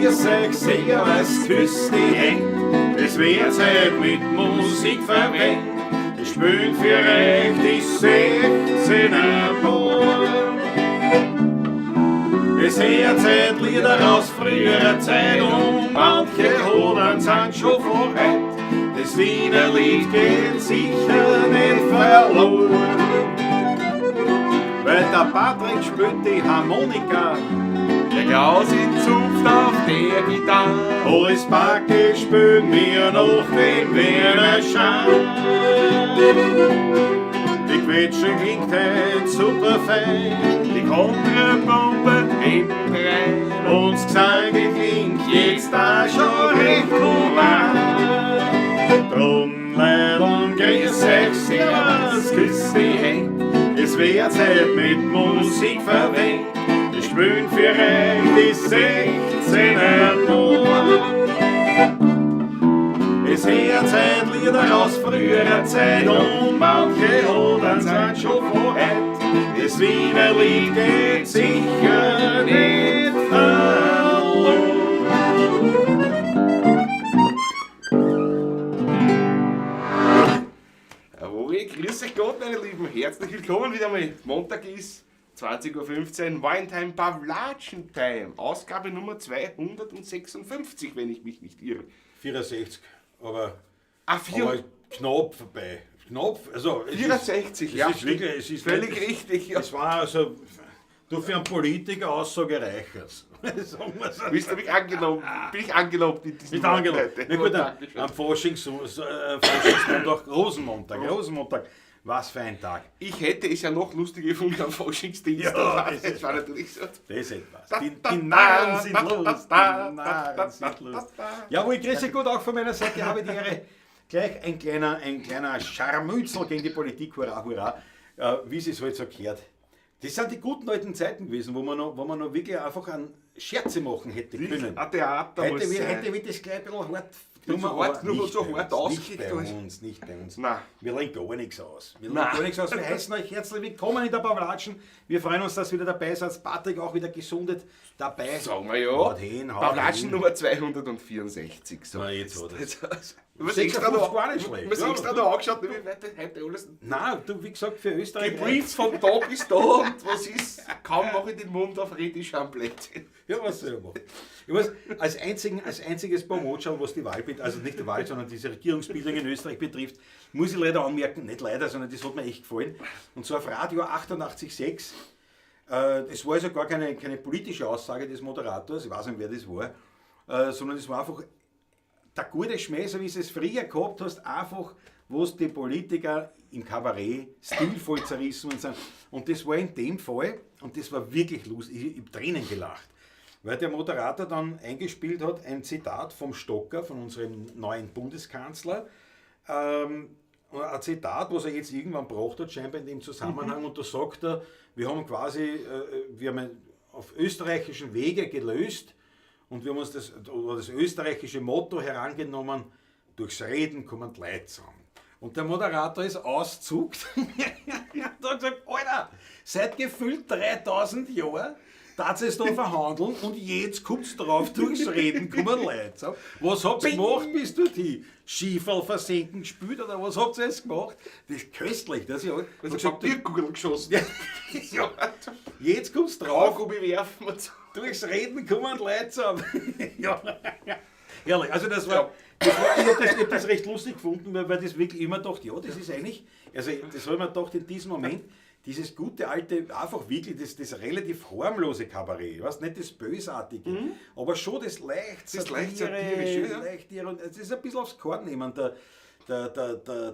Grüß euch, servus, küss die Händ. Es wird Zeit mit Musik verwendet. Ich spiel für euch die 16er Ball. Es hört Zeit Lieder aus früherer Zeit und manche Hoden sind schon vor heut. Das Wiener Lied geht sicher nicht verloren. Weil der Patrick spielt die Harmonika, Der Klaus in Zupft auf der Gitarre. Boris Backe spielt mir noch den Wiener Schein. Die Quetsche klingt heut super fein. Die Kontrabombe hinten rein. Und das Gesang klingt jetzt auch schon recht human. Drum, Leidl, grüß euch, servus, küss die Händ. Es wird Zeit mit Musik verwendet. Wir spielen für euch die 16er Ball. Es hört Zeit Lieder aus früherer Zeit und manche Hoden sind schon vor heut. Das Wiener Lied geht sicher nicht verloren. Jawohl, grüß euch Gott, meine Lieben. Herzlich willkommen wieder mal. Montag ist 20:15 Uhr, Wine Time Pawlatschen Time. Ausgabe Nummer 256, wenn ich mich nicht irre. 64, aber, Ah, vier, aber knapp vorbei. Knapp, also es 64, ist, ja. Es ist wirklich, es ist Völlig nicht- richtig, ja. Es war also, du für einen Politiker Aussage reichert's. Sagen wir so. Bist du mich angelobt? Bin ich angelobt in diesem Bist angelobt. heute? Na gut, am, Dankeschön. am Faschingsmontag, Rosenmontag, Rosenmontag, was für ein Tag. Ich hätte es ja noch lustiger gefunden am Faschingsdienstag. Ja, das, das ist war natürlich so. Das ist etwas. Da, Die, da, die Narren da, sind da, los. da, Die da, Narren da, sind da, los. da, da. Jawohl, grüß dich gut, auch von meiner Seite habe ich die Ehre. Gleich ein kleiner Scharmützel gegen die Politik, hurra, hurra, wie es halt so gehört. Das sind die guten alten Zeiten gewesen, wo man noch wirklich einfach an Scherze machen hätte können. Ein Theater Heute muss wird, sein. heute wird das gleich ein bisschen hart Wird so hart aber genommen und nicht so bei hart uns, ausgekickt Nicht bei alles. uns, nicht bei uns. Nein. Wir legen gar nichts aus. Wir legen Nein. gar nichts aus. Wir heißen euch herzlich willkommen in der Pawlatschen. Wir freuen uns, dass ihr wieder dabei seid. Patrick auch wieder gesundet dabei. Sagen wir ja. Haut hin, haut Pawlatschen hin. Nummer 264. So. Na, jetzt hat er's. Jetzt, ich hab's 56 extra noch, war nicht schlecht. ich hab's Ja. extra noch angeschaut, wie weit das heute alles. Nein, du, wie gesagt, für Österreich. Gebrieft von da bis da und was ist? Kaum mache ich den Mund auf, rede ich schon am Blödsinn. Ja, was soll ich machen? Ich weiß, als einziges Bonmotschau, was die Wahl betrifft, also nicht die Wahl, sondern diese Regierungsbildung in Österreich betrifft, muss ich leider anmerken, nicht leider, sondern das hat mir echt gefallen. Und zwar auf Radio 88,6. Das war also gar keine politische Aussage des Moderators, ich weiß nicht, wer das war, sondern es war einfach der gute Schmäh, so wie du es früher gehabt hast, einfach, wo es die Politiker im Kabarett stilvoll zerrissen worden sind. Und das war in dem Fall, und das war wirklich lustig, ich hab Tränen gelacht, weil der Moderator dann eingespielt hat, ein Zitat vom Stocker, von unserem neuen Bundeskanzler, ein Zitat, was er jetzt irgendwann gebracht hat, scheinbar in dem Zusammenhang, und da sagt er, wir haben quasi, wir haben auf österreichischen Wege gelöst und wir haben uns das, oder das österreichische Motto herangenommen, durchs Reden kommen die Leute zusammen. Und der Moderator ist auszuckt und hat gesagt, Alter, seit gefühlt 3000 Jahren darfst es da verhandeln und jetzt kommt's drauf, durchs Reden kommen Leute zusammen. Was habt ihr gemacht bis dorthin? Schieferl versenken gespielt oder was habt ihr jetzt gemacht? Das ist köstlich. Das ist ja, Also Papierkugel geschossen. Ja. Ja. Jetzt kommt's drauf, Kaugummi werfen und so. durchs Reden kommen Leute zusammen. Ja. Herrlich. Also das war, Ja. das war ich hab das recht lustig gefunden, weil das wirklich immer gedacht, ja, das ist eigentlich, also das habe ich mir gedacht in diesem Moment, dieses gute alte, einfach wirklich das relativ harmlose Kabarett, weißt, nicht das Bösartige, aber schon das leicht Das leicht Satire, satirische, ja. leicht und es ist ein bisschen aufs Korn nehmen, der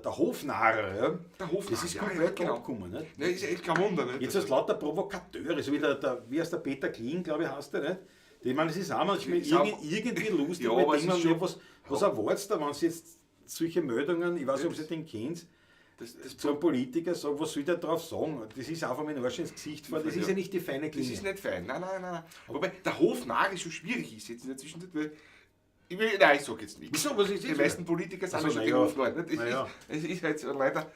Hofnarr, ja. Der Hofnarr, Das ist ja, komplett ja, genau. abgekommen, nicht? Ne, ist echt kein Wunder. Nicht? Jetzt hast du lauter Provokateure, so wie der, wie heißt der Peter Kling, glaube ich, heißt der, nicht? Ich meine, es ist auch manchmal Ist auch- irgendwie lustig, Ja, weil aber es denkt ist man, schon- ja, was erwartest du, wenn sie jetzt solche Meldungen, ich weiß nicht, ob Sie den kennt, das zu einem Politiker sagen, was soll der drauf sagen? Das ist einfach mit dem Arsch ins Gesicht fahren, das ist ja nicht die feine Das Klinge. ist nicht fein. Nein, nein, nein. Wobei der Hofnarr ist schon schwierig ist jetzt in der Zwischenzeit, weil ich will, nein, ich sag jetzt nichts. Wieso? Was ist Die das? meisten Politiker sind Ach so, ja schon na die ja. Hofleute. Nicht? Na ja. Es ist halt so leider,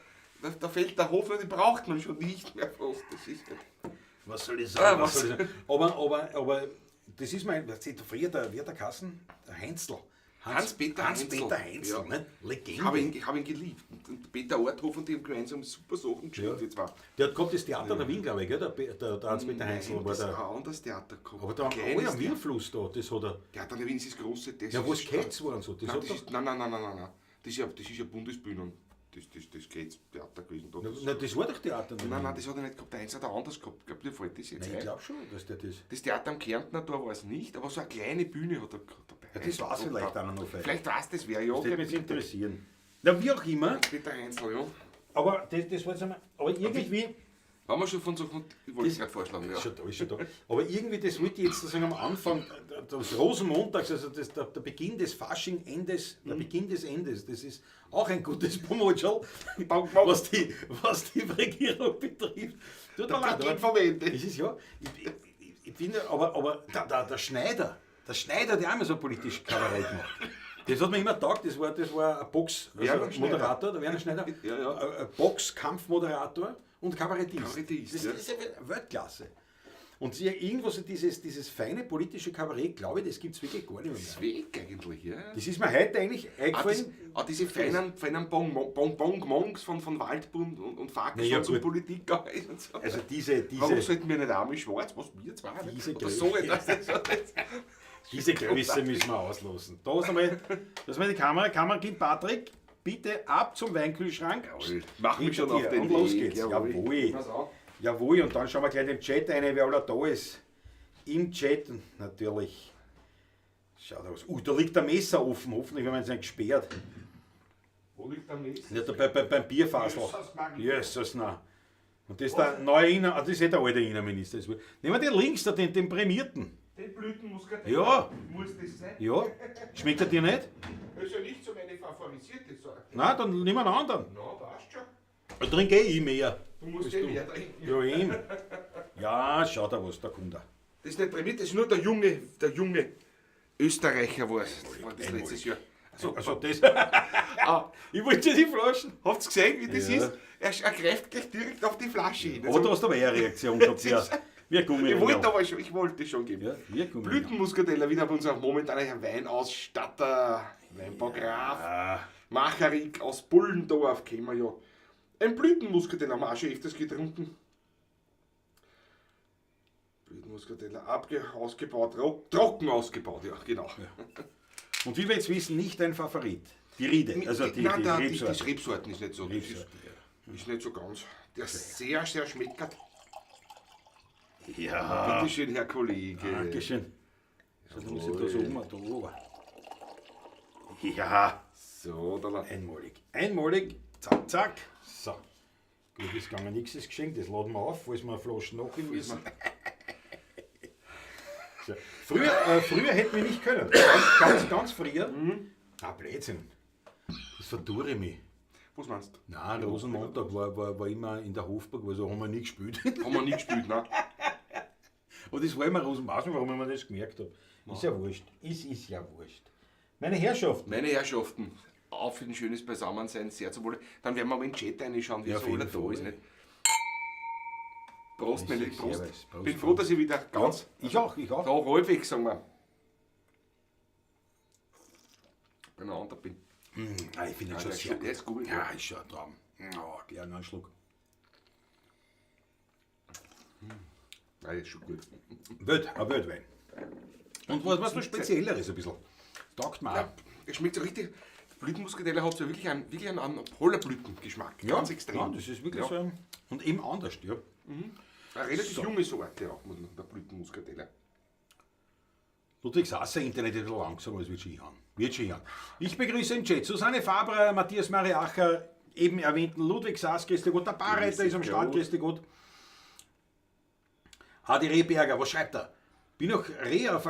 da fehlt der Hofnarr, den braucht man schon nicht mehr fast. Das ist halt, Was soll ich sagen? Ah, Was soll ich sagen? Aber Das ist mein, was sieht früher der, wie hat der Kassen? Der Heinzl. Hans-Peter Hans-Peter Heinzl. Heinzl, Ja. ne? Legende. Ich hab ihn geliebt. Und Peter Orthof und die haben gemeinsam super Sachen gespielt, Ja. die zwei. Der hat gehabt das Theater der Wien, glaube ich, gell? Der Hans-Peter Heinzl Nein, war das ist der. ein anderes Theater gehabt. Aber da am Kleines oh, am Theater. Wienfluss da, das hat er. Theater an der Wien ist das große. Das Ja, wo ist es Cats war und so. Das Nein, hat das doch, ist, nein, nein, nein, nein, nein, nein. Das ist ja Bundesbühnen. Das Cats Theater gewesen. Da, das, na, das war doch Theater. nein, nein, das hat er nicht gehabt. Der Heinz hat er anders gehabt. Ich glaube, dir fällt das jetzt Nein, ich ein. glaube schon, dass der das. Das Theater am Kärntner Tor war es nicht, aber so eine kleine Bühne hat er gehabt. Ja, das weiß vielleicht einer noch. Vielleicht. Vielleicht weiß das wer, ja. Das würde mich jetzt interessieren. Na, wie auch immer. Peter Heinzl, ja. Aber das war jetzt einmal. Aber irgendwie. Wenn wir schon von so. Ich wollte es gerade vorschlagen, ja. Ist schon da, ist schon da. Aber irgendwie, das wollte ich jetzt sozusagen am Anfang des Rosenmontags, also der Beginn des Fasching-Endes, der Beginn des Endes, das ist auch ein gutes Pomodschal, was die Regierung betrifft. Tut mir leid, Beginn aber vom Ende. Es ist ja, ich finde, aber der Schneider, der Schneider, der auch immer so politisch Kabarett gemacht. Das hat mir immer taugt, das war ein Box, also Werner Schneider. Moderator, der Werner Schneider, Ja, ja. ein Boxkampfmoderator und Kabarettist. Kabarettist, das ja. ist ja Weltklasse. Und sie, irgendwo so dieses feine politische Kabarett, glaube ich, das gibt es wirklich gar nicht mehr. Das ist weg eigentlich, ja. Das ist mir heute eigentlich Auch, das, eingefallen. auch diese feinen Bonbons von Waldbund und Farkas Naja, und so gut. Politik und so. Also diese, Warum diese, sollten wir nicht auch mit Schwarz? Was, wir zwei? nicht? Diese Oder so etwas. diese Größe müssen wir auslassen. Da ist einmal, das ist mal die Kamera. Kamerakind Patrick, bitte ab zum Weinkühlschrank. Jawohl. Mach mich Hinter schon auf dir. den Und los Weg. geht's. Jawohl. Jawohl. Pass auf. Jawohl, und dann schauen wir gleich in den Chat rein, wer aller da ist. Im Chat natürlich. Schaut aus. Da liegt der Messer offen. Hoffentlich werden wir jetzt nicht gesperrt. Wo liegt der Messer? Nicht beim Bierfasel. Jesus, Mann. Jesus, nein. Und das ist der neue Inner, ah, das ist eh der alte Innenminister. Nehmen wir den links, da, den Prämierten. Den Blütenmuskatell. Ja. Muss das sein? Ja. Schmeckt er dir nicht? Das ist ja nicht so meine favorisierte Sorte. Nein, dann nehmen wir einen anderen. Na, passt schon. Da trinke eh ich mehr. Du musst eh mehr trinken. Ja, eben. Ja, schau da was, da kommt er. Das ist nicht prämiert, das ist nur der junge Österreicher war es. Das war das letztes Jahr. Also, also das. Ah, Ich wollte die Flaschen. habt ihr gesehen, wie das Ja. ist? Er greift gleich direkt auf die Flasche hin. Aber du hast aber eher eine Reaktion gehabt, ja. Wie ein Gummi. Ich wollte aber schon, ich wollte schon geben. Ja, wie ein Gummi. Blütenmuskateller, wieder bei unserem momentanen Weinausstatter, Weinbaugraf, Ah, Macharik aus Bullendorf, kennen wir ja. Ein Blütenmuskateller haben wir auch schon öfters getrunken. Blütenmuskateller ausgebaut, trocken ausgebaut, ja, genau. Und wie wir jetzt wissen, nicht ein Favorit. Die Riede, also die, Nein, die Rebsorte. die Rebsorten ist nicht so. Das ist, Rebsorte, ist nicht so ganz. Der sehr, sehr schmeckert. Ja. Bitte schön, Herr Kollege. Dankeschön. So, da muss ich da so um, da oben. Ja. So, da Einmalig. Einmalig. Zack, zack. So. Gut, ist gegangen, nichts ist geschenkt. Das laden wir auf, falls wir eine Flasche nachholen müssen. So. Früher hätten wir nicht können. Ganz, ganz, ganz früher. Ah, Blödsinn. Das verdure ich mich. Was meinst du? Nein, Rosenmontag war immer in der Hofburg, also haben wir nie gespielt. Haben wir nie gespielt, ne? Aber das war immer Rosenmontag, weiß nicht, warum ich mir das gemerkt habe. Ist ja wurscht. Es ist ja wurscht. Meine Herrschaften. Meine Herrschaften, auf ein schönes Beisammensein, sehr zu wohl. Dann werden wir mal in den Chat reinschauen, wie Ja, so auf jeden alle da Fall. ist. Nicht? Prost, meine Lieben, Prost. Servus, Prost, Bin froh, dass ich wieder ganz Ich auch, ich auch. da halbwegs, sagen wir, beieinander bin. Ah, ich finde Ja, ihn schon der ist sehr schon- gut. der ist gut, Ja, ja. ist schon ein Traum. Oh, gleich noch einen Schluck. Nein, ist schon gut. Ein Weltwein. Und was noch Spezielleres ein bisschen. Taugt mir auch. Ja, es schmeckt so richtig. Blütenmuskateller hat so wirklich einen Hollerblütengeschmack. Ganz extrem. Ja, das ist wirklich Ja. so ein, und eben anders, ja. Eine relativ junge Sorte auch, muss man, der Blütenmuskateller. Ludwig Sasser, Internet ist ein bisschen langsam, aber es wird schon hinhauen. Wird schon hinhauen. Ich begrüße im Chat Susanne Fabrer, Matthias Mariacher, eben erwähnten Ludwig Sass, Christi Gott, der Barreiter ist am Start, Gott. Christi Gott. Adi Rehberger, was schreibt er? Bin noch Reha,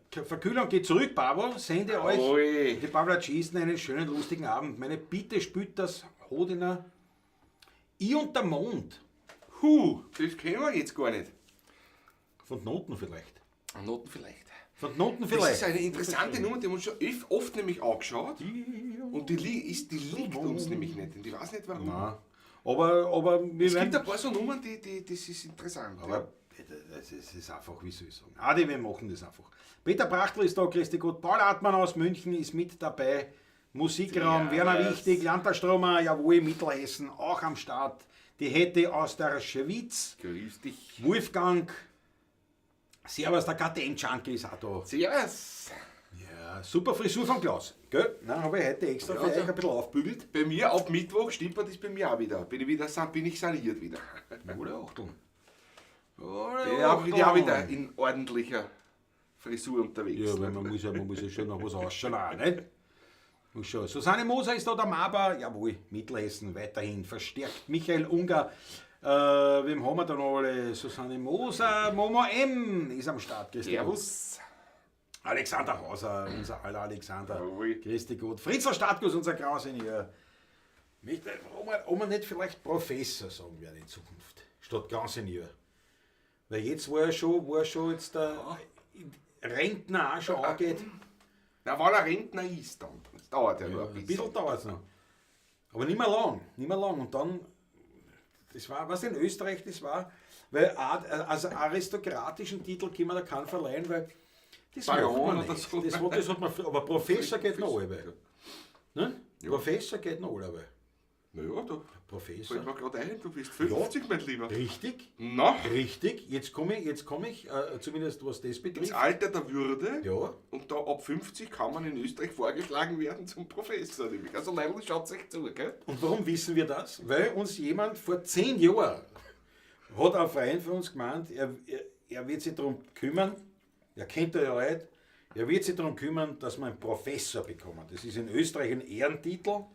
Verkühlung geht zurück, Babo, sende euch Oi. die Pavlatschisten einen schönen, lustigen Abend. Meine Bitte spült das Hodiner I und der Mond. Huh, das kennen wir jetzt gar nicht. Von Noten vielleicht. Noten vielleicht. Von Noten Das vielleicht. ist eine interessante Nummer, die haben wir uns schon oft nämlich angeschaut. Und die liegt uns nämlich nicht. Und ich weiß nicht warum. Nein. Aber wir Es werden gibt ein paar so Nummern, das ist interessant. Aber ja. Das ist einfach, wie soll ich sagen. Adi, wir machen das einfach. Peter Brachtl ist da, grüß dich Gott. Paul Hartmann aus München ist mit dabei. Musikraum, Servus. Werner Wichtig, Landtagstromer, jawohl, Mittelhessen, auch am Start. Die Hätte aus der Schweiz. Grüß dich. Wolfgang, Servus, der KTM-Junkie ist auch da. Servus. Ja, super Frisur von Klaus. Gell? Nein, habe ich heute extra Ja, für also- euch ein bisschen aufbügelt. Bei mir ab Mittwoch stippert ist bei mir auch wieder. Bin ich wieder, bin ich saniert wieder. Wohle Achtung. Ich bin ja wieder in ordentlicher Frisur unterwegs. Ja, weil man muss ja schon noch was ausschauen, auch, nicht? Muss schon. Susanne Moser ist da, der Maber, jawohl, Mittelhessen weiterhin verstärkt. Michael Unger, wem haben wir da noch alle? Susanne Moser, Momo M ist am Start. Grüß dich Gott. Servus. Alexander Hauser, unser aller Alexander. Jawohl. Grüß dich Gott. Fritzl Stadtguss, unser Grausenior. Möchte, ob man nicht vielleicht Professor sagen werde in Zukunft, statt Grausenior. Weil jetzt war schon jetzt der Rentner auch schon angeht. Na, weil er Rentner ist dann. Das dauert ja, noch ein Ein bisschen. bisschen dauert es noch. Aber nicht mehr lang, nicht mehr lang. Und dann, das war, was in Österreich das war, weil also aristokratischen Titel kann man da keinen verleihen, weil das Baron macht man oder nicht. so. Das hat man, aber Professor geht noch alle. Ne? Professor geht noch alle. Naja, da Professor. fällt mir gerade ein, du bist 50, mein Lieber. Richtig, Na, richtig. Jetzt komme ich, zumindest was das ins betrifft. Alter der Würde. Ja. Und da ab 50 kann man in Österreich vorgeschlagen werden zum Professor. Nämlich. Also Leute, schaut euch zu, gell? Und warum wissen wir das? Weil uns jemand vor 10 Jahren hat ein Freund von uns gemeint, er wird sich darum kümmern, er kennt ja Leute, er wird sich darum kümmern, dass wir einen Professor bekommen. Das ist in Österreich ein Ehrentitel,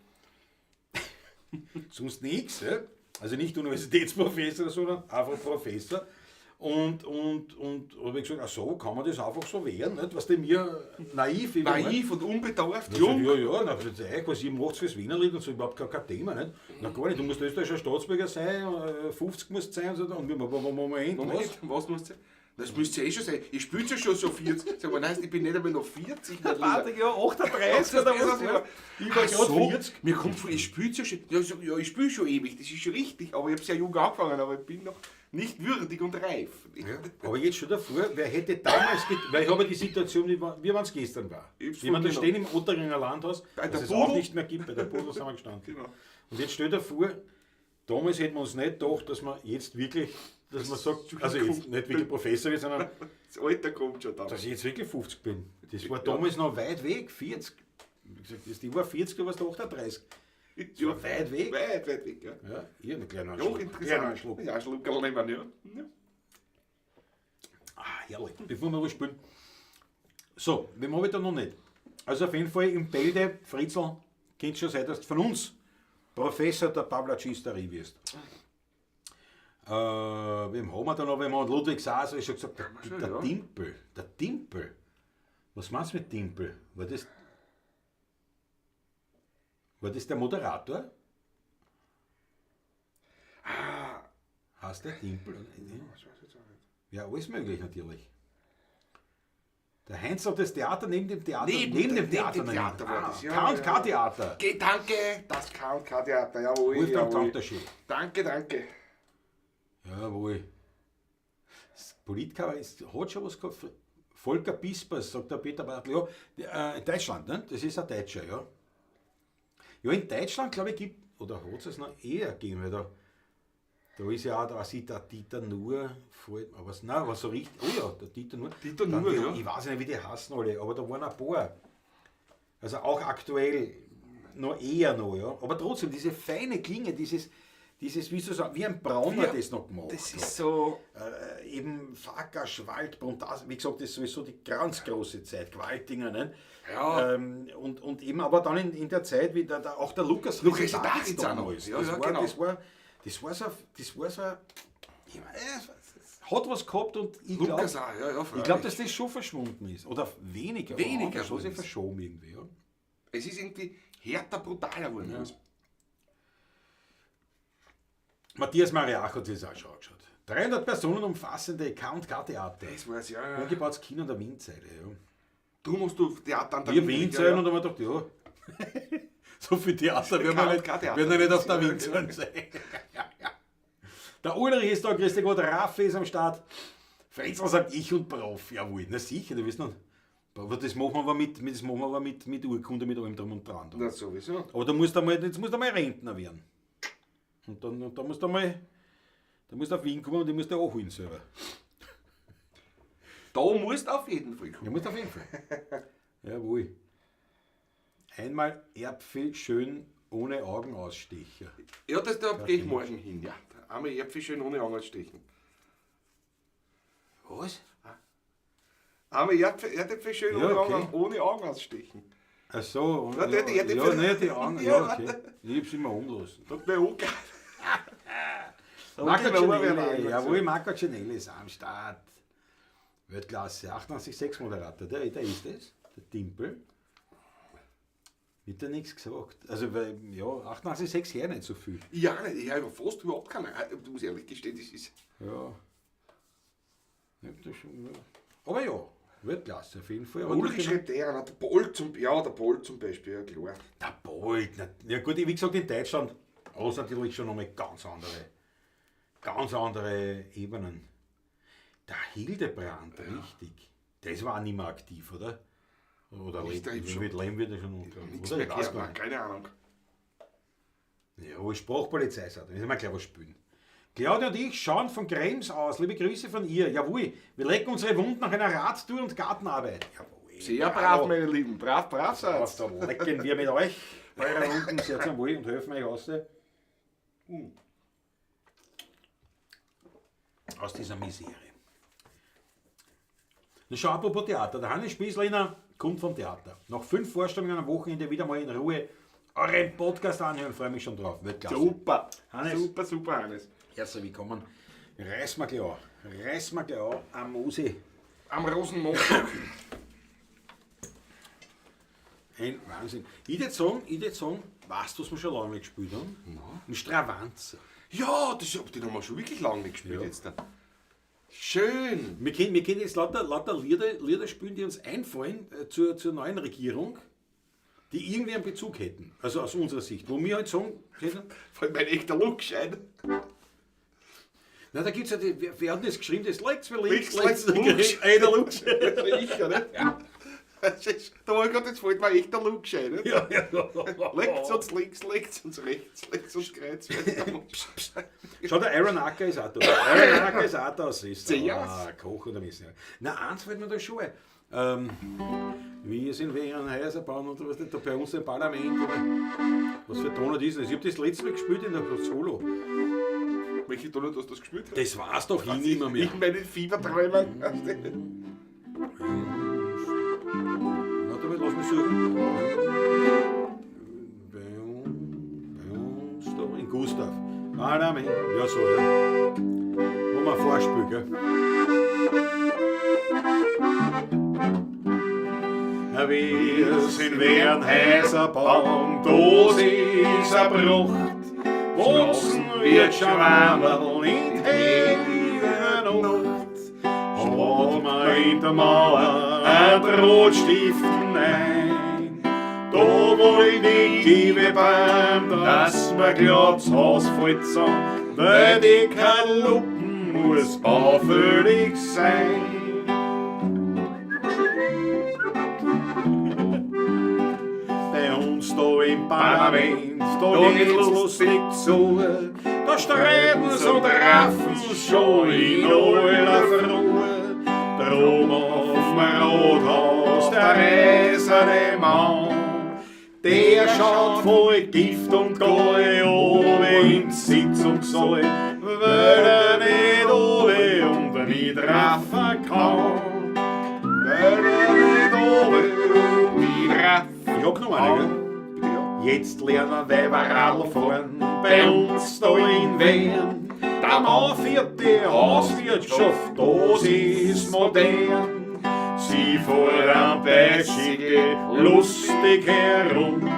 sonst nichts. Ja? Also nicht Universitätsprofessor, sondern einfach Professor. Und habe ich gesagt, ach so, kann man das einfach so werden, nicht? Was denn mir naiv ich war. Naiv und unbedarft, Jung. jung. Ja, ja, na, das ist euch, was ihr macht fürs Wienerlied und so, überhaupt kein Thema, nicht? Na gar nicht, du musst österreichischer Staatsbürger sein, 50 musst du sein und so, und wir, Moment, Moment, was? was musst du? Das müsst ihr eh schon sein. Ich spiele ja schon so 40. Sag mal, nein, ich bin nicht einmal noch 40. mein Lieber. Warte, ja, 38 oder was? Ich war Ach gerade so, 40. Mir kommt vor, ich spiele ja schon. Ja, ich sag, ja, ich spiele schon ewig, das ist schon richtig. Aber ich habe sehr jung angefangen, aber ich bin noch nicht würdig und reif. Ja, aber jetzt schon davor, wer hätte damals, weil ich habe ja die Situation, wie wenn es gestern war. Ich hab's Wie man da voll stehen im Otteringer Landhaus, Bei das der es auch Pudel. nicht mehr gibt, bei der Pudel sind wir gestanden. Genau. Und jetzt stell dir vor, damals hätten wir uns nicht gedacht, dass man jetzt wirklich, dass man sagt, also jetzt nicht wirklich Professor wird, sondern Das Alter kommt schon da. dass ich jetzt wirklich 50 bin. Das war damals noch weit weg, 40. Wie gesagt, ich war 40, du warst 38. Das war weit weg. Weit, weit weg, ja. Ja, ich einen kleinen Ja, Schluck. Kleinen interessant. Schluck. Ja, Schluck nehmen, ja. Ja. Ah, herrlich. Bevor wir was spielen. So, wem habe ich da noch nicht? Also auf jeden Fall im Bälde, Fritzl, kennt schon sein, dass du von uns Professor der Pavlacisterie wirst. Wem haben wir da noch? Wem haben wir? Ludwig Saas, habe ich schon gesagt, schon, der ja. Timpel. Der Timpel. Was meinst du mit Timpel? War das der Moderator? Ah. Heißt der Timpel? Das weiß ich jetzt auch nicht. Ja, alles möglich natürlich. Der Heinz hat das Theater neben dem Theater. Neben neben dem- dem Theater. neben dem Theater war das, ja, K&K ja. Theater. Geh, danke, das K&K Theater, jawohl. Wolfgang jawohl. Dankeschön. Danke, danke. Jawohl. Das Politcover hat schon was gehabt. Volker Pispers, sagt der Peter Bartl. Ja, in Deutschland, ne? Das ist ein Deutscher, ja. Ja, in Deutschland, glaube ich, gibt, oder hat es noch eher gegeben, weil da ist ja auch, da sieht der Dieter Nuhr, fällt, aber nein, aber so richtig, oh ja, der Dieter Nuhr. Dieter Dann Nuhr, die, ja. Ich weiß nicht, wie die heißen alle, aber da waren ein paar. Also auch aktuell noch eher noch, ja. Aber trotzdem, diese feine Klinge, dieses wie soll ich sagen, wie ein Brauner Ja, das noch gemacht Das hat. ist so. Eben Farkas, Waldbrunn, das, wie gesagt, das ist sowieso die ganz große Zeit, Gewaltinger, ne? Ja. Und eben aber dann in der Zeit, wie auch der Lukas Lukas Rizzitatis Rizzitatis auch noch. damals. Ja, das, ja, war, genau. das war so, ich meine, es hat was gehabt und ich glaube, Lukas auch, ja, ja, ich freilich. glaub, dass das schon verschwunden ist. Oder weniger. Weniger Aber schon geworden sich ist. verschoben irgendwie. Ja. Es ist irgendwie härter, brutaler geworden. Ja. Matthias Mariach hat sich das auch schon angeschaut. 300 Personen umfassende K&K-Theater. Das war's, ja. ja. Umgebautes Kino an der Windseite. Ja. Drum hast du Theater an der Wir Wien, Windseil ja, und dann haben wir gedacht, ja. So viel Theater werden wir nicht, K&K-Theater. werden wir nicht auf der Ja, Windseil sein. Ja, ja. Der Ulrich ist da, grüß dich Gott, Raffi ist am Start. Fritzel sagt, ich und Prof. Jawohl, na sicher, du wirst noch. Aber das machen wir aber mit Urkunde, mit allem drum und dran. Na sowieso. Aber da musst du mal, jetzt musst du mal Rentner werden. Und dann musst du mal, da musst du auf Wien kommen und die musst du auch holen selber. Da musst du auf jeden Fall kommen. Ja, musst du auf jeden Fall. Jawohl. Einmal Erdfel schön ohne Augenausstecher. Ja, das da gehe ich morgen hin, ja. Einmal Erdfel schön ohne Augenausstechen. Was? Einmal Erdäpfel schön ja, okay. ohne Augen ausstechen. Ach so. Ja, die Erdäpfel. Ja, nicht die Augen. Ja, okay. Ich hab's immer umgelassen. Hat mir auch geil. Marco Cinelli, jawohl, Marco Cinelli ist am Start. Weltklasse, 88,6 Moderator, der ist das, der Timpel. Wird da nichts gesagt. Also, weil, ja, 88,6 her nicht so viel. Ja, ich habe fast überhaupt keine. Du musst ehrlich gestehen, das ist. Ja. Ich hab das schon, ja. Aber ja, Weltklasse auf jeden Fall. Ulrich schreibt der Bolt zum, ja, der Bolt zum Beispiel, ja klar. Der Bolt, na, ja gut, wie gesagt, in Deutschland ist natürlich schon nochmal ganz andere Ebenen. Der Hildebrand, ja. Richtig. Das war auch nicht mehr aktiv, oder? Oder lebt, mit Leben wird er schon unter. Oder? Ich weiß gar nicht. Keine Ahnung. Ja, wo Sprachpolizei seid, da müssen wir gleich was spielen. Claudia und ich schauen von Krems aus. Liebe Grüße von ihr. Jawohl, wir lecken unsere Wunden nach einer Radtour und Gartenarbeit. Jawohl. Sehr brav, meine Lieben. Brav, brav seid. Da lecken wir mit euch eure Wunden sehr zum Wohl und helfen euch aus. Aus dieser Misere. Na schau, apropos Theater. Der Hannes Spießlehner kommt vom Theater. Nach 5 Vorstellungen am Wochenende wieder mal in Ruhe euren Podcast anhören. Freue mich schon drauf. Weltklasse. Super. Hannes. Super, super, Hannes. Herzlich willkommen. Reiß mal gleich an. Reiß mal gleich an am Mose. Am Rosenmontag. Ein Wahnsinn. Ich würde sagen, weißt du, was wir schon lange nicht gespielt haben? Ein Stravanzer. Ja, das, den haben wir schon wirklich lange nicht gespielt, ja. Jetzt. Schön. Wir können jetzt lauter Lieder spielen, die uns einfallen zur neuen Regierung, die irgendwie einen Bezug hätten. Also aus unserer Sicht. Wo wir halt sagen... Fällt mir ein echter Lutsch ein. Na, da gibt's ja die, wer hat das geschrieben? Das links, links, links, einer Lutsch. Das war ich, oder? Ja. Da war ich grad, jetzt fällt mir echt der Lutsch ein. Nicht? Ja, ja. Links und links, links und rechts, links und kreuz. Schau, der Aaron Acker ist auch da. Aaron Acker ist auch da. Siehst du. Ah, Koch oder Mist. Na, eins fällt mir da schon ein. Wir sind wegen Häuser bauen und was nicht, da bei uns im Parlament. Oder was für Tonart ist das? Ich hab das letzte Mal gespielt in der Solo. Welche Tonart hast du das gespielt? Das war's doch ich nicht mehr. In meinen Fieberträumen. Warte mal, lass mich suchen. Bei uns da in Gustav. Parlament. Ja, so, ja. Wo man vorspielt, gell? Wir sind wie ein Häuserbaum, das ist ein Brucht. Wachsen wird schon einmal in der Nacht. Schlägt man in der Mauer ein Drahtstift ein. Da wollen die Kiwi beim, dass man glaubt, das Haus fällt zusammen, weil die Kaluppen muss baufällig sein. Bei uns da im Parlament, da geht's lustig zu, da streiten sie und raffen schon in aller Ruhe. Drum auf dem Rathaus der eiserne Mann, der schaut voll Gift und Galle oben ins Sitzungssaal, weil er nicht oben und nicht raffen kann. Weil er nicht oben und nicht raffen kann. Ich hab noch eine, gell? Jetzt lernen Weiber Radl fahren, bei uns da in Wien. Der Mann führt die Hauswirtschaft, das ist modern. Sie fahren am Beischige lustig herum.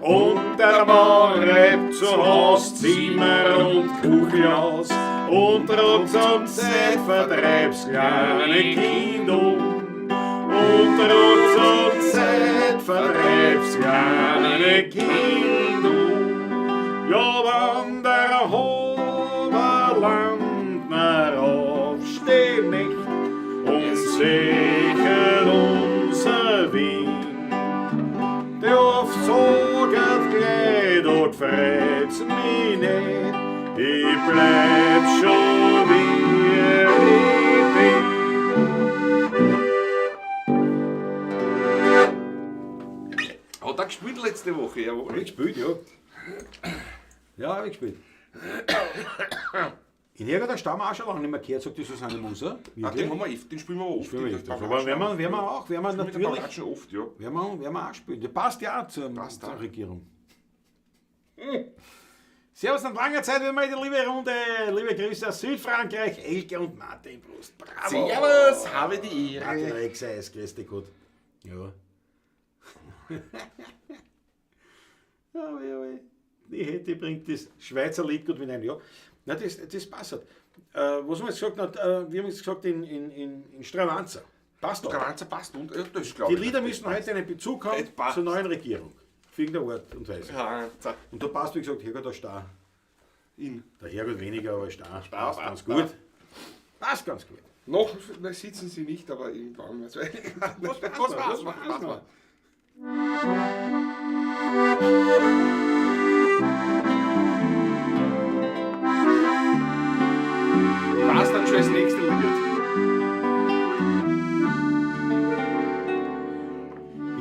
Und der Mann reibt zu Haus Zimmer und Küche aus und tragt zum Zeitvertreibs kleine Kind um. Und tragt zum Zeitvertreibs kleine Kind um. Ja, wenn der Haberland bleib schon wie ich bin. Hat er gespielt letzte Woche, jawohl. Hab ich gespielt, ja. Ja, hab ich gespielt. In Herger, der haben wir auch schon lange nicht mehr gehört, sagt die Susanne Moser. Ah, den haben wir öfter, den spielen wir oft. Spielen wir Den öfter. Pavlatschen Aber werden wir, oft, werden wir ja. auch, werden wir Spielen wir den natürlich, Pavlatschen oft, ja. werden wir auch spielen. Der passt ja auch Passt zur auch. Regierung. Servus nach langer Zeit wieder mal die liebe Runde. Liebe Grüße aus Südfrankreich, Elke und Martin Brust. Bravo! Servus, habe die Ehre. Martin Rexeis, grüß dich Gott. Ja. Ja, ja, ja. Die Hätte bringt das Schweizer Lied gut mit ein. Ja, na, das passt. Was haben wir jetzt gesagt? Na, wir haben jetzt gesagt in Stravanzer. Passt doch. Stravanzer passt und ja, das glaube Die ich. Lieder müssen heute einen Bezug haben Das passt. zur neuen Regierung. Auf irgendeine Art und Weise. Stravanzer. Und da passt, wie gesagt, Herrgott der Star. In. Der Herrgott weniger, aber Star. Passt passt, ganz gut. Passt ganz gut. Noch sitzen sie nicht, aber irgendwann. Was, was, was, was, was, was. Ich weiß dann schon das nächste Lied.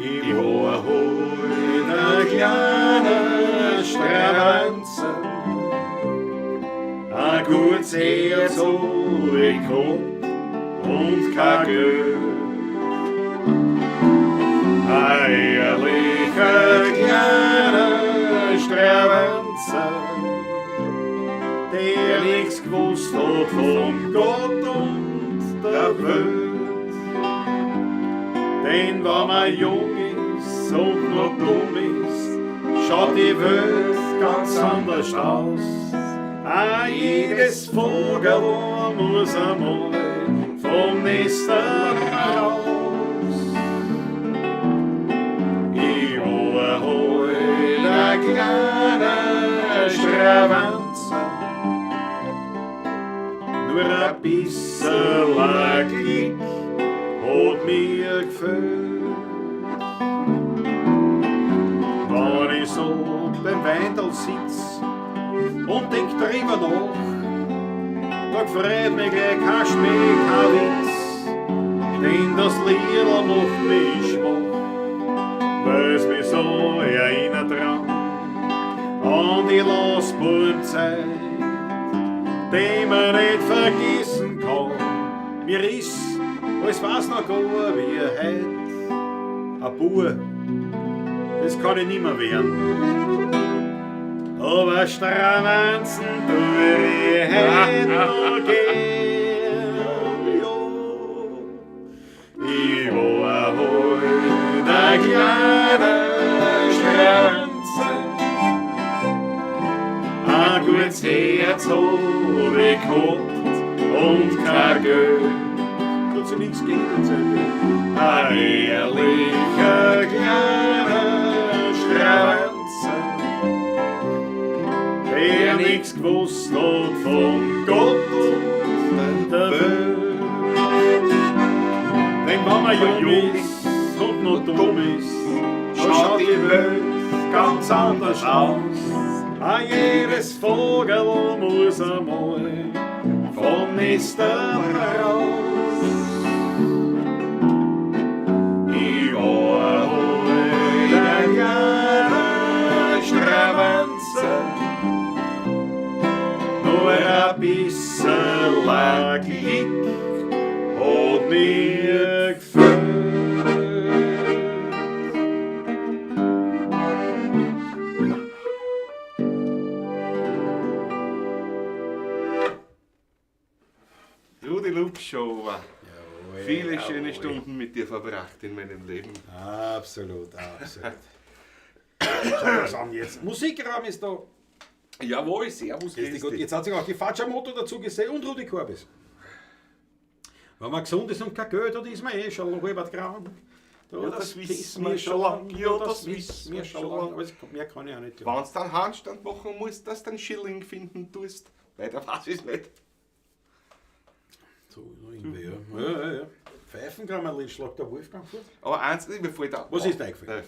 Ich war heut ein kleiner Stravanzer, ein gutes Herz hab ich gehabt und kein Geld. Ein ehrlicher kleiner Stravanzer, der nichts gewusst hat von Gott und der Welt. Denn wenn man jung ist und noch dumm ist, schaut die Welt ganz anders aus. Auch jedes Vogel muss einmal vom Nest raus. Ich war heut ein kleiner Stravanzer, nur ein bisschen Glück hat mir gefällt. Wenn ich so beim Weindl sitz und denk drüber nach, da gefreut mich gleich kein Schmäh, kein Witz, denn das Liedl macht mich schwach, weil's mich so erinnert dran an die Losburzeit, die man nicht vergessen kann. Mir ist, als war's noch gar wie heut. Ein Bub, das kann ich nimmer werden. Aber Stravanzen tu ich heut noch gern, ja. Ich war heut ein kleiner Stravanzer, ein gutes Herz hab ich gehabt und kein Geld. Tut sich nichts geändert seitdem. Ein ehrlicher kleiner Stravanzer, der nix gewusst hat von Gott und der Welt. Denn wenn man jung ist und noch dumm ist, schaut die Welt ganz anders aus. Auch jedes Vogel muss einmal vom Nest raus. Ich war heut ein kleiner Stravanzer, nur ein bisschen Glück hat mir gefällt. Rudi Lupschower. Jawohl, Viele jawohl. schöne Stunden mit dir verbracht in meinem Leben. Absolut, absolut. Schau das an jetzt. Musikraum ist da. Jawohl, servus, Grüß dich Gott. Christi. Jetzt hat sich auch die Fatschamoto dazu gesehen und Rudi Korbis. Wenn man gesund ist und kein Geld hat, ist man eh schon halb krank. Da, Ja, das wissen wir schon lang. Ja, das wissen wir schon lang. Aber mehr kann ich auch nicht. Wenn du dann Handstand machen musst, dass du einen Schilling finden tust. Weiter weiß ich nicht. So, irgendwie, ja. Ja, ja, ja. Pfeifenkramerl schlagt der Wolfgang vor. Aber eins, mir fällt auch. Was ist dir eingefallen?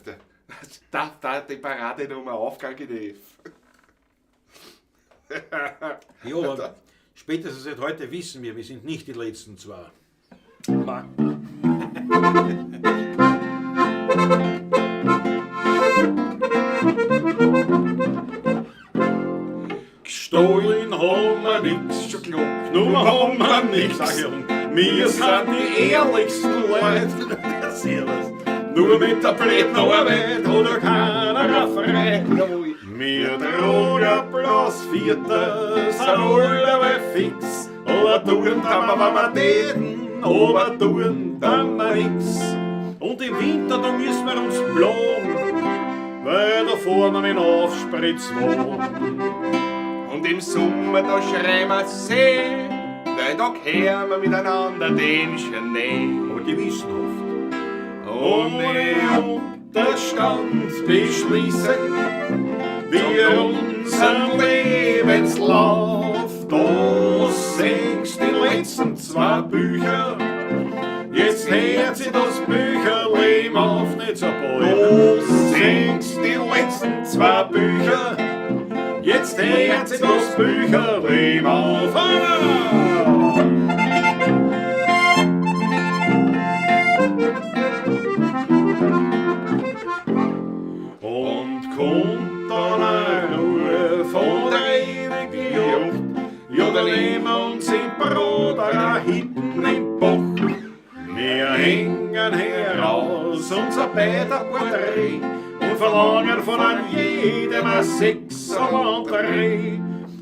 Da, die Paradenummer Aufgang in F. Ja, aber spätestens seit heute wissen wir, wir sind nicht die letzten zwei. Nein. Gestohlen haben wir nix, Schon klar. genommen haben wir nix. Sag ich, und wir sind die ehrlichsten Leute. Servus. Nur mit der blöden Arbeit hat ja keiner frei. Jawohl. Wir tragen bloß Vierter, sind alle fix. Aber tun dann wir, wenn wir täten, aber tun dann wir nix. Und im Winter, da müssen wir uns plagen, weil da fahren wir mit dem Aufspritzwagen. Und im Sommer, da schreien wir See, weil da kehren wir miteinander den Schnee. Aber die wissen oft. Ohne Unterstand beschließen wir unseren Lebenslauf. Da singst die letzten zwei Bücher. Jetzt hört sich das Bücherleben auf, nicht so bald. Da singst die letzten zwei Bücher. Jetzt hört sich das Bücherleben auf. Und kommt dann eine Ruhe von der ewigen Jagd, ja, dann nehmen wir uns im Brot auch hinten im Bach. Wir hängen heraus unser beider Porträt und verlangen von einem jedem ein Sechserl.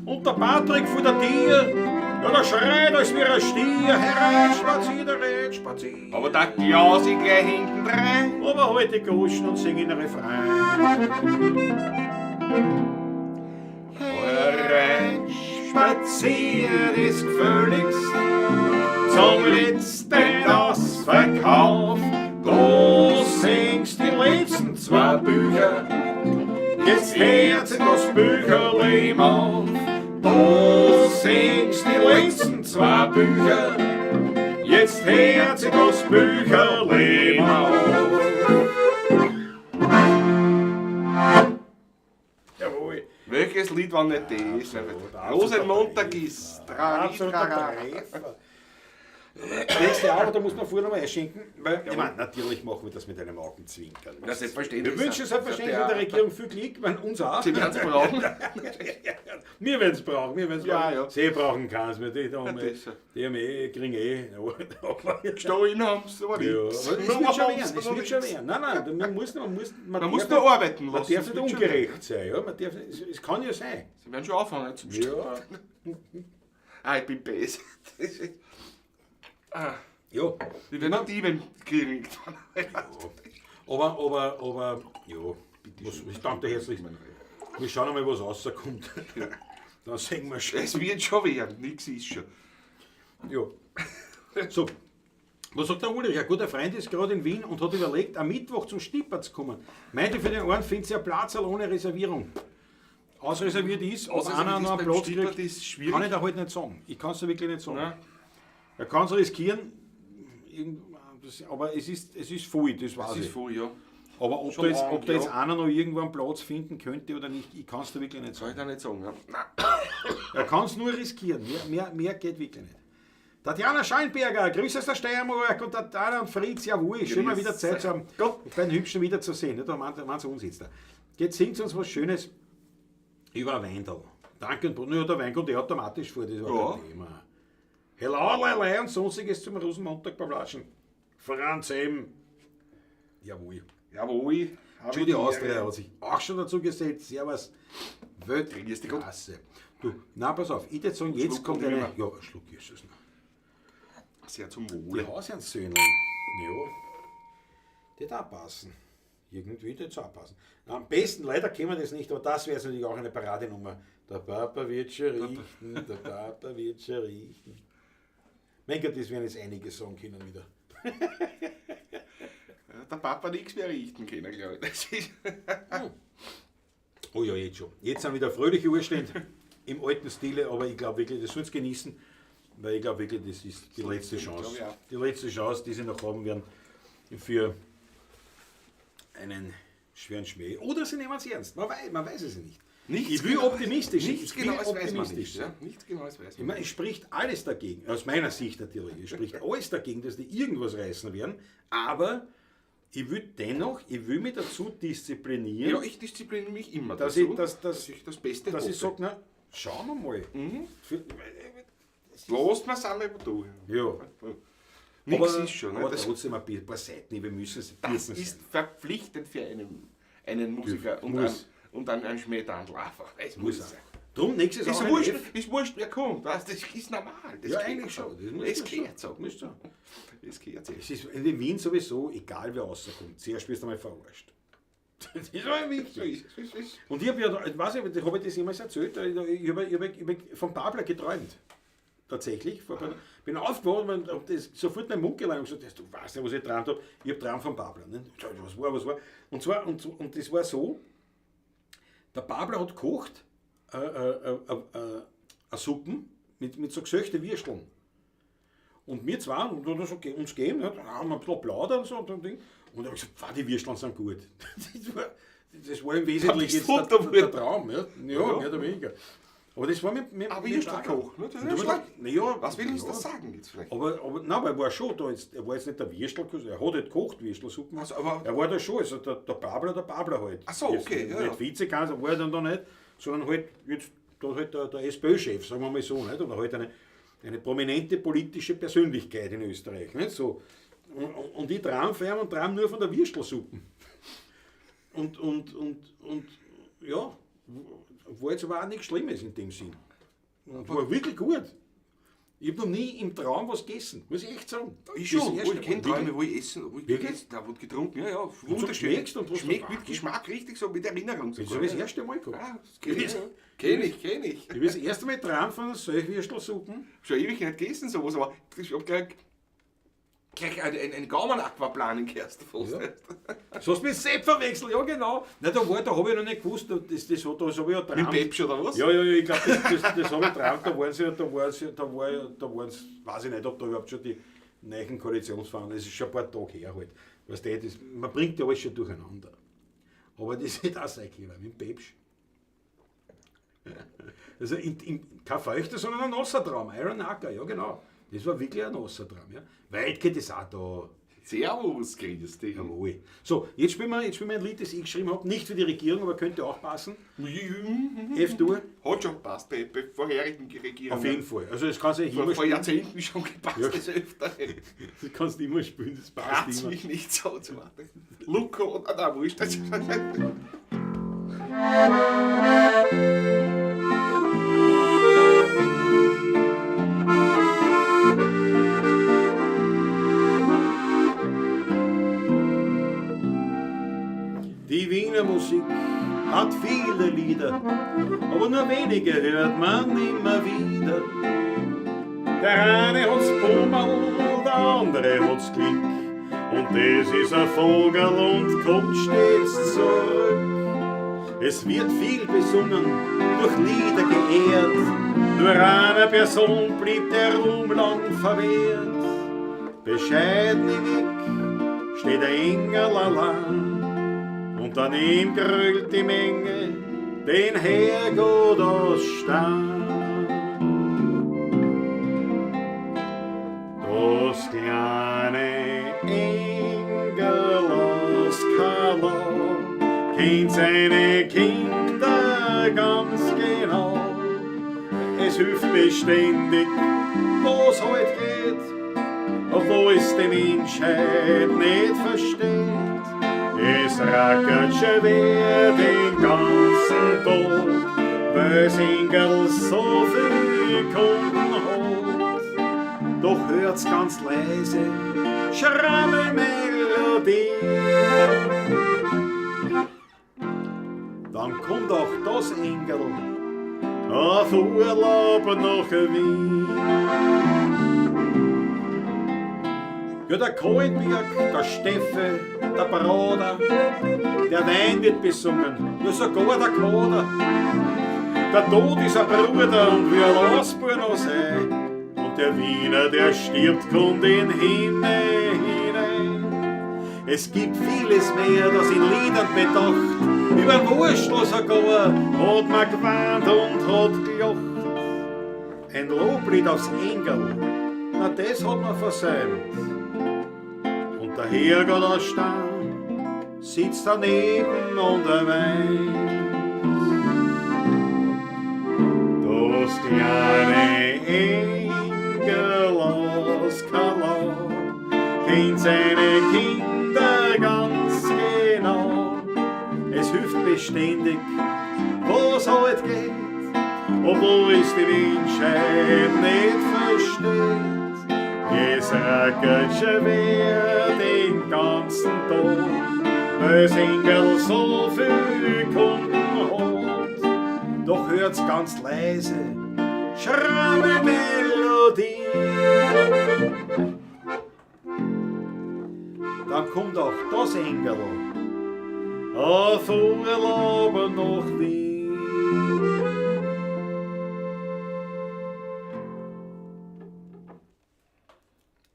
Und der Patrick vor der Tür, ja, da schreit als wie ein Stier, herein spaziert, herein spaziert. Aber da Klaus ich gleich hinten rein. Aber heute Goschen und singen Refrain. Herein Spaziert ist gefälligst zum letzten Ausverkauf. Da singst die letzten zwei Bücher, jetzt hört sich das Bücherleben auf. Da singst die letzten zwei Bücher, jetzt hört sich das Bücherleben auf. Jawohl. Welches Lied war nicht das? Rosenmontag ist. Absoluter Treffer. Nächste Jahr, aber da muss man vorher noch mal einschenken, weil, ich meine, natürlich machen wir das mit einem Augenzwinkern. Ja, selbstverständlich. Wir wünschen selbstverständlich der Regierung viel Glück, ich meine, uns auch. Sie werden es brauchen. Wir werden es brauchen, wir werden's Ja, brauchen. ja. Sie brauchen keins mehr, die, haben, Ja, das ja. die haben eh, kriegen eh. Aber, ja, Gestohlen haben sie aber nichts. aber es wird schon werden, es wird schon werden. Nein, nein, man muss, man muss, Man muss nur arbeiten Man lassen, darf es nicht wird schon ungerecht sein, ja. Man darf, es kann ja sein. Sie werden schon anfangen zum Stehlen. Ja. Ah, ich bin besser. Ah, Ja. die werden noch Dieben kriegen. Aber, ja, ich danke dir herzlich. Wir schauen einmal, was rauskommt. Dann sehen wir schon. Es wird schon werden, nichts ist schon. Ja. So, was sagt der Ulrich? Ein guter Freund ist gerade in Wien und hat überlegt, am Mittwoch zum Stipper zu kommen. Meinte, für den einen findet sie ein Platz ohne Reservierung. Ausreserviert ist, ob Ausreserviert einer ist noch einen beim Platz Stippert kriegt, ist schwierig. kann ich da halt nicht sagen. Ich kann es dir wirklich nicht sagen. Nein. Er kann es riskieren, aber es ist voll, das weiß Das ich. ist voll, ja. Aber ob Schon da jetzt, lang, ob da jetzt ja. einer noch irgendwo einen Platz finden könnte oder nicht, ich kann es dir wirklich nicht Soll sagen. ich da nicht sagen, ja. Nein. Er kann es nur riskieren, mehr geht wirklich nicht. Tatjana Schallenberger, Grüße aus der Steiermark und Tatjana und Fritz, jawohl, schön mal wieder Zeit zu haben, Gott. die beiden Hübschen wiederzusehen, nicht? Da meint sie uns jetzt da. Jetzt singt uns was Schönes über ein Weindl. Danke und ja, der Wein kommt eh automatisch vor, das war Ja. kein Thema. Hello, lei, und sonstiges zum Rosenmontag beim Latschen. Franz M. Jawohl. Jawohl. Hab ich Judy die Austria Ehre. hat sich auch schon dazu gesetzt. Servus. Weltklasse. Du, na pass auf, ich würde sagen, jetzt Schluck kommt und eine. nimmer. Ja, ein Schluck ist es noch. Sehr zum Die Wohle. Hausherrnsöhne. Ja. Die da passen. Irgendwie die auch passen. Na, am besten, leider kennen wir das nicht, aber das wäre jetzt natürlich auch eine Paradenummer. Der Papa wird schon richten, der Papa wird schon richten. Mein Gott, das werden jetzt einige sagen können wieder. Ja, der Papa nichts mehr richten können, glaube ich. Das ist Oh ja, jetzt schon. Jetzt sind wieder fröhliche Urstände im alten Stile, aber ich glaube wirklich, das sollen sie genießen, weil ich glaube wirklich, das ist die letzte Chance. glaub ich auch. Die letzte Chance, die sie noch haben werden für einen schweren Schmäh. Oder sie nehmen es ernst, man weiß es nicht. Nichts Ich will optimistisch sein. Nichts Ich will Genaues weiß man optimistisch nicht. sein. Ja? Nichts Genaues weiß Ich man meine, es spricht alles dagegen, aus meiner Sicht natürlich, es spricht alles dagegen, dass die irgendwas reißen werden, aber ich will dennoch, ich will mich dazu disziplinieren, Ja, ich diszipliniere mich immer dass dazu, ich, dass, ich das Beste dass ich hoffe. sage, na, schauen wir mal. Lass mir's einmal durch. Ja. Nix aber, ist schon. Ne? Aber Das, trotzdem ein paar Seiten, wir müssen es das dürfen ist sein. verpflichtend für einen Musiker und, Muss. einen Schmähdandl einfach. Es muss, Muss sein. auch. Drum nächstes Ist auch wurscht, ein F. ist wurscht, wer kommt. Weißt, das ist normal. Das Ja, gehört eigentlich so. schon. Das muss Es man gehört schon. so. Muss schon. Es gehört so. Es ist in Wien sowieso, egal wer rauskommt, zuerst wirst du einmal verarscht. Das ist mal wichtig. So ist es. Es ist. Und ich habe ja, ich weiß nicht, habe ich das jemals erzählt? Ich hab von Babler geträumt. Tatsächlich. Bin aufgewacht und hab das sofort meinen Mund gelangt und gesagt, du weißt ja, was ich geträumt habe. Ich habe geträumt von Babler. Ne? Was war, was war? Und zwar, und das war so, der Babler hat gekocht eine Suppen mit so gesöchte Würsteln. Und wir zwei, und dann so, uns gegeben, ne, dann haben wir ein bisschen plaudern und so und dann Ding. Und dann habe ich gesagt, "Pah, die Würsteln sind gut." Das war im Wesentlichen jetzt bist du der Traum, ja, ja, Ja. mehr oder weniger. Aber das war mit Aber mit Würstelkoch, ne? Das ist Und ja da schlecht. hab ich gedacht, na ja, Was will uns ja. das sagen jetzt vielleicht? Aber nein, aber er war schon da jetzt, er war jetzt nicht der Würstelkoch, er hat halt gekocht, Würstelsuppen. Also, aber- er war da schon, also der Babler, der Babler halt. Ach so, Jetzt okay, Nicht, ja, ja. nicht Vizekanzler war er dann da nicht, sondern halt jetzt da halt der SPÖ-Chef, sagen wir mal so, nicht? Oder halt eine prominente politische Persönlichkeit in Österreich, nicht? So. Und ich träum von ihm und träum nur von der Würstelsuppen. Und ja, war jetzt aber auch nichts Schlimmes in dem Sinn. Und war wirklich gut. Ich habe noch nie im Traum was gegessen, muss ich echt sagen. Ich Das schon, erste wo ich kenne Mal. Träume, wo ich essen, wo ich Wirklich? gegessen habe und getrunken. Ja, ja, so wunderschön. schmeckst und was Schmeckt du- mit Geschmack richtig so, mit Erinnerung. Das sogar. habe ich das erste Mal gehabt. Ja, das kenn ich. Kenn ich, kenn ich. Ich habe das erste Mal geträumt von einer Solchwürstelsuppen. Schon ewig nicht gegessen sowas, aber ich hab gleich ein Gaumen-Aquaplaning gehört fast. Ja. So hast du mich selbst verwechselt, ja genau. Nein, da habe ich noch nicht gewusst, das habe ich ja Mit geträumt. Pepsi oder was? Ja, ja, ja, ich glaube, das habe ich geträumt, da waren sie, weiß ich nicht, ob da überhaupt schon die neuen Koalitionsverhandlungen, das ist schon ein paar Tage her halt. Weißt du, das, man bringt ja alles schon durcheinander. Aber das hätte auch sein können, mit dem Pepsi. Also kein feuchter, sondern ein nasser Traum, Iron Acker, ja genau. Das war wirklich ein nasser Traum. Ja. Weitke ist auch da. Servus, grüß dich. Jawohl. So, jetzt spielen wir ein Lied, das ich geschrieben habe. Nicht für die Regierung, aber könnte auch passen. F-Dur. Hat schon gepasst bei vorherigen Regierungen. Auf jeden Fall. Also das kannst du eigentlich Vor, immer vor spielen. Jahrzehnten schon gepasst, Ja. das öfter. Das kannst du immer spielen, das passt Kratz immer. mich nicht so zu machen. Luko und. Ah, nein, wo ist das? Die Wiener Musik hat viele Lieder, aber nur wenige hört man immer wieder. Der eine hat's Bummerl, der andere hat's Klick, und das ist ein Vogel und kommt stets zurück. Es wird viel besungen, durch Lieder geehrt, nur einer Person blieb der Ruhm lang verwehrt. Bescheiden im Eck steht der Engel allein, und daneben grölt die Menge den Herrgott aus Stein. Das kleine Engel aus Karlau kennt seine Kinder ganz genau. Es hilft beständig, wo's halt geht, obwohl es die Menschheit nicht versteht. Es rackert schwer den ganzen Tag, weil's Engel so viel Kunden hat. Doch hört's ganz leise, schramme Melodie. Dann kommt auch das Engel auf Urlaub nach Wien. Ja, der Kohlenberg, der Steffe, der Broder, der Wein wird besungen, ja sogar der Kader. Der Tod ist ein Bruder und wir lassen noch sein. Und der Wiener, der stirbt, kommt in den Himmel hinein. Es gibt vieles mehr, das in Liedern bedacht. Übern Wurstl sogar hat man geweint und hat gelacht. Ein Loblied aufs Engel, na das hat man versäumt. Und der Herrgott aus Stein sitzt daneben und er weint. Das kleine Engel aus Kalau kennt seine Kinder ganz genau. Es hilft beständig, wo's halt geht, obwohl es die Menschheit nicht versteht. Es rackert schwer den ganzen Tag, weil's Engel so viel Kunden hat. Doch hört's ganz leise, schramme Melodie. Dann kommt auch das Engel auf Urlaub nach Wien.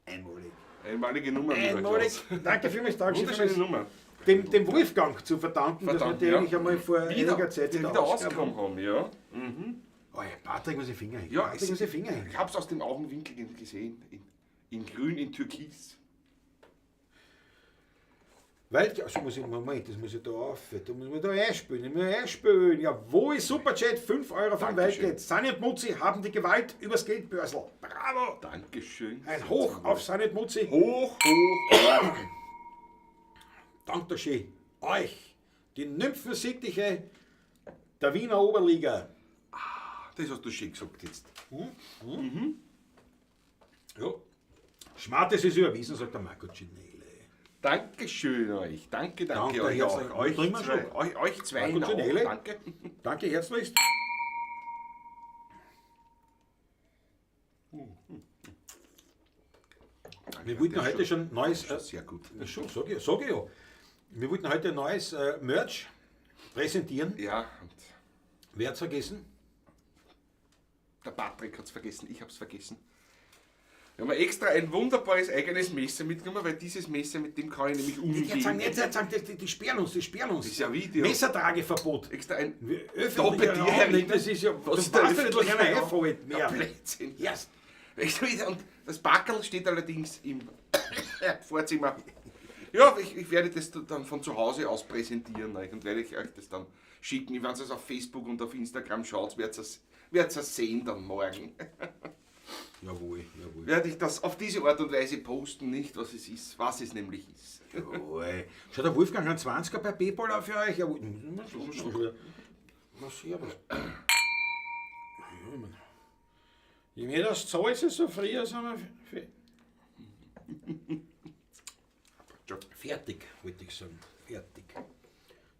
Einmalig. Einmalige Nummer. lieber Einmalig. Klaus. Danke vielmals, danke Wunderschöne vielmals. Nummer. Dem Wolfgang zu verdanken, dass wir Verdammt, die ja. eigentlich einmal vor einiger Zeit wieder, wieder ausgekommen haben, ja. Oh ja, Patrick muss ich Finger hängen. Ja, Patrick es- muss ich Finger hängen. Ich hab's aus dem Augenwinkel gesehen. In grün, in türkis. Weil, also muss ich, Moment, das muss ich da auf, da muss man da einspülen, ich muss einspülen. Jawohl, Superchat, 5 Euro von Dankeschön. Waldgeld. Sani und Mutzi haben die Gewalt übers Geldbörsel. Bravo! Dankeschön. Ein Hoch auf Sani und Mutzi. Hoch, hoch, hoch. Dankeschön euch, die Nymphensittiche der Wiener Oberliga. Das hast du schön gesagt jetzt. Ja. Schmartes ist überwiesen, sagt der Marco Cinelli. Dankeschön euch. Danke, danke, Danke euch herzlich. auch. Euch Trink mal zwei, Schluck. euch zwei Marco auch. Cinelli. Danke. Danke herzlichst. Wir wollten Das ist heute schon neues. Sehr gut. Schon, sag ich, sag ich ja. Wir wollten heute neues Merch präsentieren. Ja, und Wer hat's vergessen? der Patrick hat's vergessen, ich hab's vergessen. Wir haben extra ein wunderbares eigenes Messer mitgenommen, weil dieses Messer, mit dem kann ich nämlich Die umgehen. sagen, jetzt sagen, die sperren uns, die sperren uns. Das ist ja Video. Messertrageverbot. Extra ein Öffentlicher Da bei dir Raum, herinnen. das ist ja, Was du ist der weißt ja nicht, was öffentliche einer Raum? einfällt Ja, mehr. Blödsinn. Erst. Weißt du, und das Backerl steht allerdings im Vorzimmer. Ja, ich werde das dann von zu Hause aus präsentieren euch und werde ich euch das dann schicken. Wenn ihr es auf Facebook und auf Instagram schaut, werdet ihr es sehen dann morgen. Jawohl, jawohl. Werde ich das auf diese Art und Weise posten, nicht was es ist, was es nämlich ist. Jawohl. Schaut der Wolfgang einen 20er bei PayPal auf für euch? Jawohl. Was hier, was? Ja, ich mein, je mehr das zahlt, so früher sind wir fertig, wollte ich sagen. Fertig.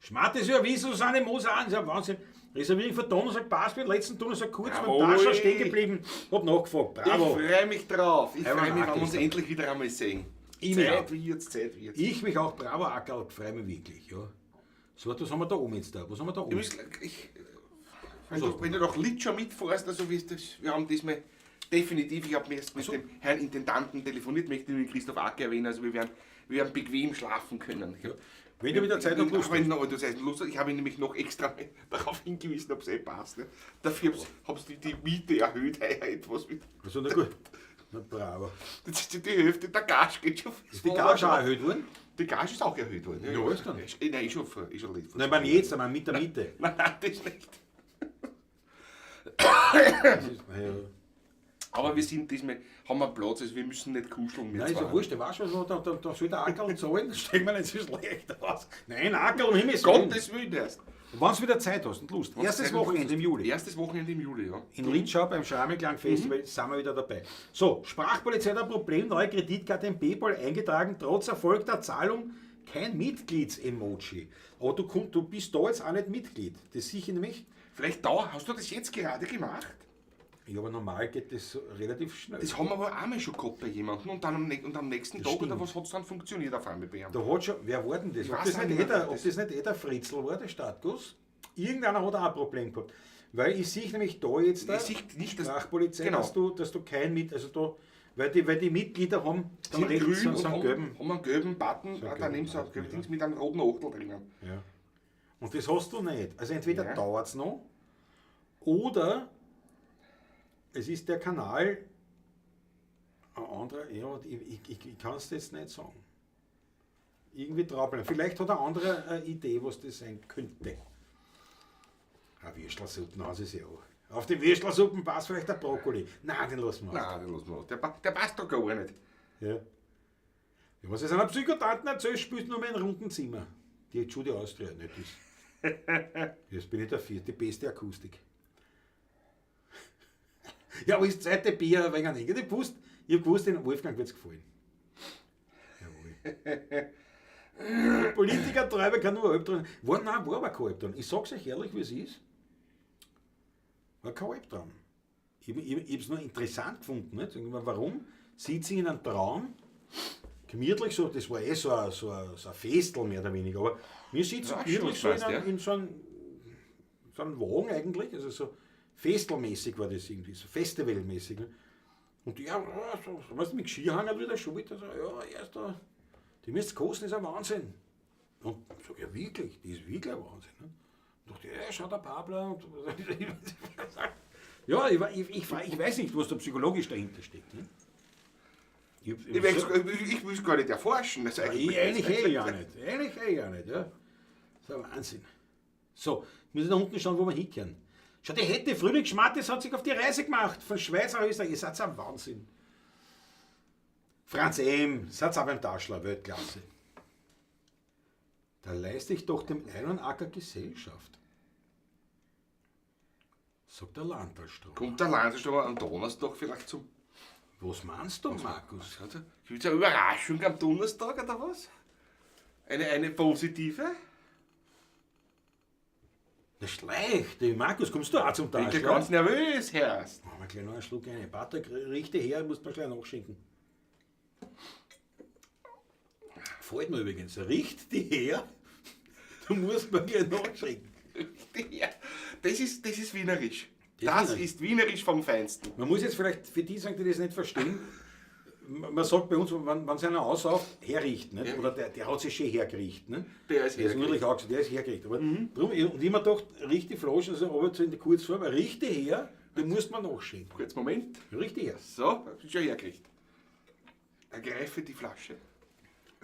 Schmart ist ja wissen, Susanne Moser an, ist ja Wahnsinn. Reservierung für Donnerstag passt mir, letzten Donnerstag kurz mit dem Jawohl. Tascha stehen geblieben. Hab nachgefragt. Bravo. Ich freue mich drauf. Ich Einmal freue mich, wenn wir uns nachgestern. endlich wieder einmal sehen. Ich mich Zeit auch. wird's, Zeit wird's. Ich mich auch, bravo, Ackerl, freue mich wirklich. Ja. So, was haben wir da oben jetzt da? Was haben wir da Ich oben? muss, ich, wenn du nach Litscher mitfährst, also wie ist das, wir haben diesmal definitiv, ich habe mir erst mit dem Herrn Intendanten telefoniert, möchte nur Christoph Acker erwähnen, also wir werden bequem schlafen können. Ich hab- Wenn du wieder Zeit und Lust hast. Noch, du sagst, Lust hast. Ich habe ihn nämlich noch extra darauf hingewiesen, ob es eh passt. Ne? Dafür hab's die Miete erhöht, heuer etwas mit. Also, na gut. Na, bravo. Das ist die Hälfte der Gage geht schon. Ist die Gage auch erhöht worden? Die Gage ist auch erhöht worden. Ja, ist dann. Nein, ist schon, ist schon Nein, ich meine jetzt, ich meine mit der Miete. Nein, nein, das nicht. Das ist, na ja. Aber wir sind diesmal, haben wir Platz, also wir müssen nicht kuscheln. Wir Nein, ist ja zwei. wurscht, der weiß schon, da soll der Ackerl zahlen, dann steigen wir nicht so schlecht aus. Nein, Ackerl, um Himmels Willen. Gottes Willen erst. Wenn du wieder Zeit hast und Lust. Erstes Wochenende im Juli. Erstes Wochenende im Juli, ja. In Litschau beim Schrammelklang Festival sind wir wieder dabei. So, Sprachpolizei hat ein Problem, neue Kreditkarte im PayPal eingetragen, trotz erfolgter Zahlung kein Mitglieds-Emoji. Aber du bist da jetzt auch nicht Mitglied. Das sehe ich nämlich. Vielleicht da, hast du das jetzt gerade gemacht? Ja, aber normal geht das relativ schnell. Das haben wir aber auch mal schon gehabt bei jemandem und dann am nächsten Das Tag oder stimmt. was hat es dann funktioniert auf einmal bei ihm? Da hat schon, wer war denn das? Ich Ob weiß das, auch nicht nicht eh mehr, der, ob das- das nicht eh der Fritzl war, der Stadtguss? Irgendeiner hat auch ein Problem gehabt. Weil ich sehe nämlich da jetzt da, Ich sehe nicht, dass- Sprachpolizei, genau. dass du kein mit, also da Weil die Mitglieder haben dann Sind rechts grün so, und so einen haben, gelben. haben einen gelben Button, So einen ah, da gelben nimmst du einen Button, gelben ja. Dings mit einem roten Achtel drinnen. Ja. Und das hast du nicht. Also entweder Ja. dauert es noch oder es ist der Kanal ein anderer, ja, ich kann es jetzt nicht sagen. Irgendwie draufbleiben. Vielleicht hat ein anderer eine Idee, was das sein könnte. Eine Würstelsuppen haben sie sich auch. Auf die Würstelsuppen passt vielleicht der Brokkoli. Nein, den lassen wir aus. Nein, den lassen wir aus. Der passt doch gar nicht. Ja. Ja, was ist einer Psychotanten erzählt, spielst du nur mehr in runden Zimmer. Die Judy Austria, nicht das. Jetzt bin ich dafür, die beste Akustik. Ja, aber ist Zeit, die Bier ein wenig an. Ich hab gewusst, den Wolfgang wird's gefallen. Jawohl. Politiker treiben kann nur Albtraum. Nein, war aber kein Albtraum. Ich sag's euch ehrlich, wie es ist. War kein Albtraum. Ich hab's nur interessant gefunden. Nicht? Warum sitze ich in einem Traum, gemütlich so, das war eh so ein Festel mehr oder weniger, aber wir sitzen Ja, gemütlich schon, so weißt, ja. in so einem Wagen eigentlich, also so festelmäßig war das irgendwie, so festivalmäßig. Ne? Und ja, so, weißt du, mit Geschirrhanger wieder Schulter, so, ja, erster, die müsst kosten, ist ein Wahnsinn. Und ich sag, ja wirklich, die ist wirklich ein Wahnsinn. Ne? Und dachte, ja, schau der Pabler. Und, ja, ich weiß nicht, was da psychologisch dahinter steckt. Ne? Ich will es gar nicht erforschen. Das Ich, eigentlich eh ja nicht. Eigentlich eh ja nicht, ja. Das ist ein Wahnsinn. So, müssen wir da unten schauen, wo wir hinkehren. Schau, die hätte Frühlingsschmattes hat sich auf die Reise gemacht. Von Schweiz nach Österreich. Ihr seid ein Wahnsinn. Franz M., seid auch beim Taschler, Weltklasse. Da leiste ich doch dem einen Acker Gesellschaft. Sagt der Landalstromer. Kommt der Landalstromer am Donnerstag vielleicht zum... Was meinst du, Markus? Gibt es eine Überraschung am Donnerstag oder was? Eine positive? Das ist leicht. Markus, kommst du auch zum Ich bin Taschler? ganz nervös, Herrst. Machen wir gleich noch einen Schluck rein. Patrick, richte her, musst mir gleich nachschenken. Gefällt mir übrigens. Richt die her, du musst mir gleich nachschenken. Ja, das ist wienerisch. Das Das ist wienerisch vom Feinsten. Man muss jetzt vielleicht für die sagen, die das nicht verstehen, man sagt bei uns, wenn sich einer aussauft, herrichten. Nicht? Ja. Oder der hat sich schön hergerichtet. Ne? Der ist Der ist hergerichtet. natürlich auch gesagt, der ist hergerichtet. Aber drum, und immer gedacht, richte die Flaschen, also aber zu in der Kurzform, richte her, du musst mir nachschenken. Kurz, Moment. Richte her. So, ist schon hergerichtet. Ergreife die Flasche.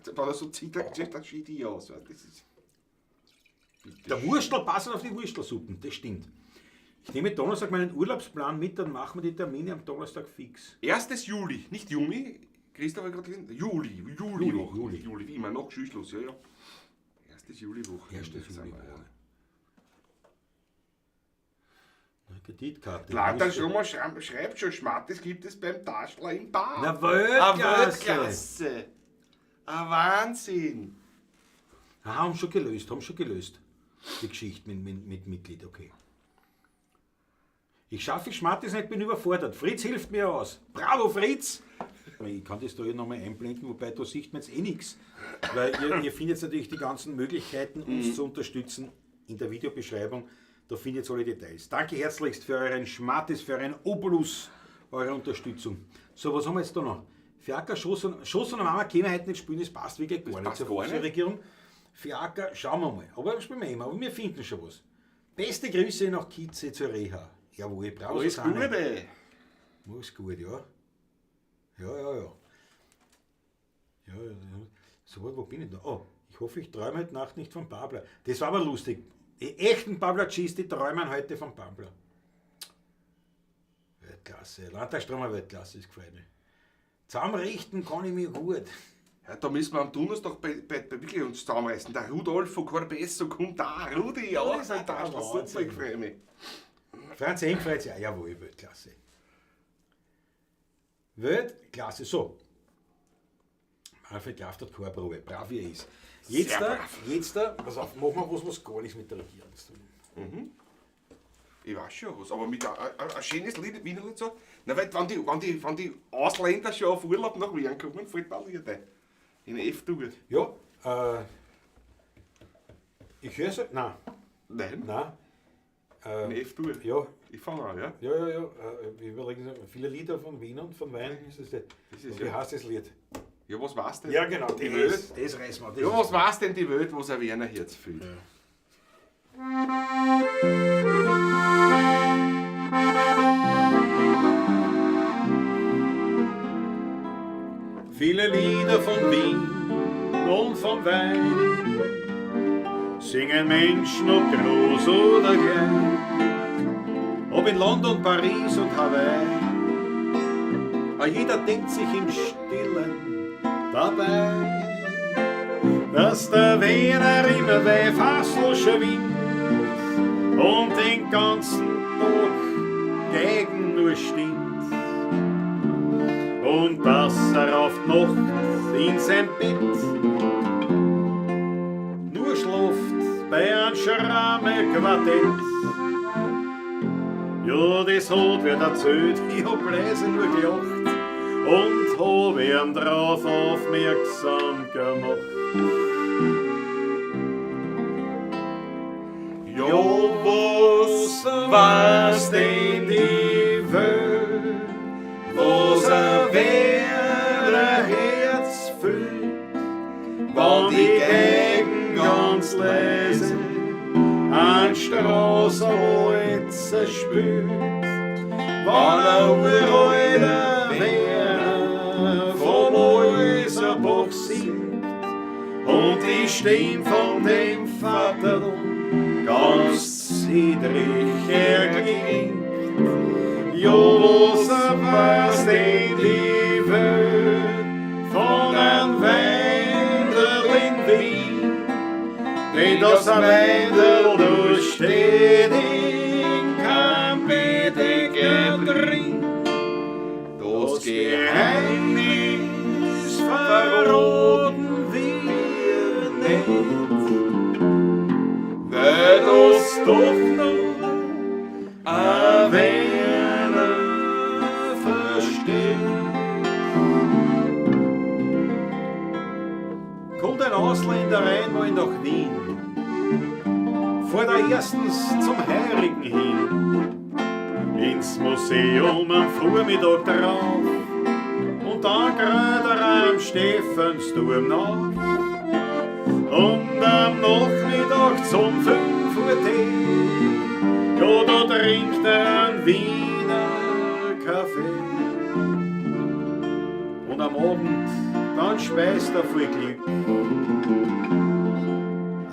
Wenn er so zittert, dann schießt die aus. Das ist bitte. Der Wurstel passt auf die Wurstelsuppen, das stimmt. Ich nehme Donnerstag meinen Urlaubsplan mit, dann machen wir die Termine am Donnerstag fix. 1. Juli, nicht Juni, Christoph hat gerade gelesen, Juli, Juli, Juli, Woche. Juli. Juli, wie immer noch Schluss, ja, ja. 1. Juliwoche. 1. Sind wir, Juliwoche. ja. Na, Kreditkarte. Landalstromer schreibt schon, Schmattes gibt es beim Taschler in Bar. Na, Weltklasse. Weltklasse. Ein Wahnsinn. Ah, haben schon gelöst. Die Geschichte mit Mitglied, okay. Ich schaffe Schmattes nicht, bin überfordert. Fritz hilft mir aus. Bravo, Fritz! Ich kann das da hier nochmal einblenden, wobei da sieht man jetzt eh nichts. Weil ihr findet natürlich die ganzen Möglichkeiten, uns zu unterstützen in der Videobeschreibung. Da findet ihr alle Details. Danke herzlichst für euren Schmattes, für euren Obolus, eure Unterstützung. So, was haben wir jetzt da noch? Fiaker, Schoss und Mama können heute nicht spielen, das passt wirklich gar nicht passt zur gar nicht. Regierung. Fiaker, schauen wir mal. Aber spielen wir immer, aber wir finden schon was. Beste Grüße nach Kitze zur Reha. Jawohl, bravo, Alles Susanne. Gute. Alles gut, ja. Ja, ja, ja. Ja, ja, ja. So, wo bin ich da? Oh, ich hoffe, ich träume heute Nacht nicht von Pabler. Das war aber lustig. Die echten Pabler-Cheese, die träumen heute von Pabler. Weltklasse. Landtagstromer Weltklasse, das gefällt mir. Zusammenrichten kann ich mir gut. Ja, da müssen wir am Donnerstag bei wirklich uns zusammenreißen. Der Rudolfo Corbesso kommt da. Rudi, ja, das ist ein Taschler, Wahnsinn. super, ich freue mich. Franz Eng freut sich auch. Jawohl, Weltklasse. Weltklasse. So. Manfred Kraft hat keine Probe. Brav wie er ist. Jetzt Sehr da, brav. jetzt da, pass auf, machen wir was, was gar nichts mit der Regierung zu tun hat. Ich weiß schon was, aber mit ein schönes Lied, Wiener Lied so. Na, weil wenn die Ausländer schon auf Urlaub nach Wien kommen, fällt mir ein Lied ein. In F-Dur. Ja, ich höre so, nein, Nein. nein. In F-Dur. Ja. Ich fange an, ja? Ja, ja, ja. Ich überlege, viele Lieder von Wien und von Wein. Ist das, Das ist wie ja. heißt das Lied? Ja, was war's denn? Ja, genau. Die Welt. Das reißen wir. Das Ja, was war's denn die Welt, was ein Werner Herz fühlt? Ja. Viele Lieder von Wien und vom Wein singen Menschen, ob groß oder klein, ob in London, Paris und Hawaii. A jeder denkt sich im Stillen dabei, dass der Wiener immer weh Fassel schwingt und den ganzen Tag gegen nur stimmt. Und dass er auf die Nacht in sein Bett nur schlaft bei einem Schramme-Quartett. Ja, das hat wer erzählt, ich hab leise nur gelacht und hab ihn drauf aufmerksam gemacht. Ja, was Was denn die Welt, was ein Werner Herz fühlt, wann die Geigen ganz leise an Straßenholzer spült, wann ein uralter Werner vom Häuserbach singt und die Stimme von dem Vater ganz zittrig erklingt. Ja, was weiß denn die Welt von einem Wendel in Wien, denn das Wendel da steht in kein Bedecker drin. Das Das Geheimnis verraten wir nicht, weil das doch noch ein Werner versteht. Kommt ein Ausländer einmal nach Wien, fährt er erstens zum Heurigen hin, ins Museum am Vormittag drauf und dann grad er am Stephansturm nach. Und am Nachmittag zum 5 Uhr Tee, ja, da trinkt er einen Wiener Kaffee. Und am Abend, dann speist er voll Glück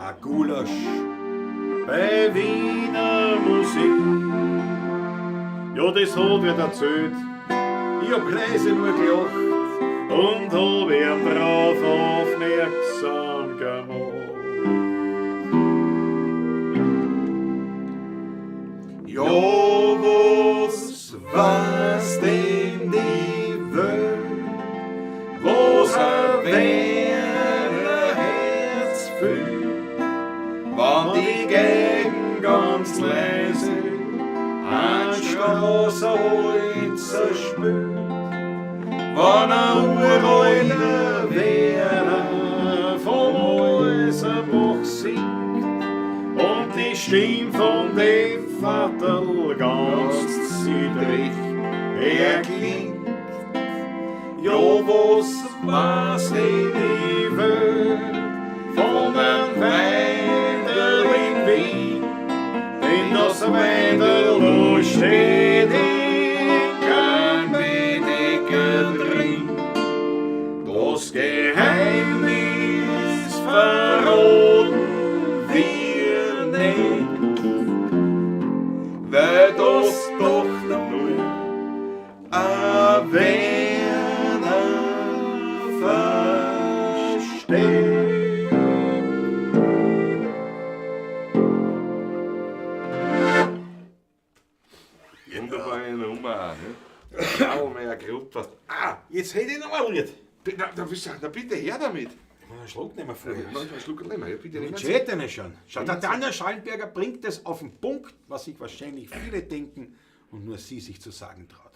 ein Gulasch bei Wiener Musik. Ja, das hat wer erzählt, ich hab leise nur gelacht und hab ihn drauf aufmerksam gemacht. Ja, was Was denn die Welt, was ein Werner Herz fühlt, wann wann die Geigen ganz leise an Straßenholzer spült, wann ein uralter Werner vom Häuserbach singt und die Stimme von dem Vaterl ganz zittrig erklingt. Ja, was weiß denn die Welt von einem Wendel in Wien? Denn das Wendel, da steht in kein Bedecker drin. Das Geheimnis verraten wir nicht, weil das doch nur ein Werner versteht. Wunderbare Nummer, ne? Schau mal, Gruppe. Ah, jetzt hätte ich noch ein Lied. Na, na, na, bitte her damit. Ich muss einen Schluck nehmen vorher. Ja, einen Schluck nehmen, ja, bitte nehmen Sie. Entscheid eine schon. Schau, der Daniel Schallenberger bringt es auf den Punkt, was sich wahrscheinlich viele denken und nur sie sich zu sagen traut.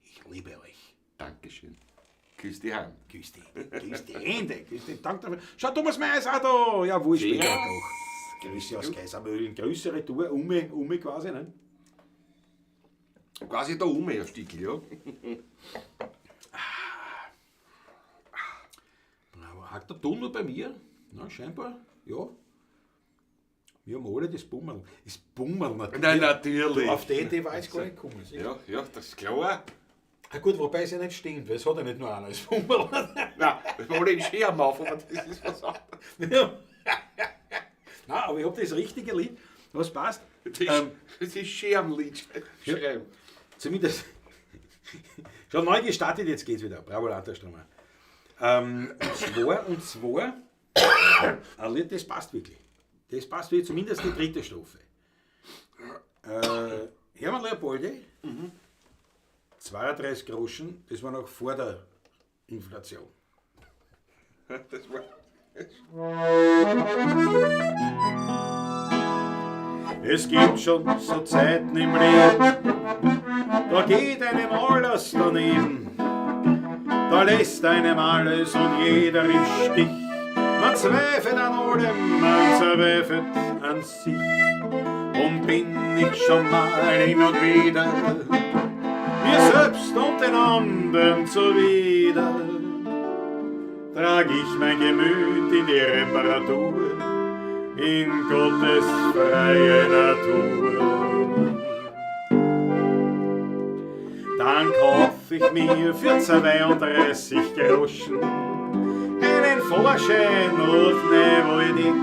Ich liebe euch. Dankeschön. Küss die Hand. Küss die, küss die Hände, küss die Dank dafür. Schau, Thomas Mayer ist auch da. Ja, wurscht, Ja. doch. Grüße aus Kaisermühlen, größere Tour, ume quasi, ne? Quasi da um, ein Stickel, ja. Bravo. Hakt der Ton nur bei mir? Na, scheinbar, ja. Wir haben alle das Bummerl. Das Bummerl natürlich. Nein, natürlich. Auf die Idee war ich gar nicht gekommen. Ja, ja, das ist klar. Ah, gut, wobei es ja nicht stimmt, weil es hat ja nicht nur einer das Bummerl. Nein, das war alle in Scherben auf, aber das ist was anderes. Ja. Nein, aber ich habe das richtige Lied, was passt. Das ist, das ist Scherbenlied. Ja. Schreiben. Zumindest. Schon neu gestartet, jetzt geht's wieder. Bravo, Landesströmer. Und zwar, ein Lied, das passt wirklich. Das passt wirklich, zumindest die dritte Strophe. Hermann Leopoldi, 32 Groschen, das war noch vor der Inflation. Das war. Es gibt schon so Zeiten im Leben, da geht einem alles daneben. Da lässt einem alles und jeder im Stich. Man zweifelt an allem, man zweifelt an sich. Und bin ich schon mal hin und wieder mir selbst und den anderen zuwider, trag ich mein Gemüt in die Reparatur, in Gottes freie Natur. Dann kauf ich mir für 32 Groschen einen Fahrschein nach Neuwaldeck.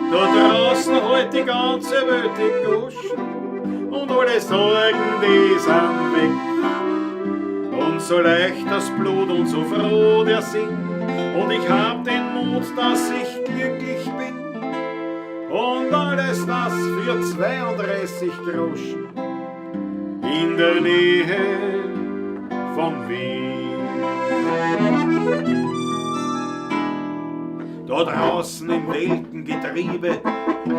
Da draußen halt die ganze Welt die Goschen und alle Sorgen, die sind weg. Und so leicht das Blut und so froh der Sinn, und ich hab den Mut, dass ich glücklich bin. Und alles das für 32 Groschen in der Nähe von Wien. Da draußen im Weltengetriebe,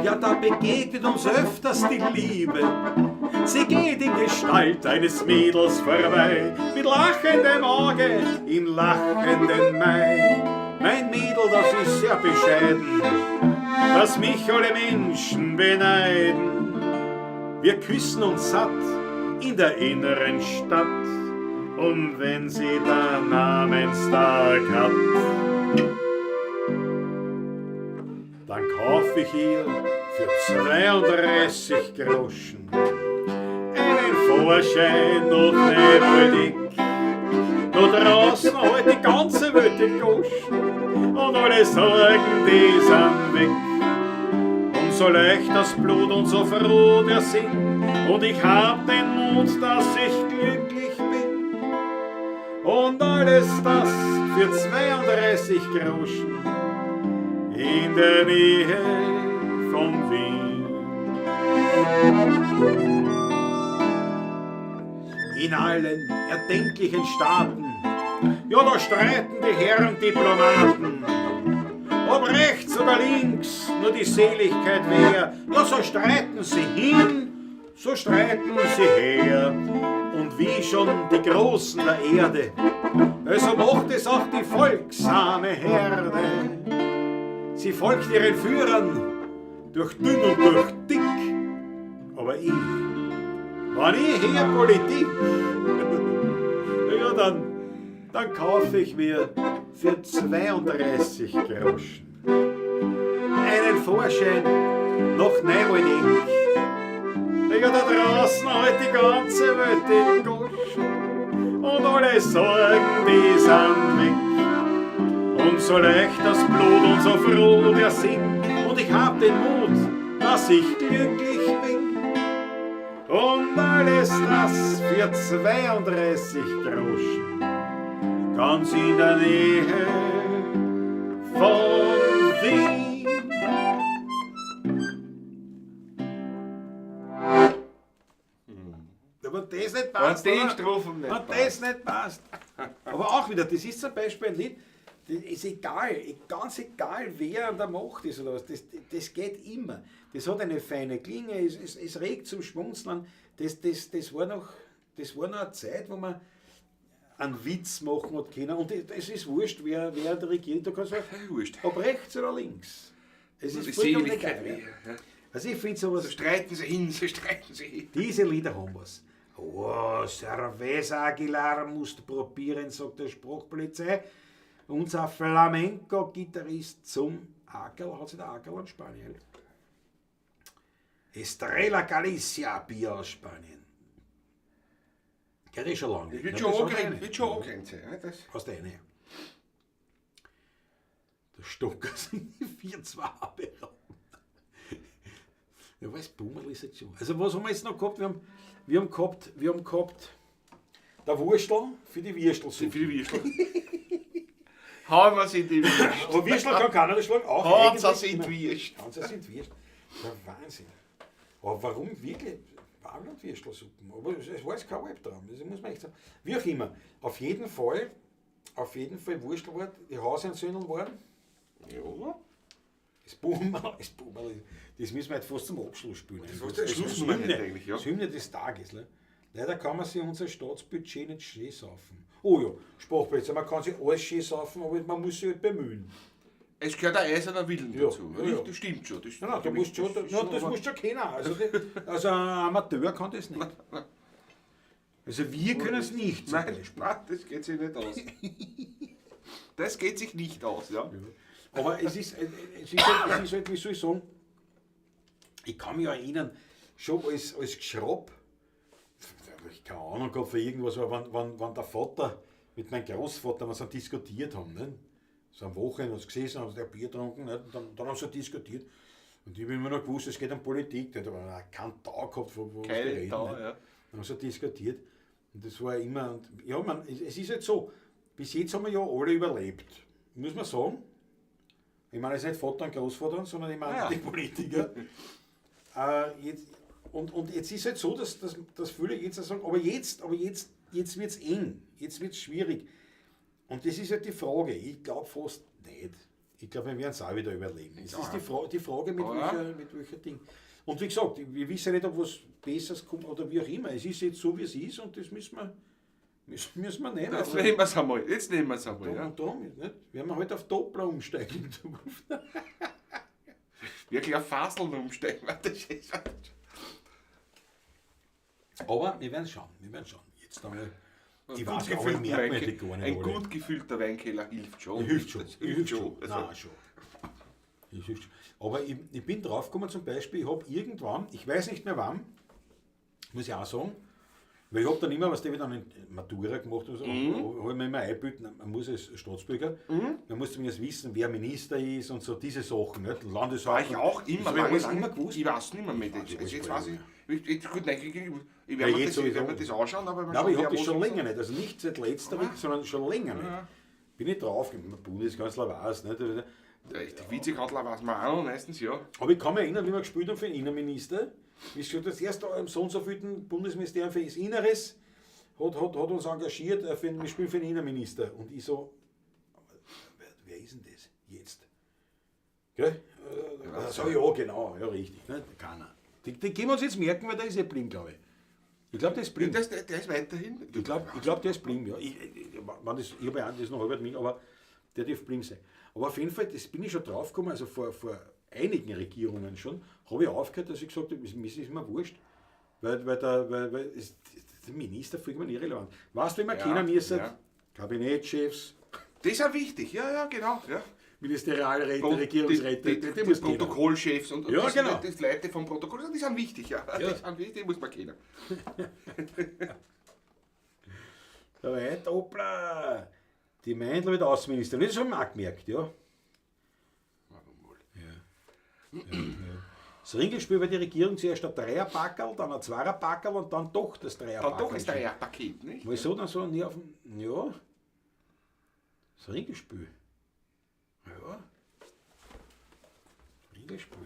ja, da begegnet uns öfters die Liebe. Sie geht in Gestalt eines Mädels vorbei, mit lachendem Auge im lachenden Mai. Mein Mädel, das ist sehr bescheiden, dass mich alle Menschen beneiden. Wir küssen uns satt in der inneren Stadt, und wenn sie da Namenstag hat, dann kauf ich ihr für 32 Groschen einen Fahrschein nach Neuwaldeck. Da draußen halt die ganze Welt die Goschen und alle Sorgen, die sind weg. Und so leicht das Blut und so froh der Sinn, und ich hab den Mut, dass ich glücklich bin. Und alles das für 32 Groschen in der Nähe von Wien. In allen erdenklichen Staaten, ja, da streiten die Herren Diplomaten. Ob rechts oder links nur die Seligkeit wär, ja, so streiten sie hin, so streiten sie her. Und wie schon die Großen der Erde, also macht es auch die folgsame Herde. Sie folgt ihren Führern durch dünn und durch dick, aber ich, wenn ich hier Politik, ja, dann kaufe ich mir für 32 Groschen einen Fahrschein nach Neuwaldeck. Ja, da draußen halt die ganze Welt die Goschen und alle Sorgen, die sind weg. Und so leicht das Blut und so froh der Sinn, und ich hab den Mut, dass ich glücklich bin. Und alles das für 32 Groschen, ganz in der Nähe von Wien. Aber das nicht passt, Wenn die oder? Strophen nicht Wenn das nicht passt. Aber auch wieder, das ist zum Beispiel ein Lied, das ist egal, ganz egal, wer an der Macht ist oder was, das geht immer. Das hat eine feine Klinge, es regt zum Schmunzeln. Das war noch eine Zeit, wo man einen Witz machen hat können. Und es ist wurscht, wer da regiert, da kannst du sagen, Wurscht. ob rechts oder links. Es Die ist vollkommen Seligkeit egal. weh. Ja. Also ich finde sowas, So streiten sie hin, so streiten sie hin. diese Lieder haben was. Oh, Cerveza Aguilar musst probieren, sagt der Sprachpolizei. Unser Flamenco-Gitarrist zum Akerl, hat sich der Akerl an Spanien. Estrella Galicia, Bier aus Spanien. Kenn ich schon lange. Das wird nicht. schon Das hat angrenzt, eine. wird schon angrenzt sein. ne? Das Hast du eine? Der Stocker sind die 4-2 berauben. Ja, was Bummerl ist jetzt schon. Also was haben wir jetzt noch gehabt? Wir haben gehabt der Wurstel für die Würstelsuppe. für die Würstel. Hauen wir sie in die Würstel. Aber Würstel kann keiner schlagen. Auch Hauen eigentlich sie in immer. die Würstel. Hauen sie in die Würstel. Der Wahnsinn. Aber warum wirklich? Warum Würstelsuppen? Aber es war jetzt kein Albtraum, das muss man echt sagen. Wie auch immer. Auf jeden Fall Wurstel war, die Hausentsündel waren. Ja. Das Bummerl, das Bummerl, das müssen wir jetzt fast zum Abschluss spielen. Das ist der Schlussnummer Hymne, eigentlich, ja. Das Hymne des Tages. Ne? Leider kann man sich unser Staatsbudget nicht schön saufen. Oh ja, Sprachplätze, man kann sich alles schön saufen, aber man muss sich halt bemühen. Es gehört ein eiserner Willen Ja, dazu. ja, ja. Das stimmt schon. Das, Nein, nein, du musst schon, das, ist nein, das aber- musst du schon kennen. Also, also ein Amateur kann das nicht. Also wir können es nicht. Zum Nein, Beispiel. nein, das geht sich nicht aus. Das geht sich nicht aus, ja. Aber es ist halt, wie soll ich sagen, ich kann mich erinnern, schon als Geschraub, da hab ich keine Ahnung gehabt für irgendwas, aber wenn der Vater mit meinem Großvater, wenn sie dann diskutiert haben, ne? So am Wochenende haben sie gesessen, haben sie ein Bier getrunken, ne? Und dann haben sie diskutiert. Und ich habe immer noch gewusst, es geht um Politik. Da hat aber keinen Tag gehabt, wo sie Keinen reden. Tag, ne? ja. Dann haben sie diskutiert. Und das war immer, und, ja, man, es ist halt so, bis jetzt haben wir ja alle überlebt, muss man sagen. Ich meine jetzt nicht Vater und Großvater, sondern ich meine Ja. die Politiker. Jetzt, und jetzt ist halt so, dass viele jetzt sagen, aber jetzt wird es eng, jetzt wird es schwierig. Und das ist halt die Frage, ich glaube fast nicht. Ich glaube, wir werden es auch wieder überleben. Es ist die Frage, mit, Ja. welcher Ding. Und wie gesagt, wir wissen ja nicht, ob was Besseres kommt oder wie auch immer. Es ist jetzt so, wie es ist und das müssen wir nehmen. Jetzt Aber nehmen wir es einmal. Jetzt nehmen wir es einmal, darum ja. und darum, nicht? Werden wir halt auf Doppler umsteigen in Zukunft. Wirklich auf Faseln umsteigen. Das ist- Aber wir werden schauen, wir werden schauen. Jetzt einmal, ich Ein weiß, gut aber ich gefüllter merke mir Weinke- die gar nicht Ein alle. gut gefüllter Weinkeller hilft schon. Hilft schon. Das hilft schon. Also, Nein, schon. Das hilft schon. Aber ich bin draufgekommen, zum Beispiel, ich habe irgendwann, ich weiß nicht mehr wann, muss ich auch sagen, weil ich habe dann immer, was der dann in Matura gemacht hat, mhm. habe ich mir immer eingebildet, man muss als Staatsbürger, man muss zumindest wissen, wer Minister ist und so diese Sachen, nicht? War Landeshauptmann. ich auch immer, Das hab ich lange, alles lange, immer gewusst. Ich weiß nicht mehr mit. weiß Also jetzt alles weiß ich, jetzt, gut, nein, ich Ja, werde mir, jetzt das, ich werd sowieso. mir das anschauen, aber Nein, aber ich wer habe das was schon und so. länger nicht. Also nicht seit letzterem, sondern schon länger nicht. Bin ich drauf, Bundeskanzler weiß, nicht? Ja, Die Vizekanzler weiß man auch noch meistens, ja. Aber ich kann mich erinnern, wie wir gespielt haben für den Innenminister. Wie gesagt, das erste am so und so vielten Bundesministerium für das Inneres hat uns engagiert, wir spielen für den Innenminister. Und ich so, wer ist denn das jetzt? Gell? So, ja, genau, ja, richtig. Ne? Keiner. Die können wir uns jetzt merken, weil der ist eh blind, glaube ich. Ich glaube, der ist blind. Der ist weiterhin. Ich glaube, der ist blind, ja. Ich habe ja auch das noch halb mit, aber der darf blind sein. Aber auf jeden Fall, das bin ich schon draufgekommen, also vor einigen Regierungen schon, habe ich aufgehört, dass ich gesagt habe, mir ist immer wurscht. Weil der Minister vollkommen irrelevant. Weißt du, wie man Ja, kennen müssen? ja. Kabinettschefs, Das ist ja wichtig, ja, ja, genau. Ja. Ministerialräte, Und Regierungsräte, die musst du kennen. Protokollchefs und Ja, das, genau. die Leute vom Protokoll, die sind wichtig, ja. Ja. Die sind wichtig, die muss man kennen. Der Weid, hoppla! Die Meindl wird Außenminister. Das habe ich auch gemerkt, ja. Warum wohl? Das Ringelspiel war die Regierung zuerst ein Dreierpackerl, dann ein Zweierpackerl und dann doch das Dreierpackerl. Dann doch ist der Paket, nicht? Weil so dann so nie auf dem. Ja. Das Ringelspiel. Ja. Ringelspiel.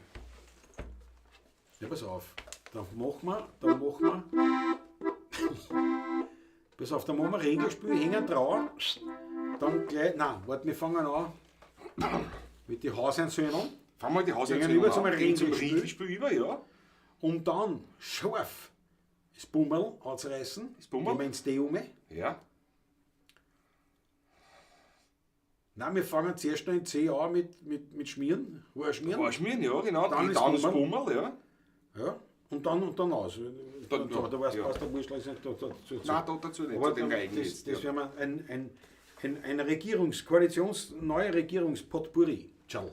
Ja, pass auf. Dann machen wir. Pass auf, dann machen wir Ringelspiel, hängen dran. Dann gleich. Nein, warte, wir fangen an mit den Hauseinzündern. Fangen wir die Hauseinzündung Gehen über zum an. Gehen zum Ringelspiel. Ringelspiel über, ja. Um dann scharf das Bummerl anzureißen. Das Bummerl? Gehen wir ins D um. Ja. Nein, wir fangen zuerst noch in 10 an mit Schmieren. Haare schmieren. Haare schmieren, ja, genau. Dann ist Dann ist Bummerl. Bummerl, ja. Ja. Und dann aus. Dann, da, ja, da weißt ja. du, der Wurstel ist nicht da, Nein, da dazu nicht, Aber zu dem Reigen das, jetzt, das ja. werden wir ein Regierungs-, Koalitions-, neue Regierungspotpourri. Ciao.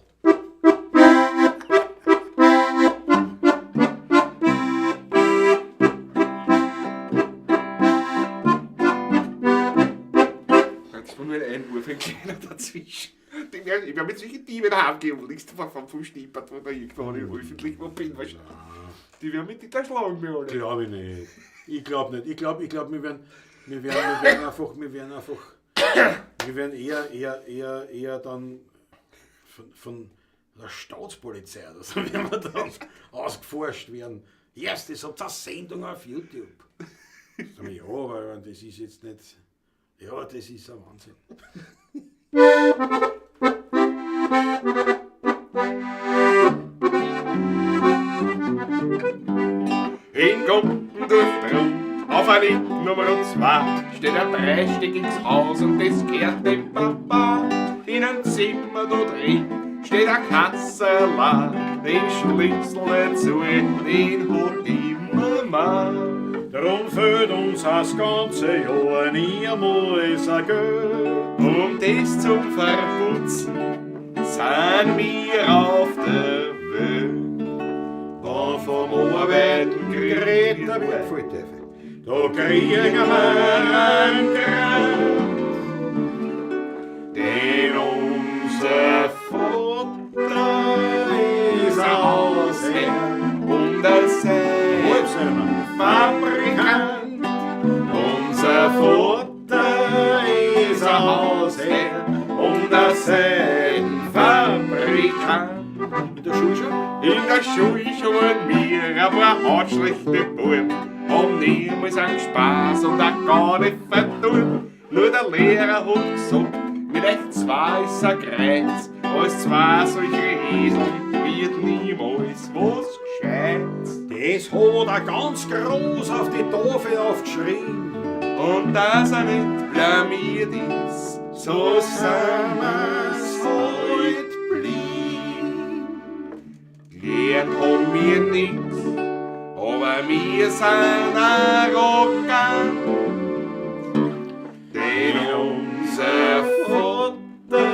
Jetzt war nur ein Einwurf, ein kleiner dazwischen. Ich werde mit solchen Dieben heimgehen, wo liegst du vom Stippert, wo da irgendwo ich öffentlich wo bin. Weißt du. Die werden mit da schlagen, mir alle. Glaube ich nicht. Ich glaube nicht. Ich glaub, wir werden eher dann von der Staatspolizei oder so, werden wir dann ausgeforscht werden. Erst, das habt ihr eine Sendung auf YouTube. Sag ich, ja, aber das ist jetzt nicht. Ja, das ist ein Wahnsinn. In Gumpendorf drunten, auf Allee Nummer 2, steht ein dreistöckiges Haus und das gehört dem Papa. In einem Zimmer da drin steht ein Kasserl, den Schlüssel dazu, den hat immer man. Drum fehlt uns das ganze Jahr niemals ein Geld. Um das zum Verputzen sind wir auf der Welt. Da vom Arbeiten Geräte kriegen wird voll. Da kriegen wir einen Grant, denn unser Vater ist ein Hausherr und ein Seidenfabrikant. Unser Vater ist ein Hausherr und ein Seidenfabrikant. In der Schule schon? In der Schule waren wir ein paar hautschlechte Buben, haben niemals einen Spaß und auch gar nicht vertun. Nur der Lehrer hat gesagt, mit euch zwei ist ein Kreuz, als zwei solche Esel wird niemals was Gescheites. Das hat er ganz groß auf die Tafel aufgeschrieben. Und dass er nicht blamiert ist, so sind wir's heut blieb. Gelernt haben wir nix, aber wir sind arrogant. Denn unser Vater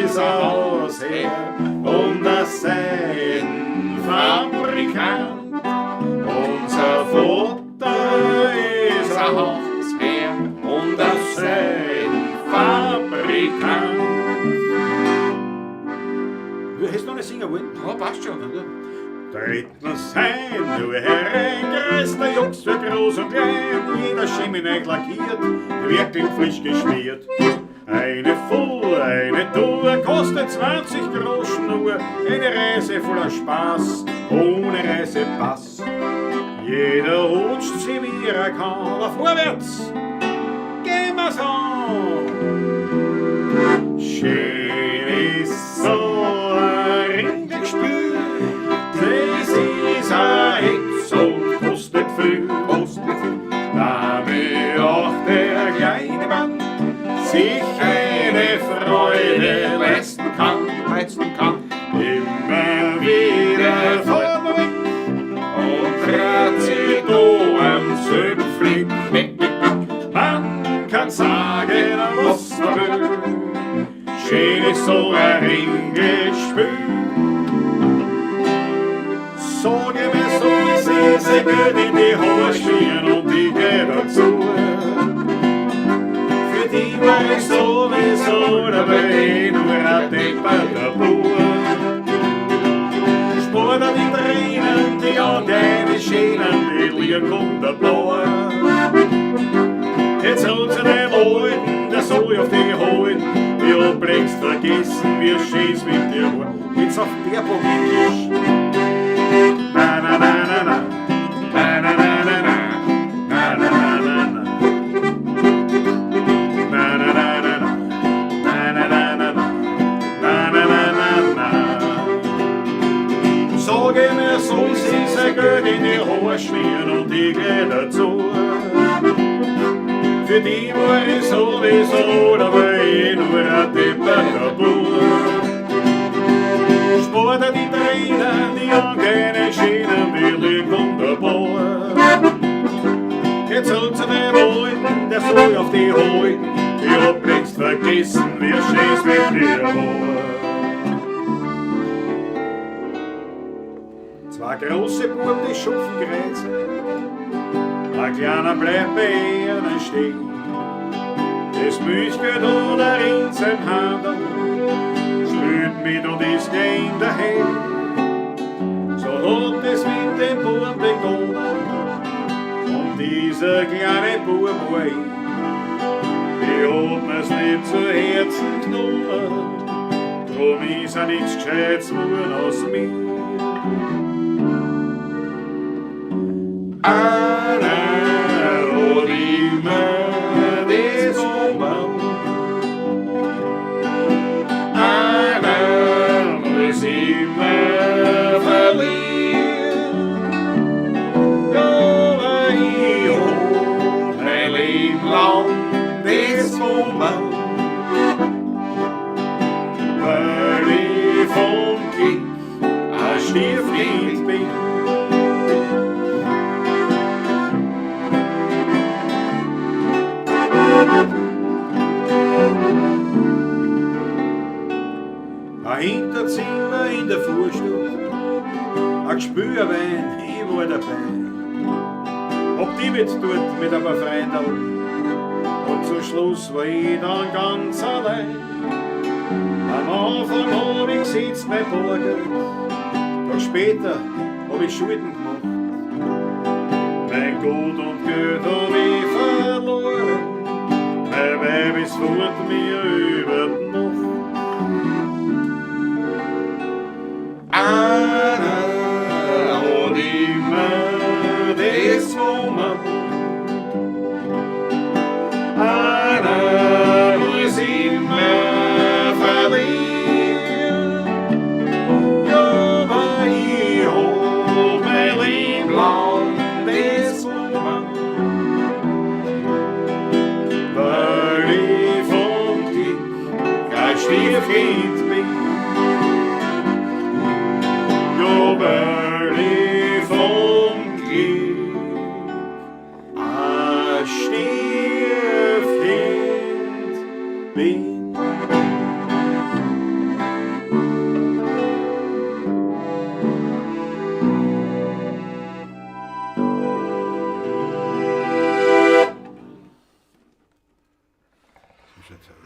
ist ein Hausherr und ein Seidenfabrikant. Unser Vater ist ein Hausherr und ein Seidenfabrikant. Hättest du noch nicht singen wollen? Ja, passt schon. Drittens sein, nur herein, der Jungs für groß und klein, jeder Cheminee lackiert, wirklich frisch geschmiert. Eine Fuhr, eine Tour, kostet 20 Groschen nur, eine Reise voller Spaß, ohne Reisepass. Jeder rutscht sie wie er kann, aber vorwärts, gehen wir's an. Schön ist so ein Ringelspiel, das ist ein Hetz und kostet viel, kostet viel. Damit auch der kleine Mann sich eine Freude leisten kann, leisten kann. Immer wieder vorweg und trat sie da am selben Fleck. Weg, weg, weg. Man kann sagen, was man will. Schön ist so ein Ringelspiel. Sag ich mir so, wie sie Geld in die Haare schmieren und ich geh dazu. Für die war ich sowieso dabei, nur ein depperter Bub. Spur dir die Tränen, die an deine Schienen, die liegen wunderbar. Jetzt holen sie den Leuten, der soll auf die holen. Ich hab längst vergessen, wie schön's mit dir war. Jetzt auf Baerbock Englisch. Na, na, na, na, na. Na, na, na, na, na. Na, na, na, na, na. Na, na, na, na, na. Na, na, na, na, na. Na, na, na, na, na. Sag ich mir, soll sie sein Geld in die Haare schmieren und ich geh dazu. Für die war ich sowieso, aber eh nur ein depperter Bub. Sport die Tränen, die an keine Schienen, die liegt wunderbar. Jetzt soll zu dem Alten, der soll auf die halten, ich hab längst vergessen, wie schön's mit dir war. Zwei große Buben, die schupfen Kreuz, ein kleiner bleibt bei ihnen stehen. Das Milchgeld hat er in seinem Handel, spielt mit und ist gleich in der Hand. So hat es mit dem Buben begonnen, und dieser kleine Bub war ich. Ich hab mir's nicht zu Herzen genommen, drum ist er nichts Gescheites geworden aus mir. Einer hat immer das Bomberl. Einer muss immer verlieren. Ja, aber ich hab mein Leben lang das Bomberl. Weil ich vom Glück ein Stiefkind bin. Ein Hinterzimmer in der Vorstadt, ein Gespürwein, ich war dabei. Hab die mit dort mit ein paar Freunden und zum Schluss war ich dann ganz allein. Am Anfang hab ich gesetzt mein Bargeld, doch später hab ich Schulden gemacht. Mein Gut und Geld hab ich verloren, mein Weib ist fort mir über die Nacht. Einer hat immer das Bomberl. Einer muss immer verlieren. Ja, aber ich hab mein Leben lang das Bomberl. Weil ich vom Glück kein Stiefkind bin. Ja, weil ich vom Glück ein Stiefkind bin.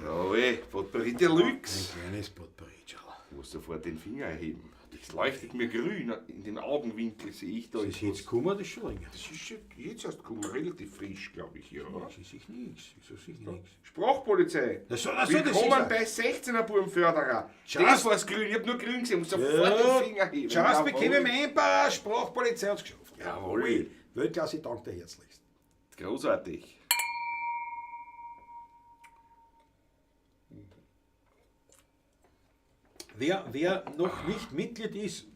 Jawohl, Potpourri Deluxe. Ein kleines Potpourri, schau. Ich muss sofort den Finger erheben. Das leuchtet mir grün in den Augenwinkel, sehe ich da. Das ist jetzt gekommen, das ist schon länger. Das ist schon jetzt erst gekommen, relativ frisch, glaube ich. Ja. Das ist sich nichts. Wieso sich nichts? Sprachpolizei. Das so, das so, das Willkommen ist bei 16er Bubenförderer. Just. Das war's grün, ich hab nur grün gesehen, muss sofort den Finger heben. Just Jawohl. bekäme mein paar Sprachpolizei hat's geschafft. Jawohl. Weltklasse, ich danke dir herzlichst. Großartig. Wer noch nicht Mitglied ist,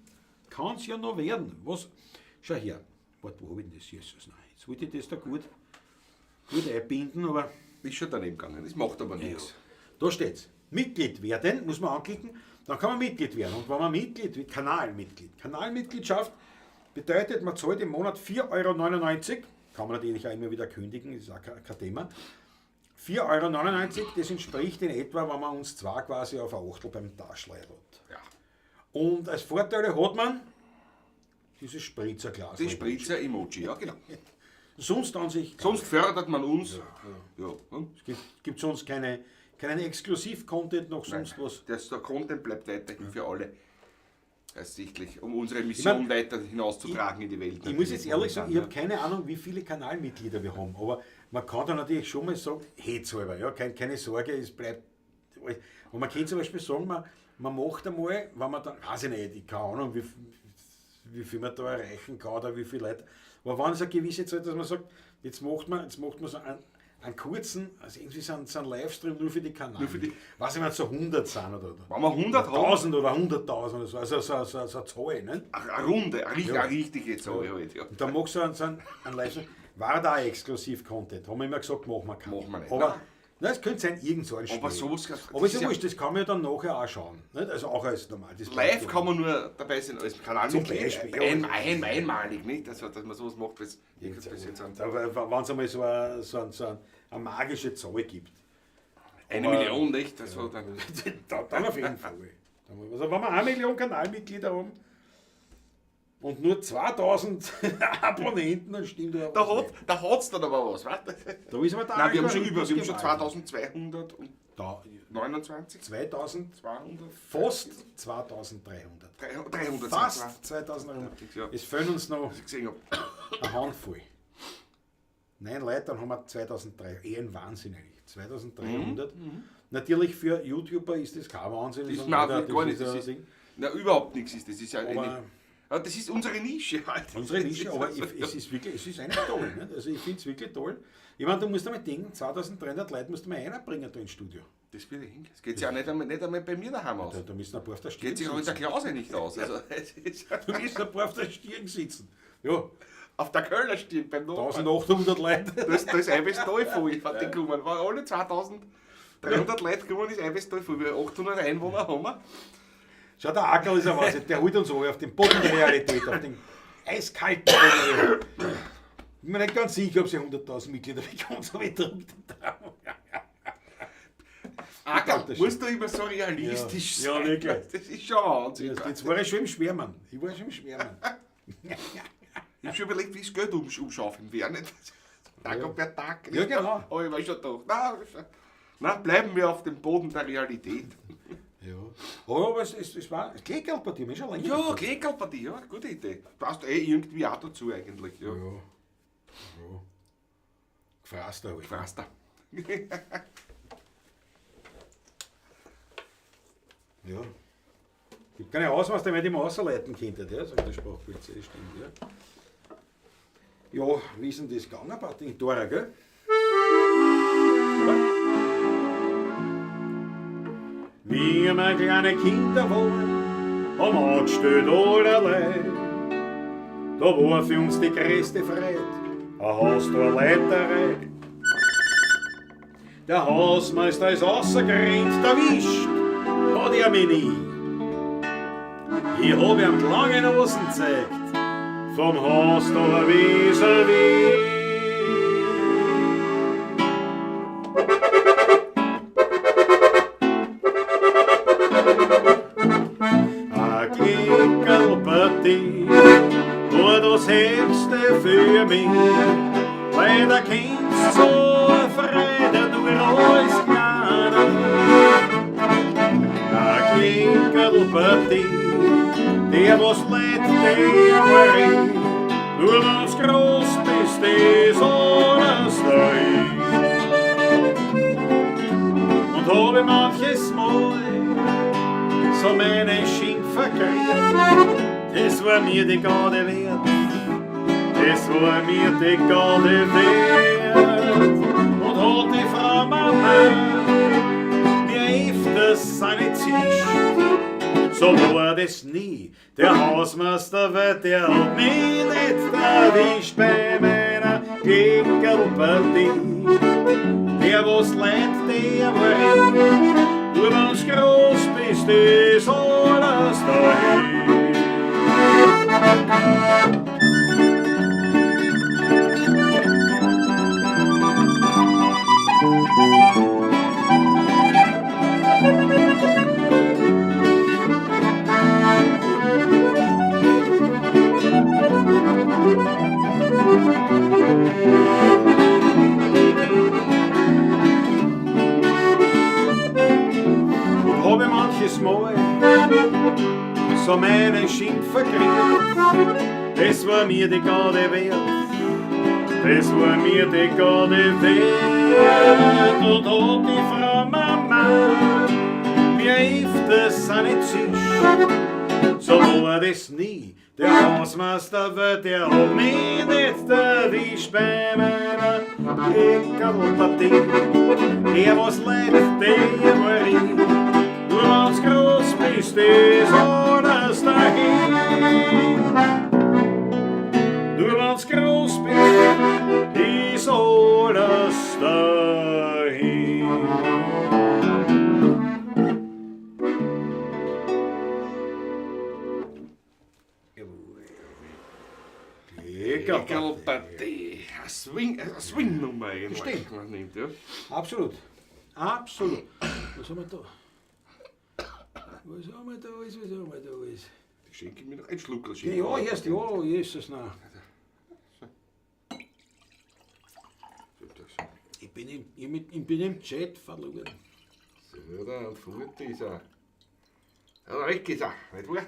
kann's ja noch werden. Was? Schau her. Warte, wo hab ich denn das? Jesus, nein. Jetzt wollte ich das da gut einbinden, aber Ist schon daneben gegangen, das macht aber nichts. Da steht's. Mitglied werden, muss man anklicken, dann kann man Mitglied werden. Und wenn man Mitglied wird, Kanalmitglied. Kanalmitgliedschaft bedeutet, man zahlt im Monat 4,99 €. Kann man natürlich auch immer wieder kündigen, ist auch kein Thema. 4,99 €, das entspricht in etwa, wenn man uns zwei quasi auf ein Achtel beim Taschlei hat. Ja. Und als Vorteile hat man dieses Spritzerglas. Das Spritzer-Emoji, ja genau. Sonst an sich. Sonst fördert man uns. Ja. Ja, Es gibt sonst keinen Exklusiv-Content noch sonst was. Der Content bleibt weiterhin für alle ersichtlich, um unsere Mission Ich mein, weiter hinauszutragen in die Welt. Ich muss jetzt ehrlich sagen, ich habe keine Ahnung, wie viele Kanalmitglieder wir haben, aber man kann da natürlich schon mal sagen, hey, selber, ja, keine Sorge, es bleibt. Und man kann zum Beispiel sagen, man macht einmal, wenn man dann, weiß ich nicht, ich keine Ahnung, wie viel man da erreichen kann oder wie viele Leute, aber wenn es eine gewisse Zeit, dass man sagt, jetzt macht man so einen kurzen, also irgendwie so einen Livestream nur für die Kanäle. Nur für die weiß ich nicht, so 100 sind oder. Wenn wir 100 haben. 1000 oder 100.000 oder so, also so eine Zahl, ne? Eine Runde, eine richtige Zahl halt, ja. Und dann machst du so einen Livestream. War da Exklusiv-Content. Haben wir immer gesagt, machen wir keinen. Machen wir nicht. Aber Nein. nein, es könnte sein, irgend so ein Spiel. Aber sowas- Aber ist das ja ist wurscht, das kann man ja dann nachher auch schauen. Nicht? Also auch als normal. Das Live kann man nur dabei sein als Kanalmitglied. Zum Beispiel, ja. Einmalig, nicht? Also, dass man sowas macht, weil's das jetzt an- Wenn es einmal so eine magische Zahl gibt. eine Million, nicht? Also, dann, Dann auf jeden Fall. Also wenn wir 1 Million Kanalmitglieder haben und nur 2000 Abonnenten, dann stimmt da da was hat nicht. da hat's dann aber was, weißt du? Da ist aber der Nein, wir haben schon Algorithmus über, wir haben schon gewaltig. 2229, Da, 2000, 200, fast 2300. 300, Fast 2300. Ja. Es fehlen uns noch Ich gesehen hab. eine Handvoll. 9 Leute, dann haben wir 2300. Eh ein Wahnsinn eigentlich. 2300. Natürlich für YouTuber ist das kein Wahnsinn. Das ist, sondern nein, gar nicht. ist Das ein ist, Ding. na, überhaupt nichts ist das. Ist ja Aber- eine, ja, das ist unsere Nische halt. Unsere Das Nische, ist aber also- es ist wirklich, es ist eigentlich toll. Nicht? Also ich finde es wirklich toll. Ich meine, du musst einmal denken, 2300 Leute musst du mal einbringen da ins Studio. Das wird hin. Das geht sich auch nicht einmal bei mir daheim aus. Da müssen ein paar auf der Stirn Geht sich auch in der sitzen. Klause nicht aus. Also, es ist Da müssen ein paar auf der Stirn sitzen. Ja, auf der Kölner Stirn beim Nachbarn. 1800 Leute. Da ist Eibestal voll, wenn die kommen. Wenn alle 2300 Leute kommen, ist Eibestal voll. Wir 800 Einwohner haben wir. Schau, der Ackerl ist ein Wahnsinn. Der holt uns alle auf den Boden der Realität, auf den eiskalten Boden der Realität. Ich bin mir nicht ganz sicher, ob sie 100.000 Mitglieder bekommt, aber ich drücke den Daumen. Ackerl, das musst du immer so realistisch Ja. Ja, sein. wirklich. Das ist schon Wahnsinn. Jetzt war ich schon im Schwärmen. Ich war schon im Schwärmen. Ich hab schon überlegt, wie ich das Geld umschaufeln werde. Nicht? Tag und per Tag. Ja, genau. Aber ich war schon gedacht, na, bleiben wir auf dem Boden der Realität. Ja. Aber es war Kleckerlpartie, mir schon länger. Ja, Kleckerlpartie, ja, gute Idee. Passt eh irgendwie auch dazu eigentlich. Ja. Ja. Ja. Gefraster halt. Gefraster. Ja. Gibt keine Hausmeister mehr, die man ausleiten könnte, ja, sagt der Sprachbild, das stimmt, ja. Ja, wie ist denn das gegangen, Party? In Dora, gell? Oder? Wie wir kleine Kinder waren, haben angestellt allerlei. Da war für uns die größte Freude, ein Haus der Leiterei. Der Hausmeister ist rausgerannt, erwischt hat er mich nie. Ich hab ihm die lange Nasen gezeigt, vom Haus da vis-à-vis. Ein Klickerlpartie war das Höchste für mich. Leider kennst so eine Freude nur als Kleiner. Ein Klickerlpartie, der was leid, der war ich. Nur wenn's groß bist, ist alles dahin. Und hab ich manches Mal so meine Schimpfer gekriegt, das war mir die Garde wert, das war mir die Garde wert. Und hat die Frau Mama mir öfters seine zischt, so war das nie. Der Hausmeister, weil der hat mich nicht erwischt bei meiner Klickerlpartie. Der was leid, der war ich. Nur wenn's groß bist, ist alles dahin. Und hab ich manches Mal so meine Schimpfer gekriegt, das war mir die Garde wert, das war mir die Garde wert. Und hat die Frau Mama mir öfters eine zischt, so war das nie. Der Hausmeister, weil der hat mich nicht erwischt bei meiner Klickerlpartie. Der was leid, der war ich. Nur wenn's groß bist, ist alles dahin. Nur wenn's groß bist, Eckerlpartie. Eckerlpartie. Eine Swing, eine Swing-Nummer eigentlich. Stimmt. Man nimmt, ja. Absolut. Absolut. Was haben wir da? Was haben wir da alles? Was haben wir da alles? Die schenke ich mir noch einen Schluckerl. Ja, ja, erst, ja, Jesus, nein. Ich bin im Chat verloren. So, da, und fort ist er. Ja, weg ist er, nicht wahr?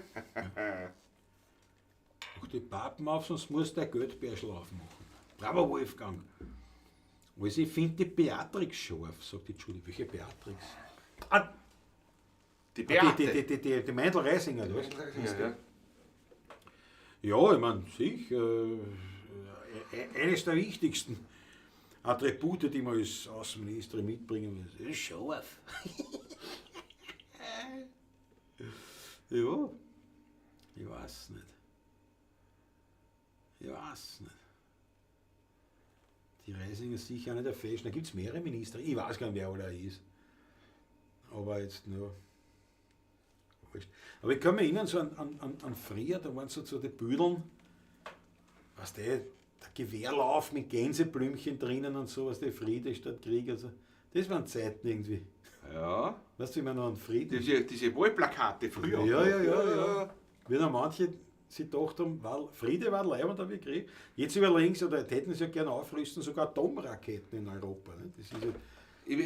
Mach die Pappen auf, sonst muss der Geldbärschel aufmachen. Bravo, Wolfgang. Also ich finde die Beatrix scharf, sagt die Judy. Welche Beatrix? Ah, Die Beate. Die Meindl Reisinger, oder was? Ja, ja. Ja, ich meine, sicher. Eines der wichtigsten Attribute, die man als Außenminister mitbringen muss, ist scharf. Ja, ich weiß nicht. Ich weiß nicht. Die Reisinger ist sicher einer der Fashion. Da gibt es mehrere Minister. Ich weiß gar nicht, wer alle ist. Aber jetzt nur. Wurscht. Aber ich kann mich erinnern, so an früher, da waren so die Büdeln, weißt du, der Gewehrlauf mit Gänseblümchen drinnen und so, was der Friede statt Krieg. Also, das waren Zeiten irgendwie. Ja. Weißt du, wie man noch an Frieden. Diese Wahlplakate früher. Ja. Wie noch manche sich gedacht haben, weil Friede war leibend, aber wir Krieg. Jetzt überlegen sie, oder hätten sie ja gerne aufrüsten, sogar Atomraketen in Europa. Ne? Das ist ja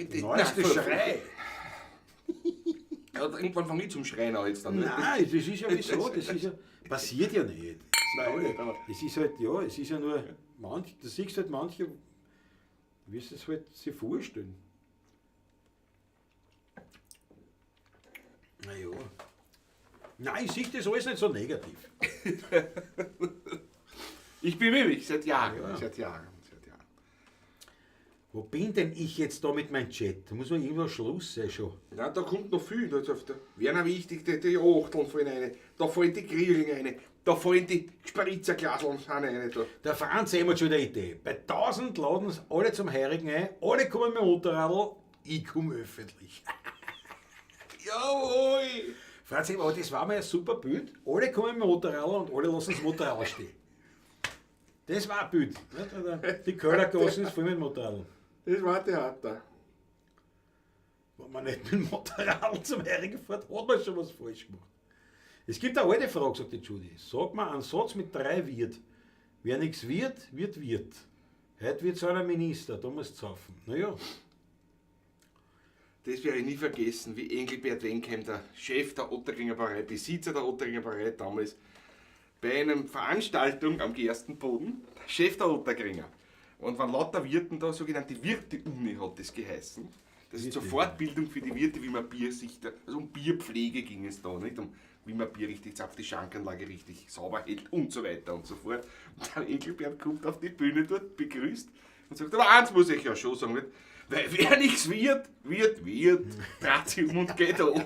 der neueste Schrei. Ja, irgendwann fange ich zum Schreien an jetzt dann. Ne? Nein, das ist ja wieso, das ist ja, passiert ja nicht. Nein, aber es ist halt, ja, es ist ja nur, manch, du siehst halt manche, wie sie es halt sich vorstellen. Naja. Nein, ich sehe das alles nicht so negativ. Ich bemühe mich seit Jahren. Ja. Seit Jahren. Wo bin denn ich jetzt da mit meinem Chat? Da muss man irgendwo Schluss sein schon. Ja, da kommt noch viel. Da wäre wichtig, die Achteln fallen rein, da fallen die Grillen rein, da fallen die Spritzerglaseln rein. Da. Der Franz hat schon eine Idee. Bei 1000 laden sie alle zum Heurigen ein, alle kommen mit dem Motorradl, ich komme öffentlich. Jawohl! Franz, aber das war mal ein super Bild. Alle kommen mit dem Motorradl und alle lassen das Motorrad stehen. Das war ein Bild. Die Köhlergassen ist voll mit Motorradl. Das war Theater. Wenn man nicht mit dem Motorrad zum Heurigen fährt, hat man schon was falsch gemacht. Es gibt eine alte Frage, sagt die Judy. Sag mal einen Satz mit 3 wird. Wer nichts wird, wird Wirt. Heute wird so einer Minister, da musst du saufen. Naja. Das werde ich nie vergessen, wie Engelbert Wenkheim, der Chef der Ottakringer Brauerei, Besitzer der Ottakringer Brauerei damals, bei einer Veranstaltung am Gerstenboden, Chef der Ottakringer. Und wenn lauter Wirten da, sogenannte Wirte-Uni hat das geheißen. Das ist zur Fortbildung für die Wirte, wie man Bier sich, also um Bierpflege ging es da, nicht? Um wie man Bier richtig zapft, die Schankanlage richtig sauber hält und so weiter und so fort. Und der Engelbert kommt auf die Bühne dort, begrüßt und sagt, aber eins muss ich ja schon sagen, nicht? Weil wer nichts wird, wird, wird, dreht sich um und geht an.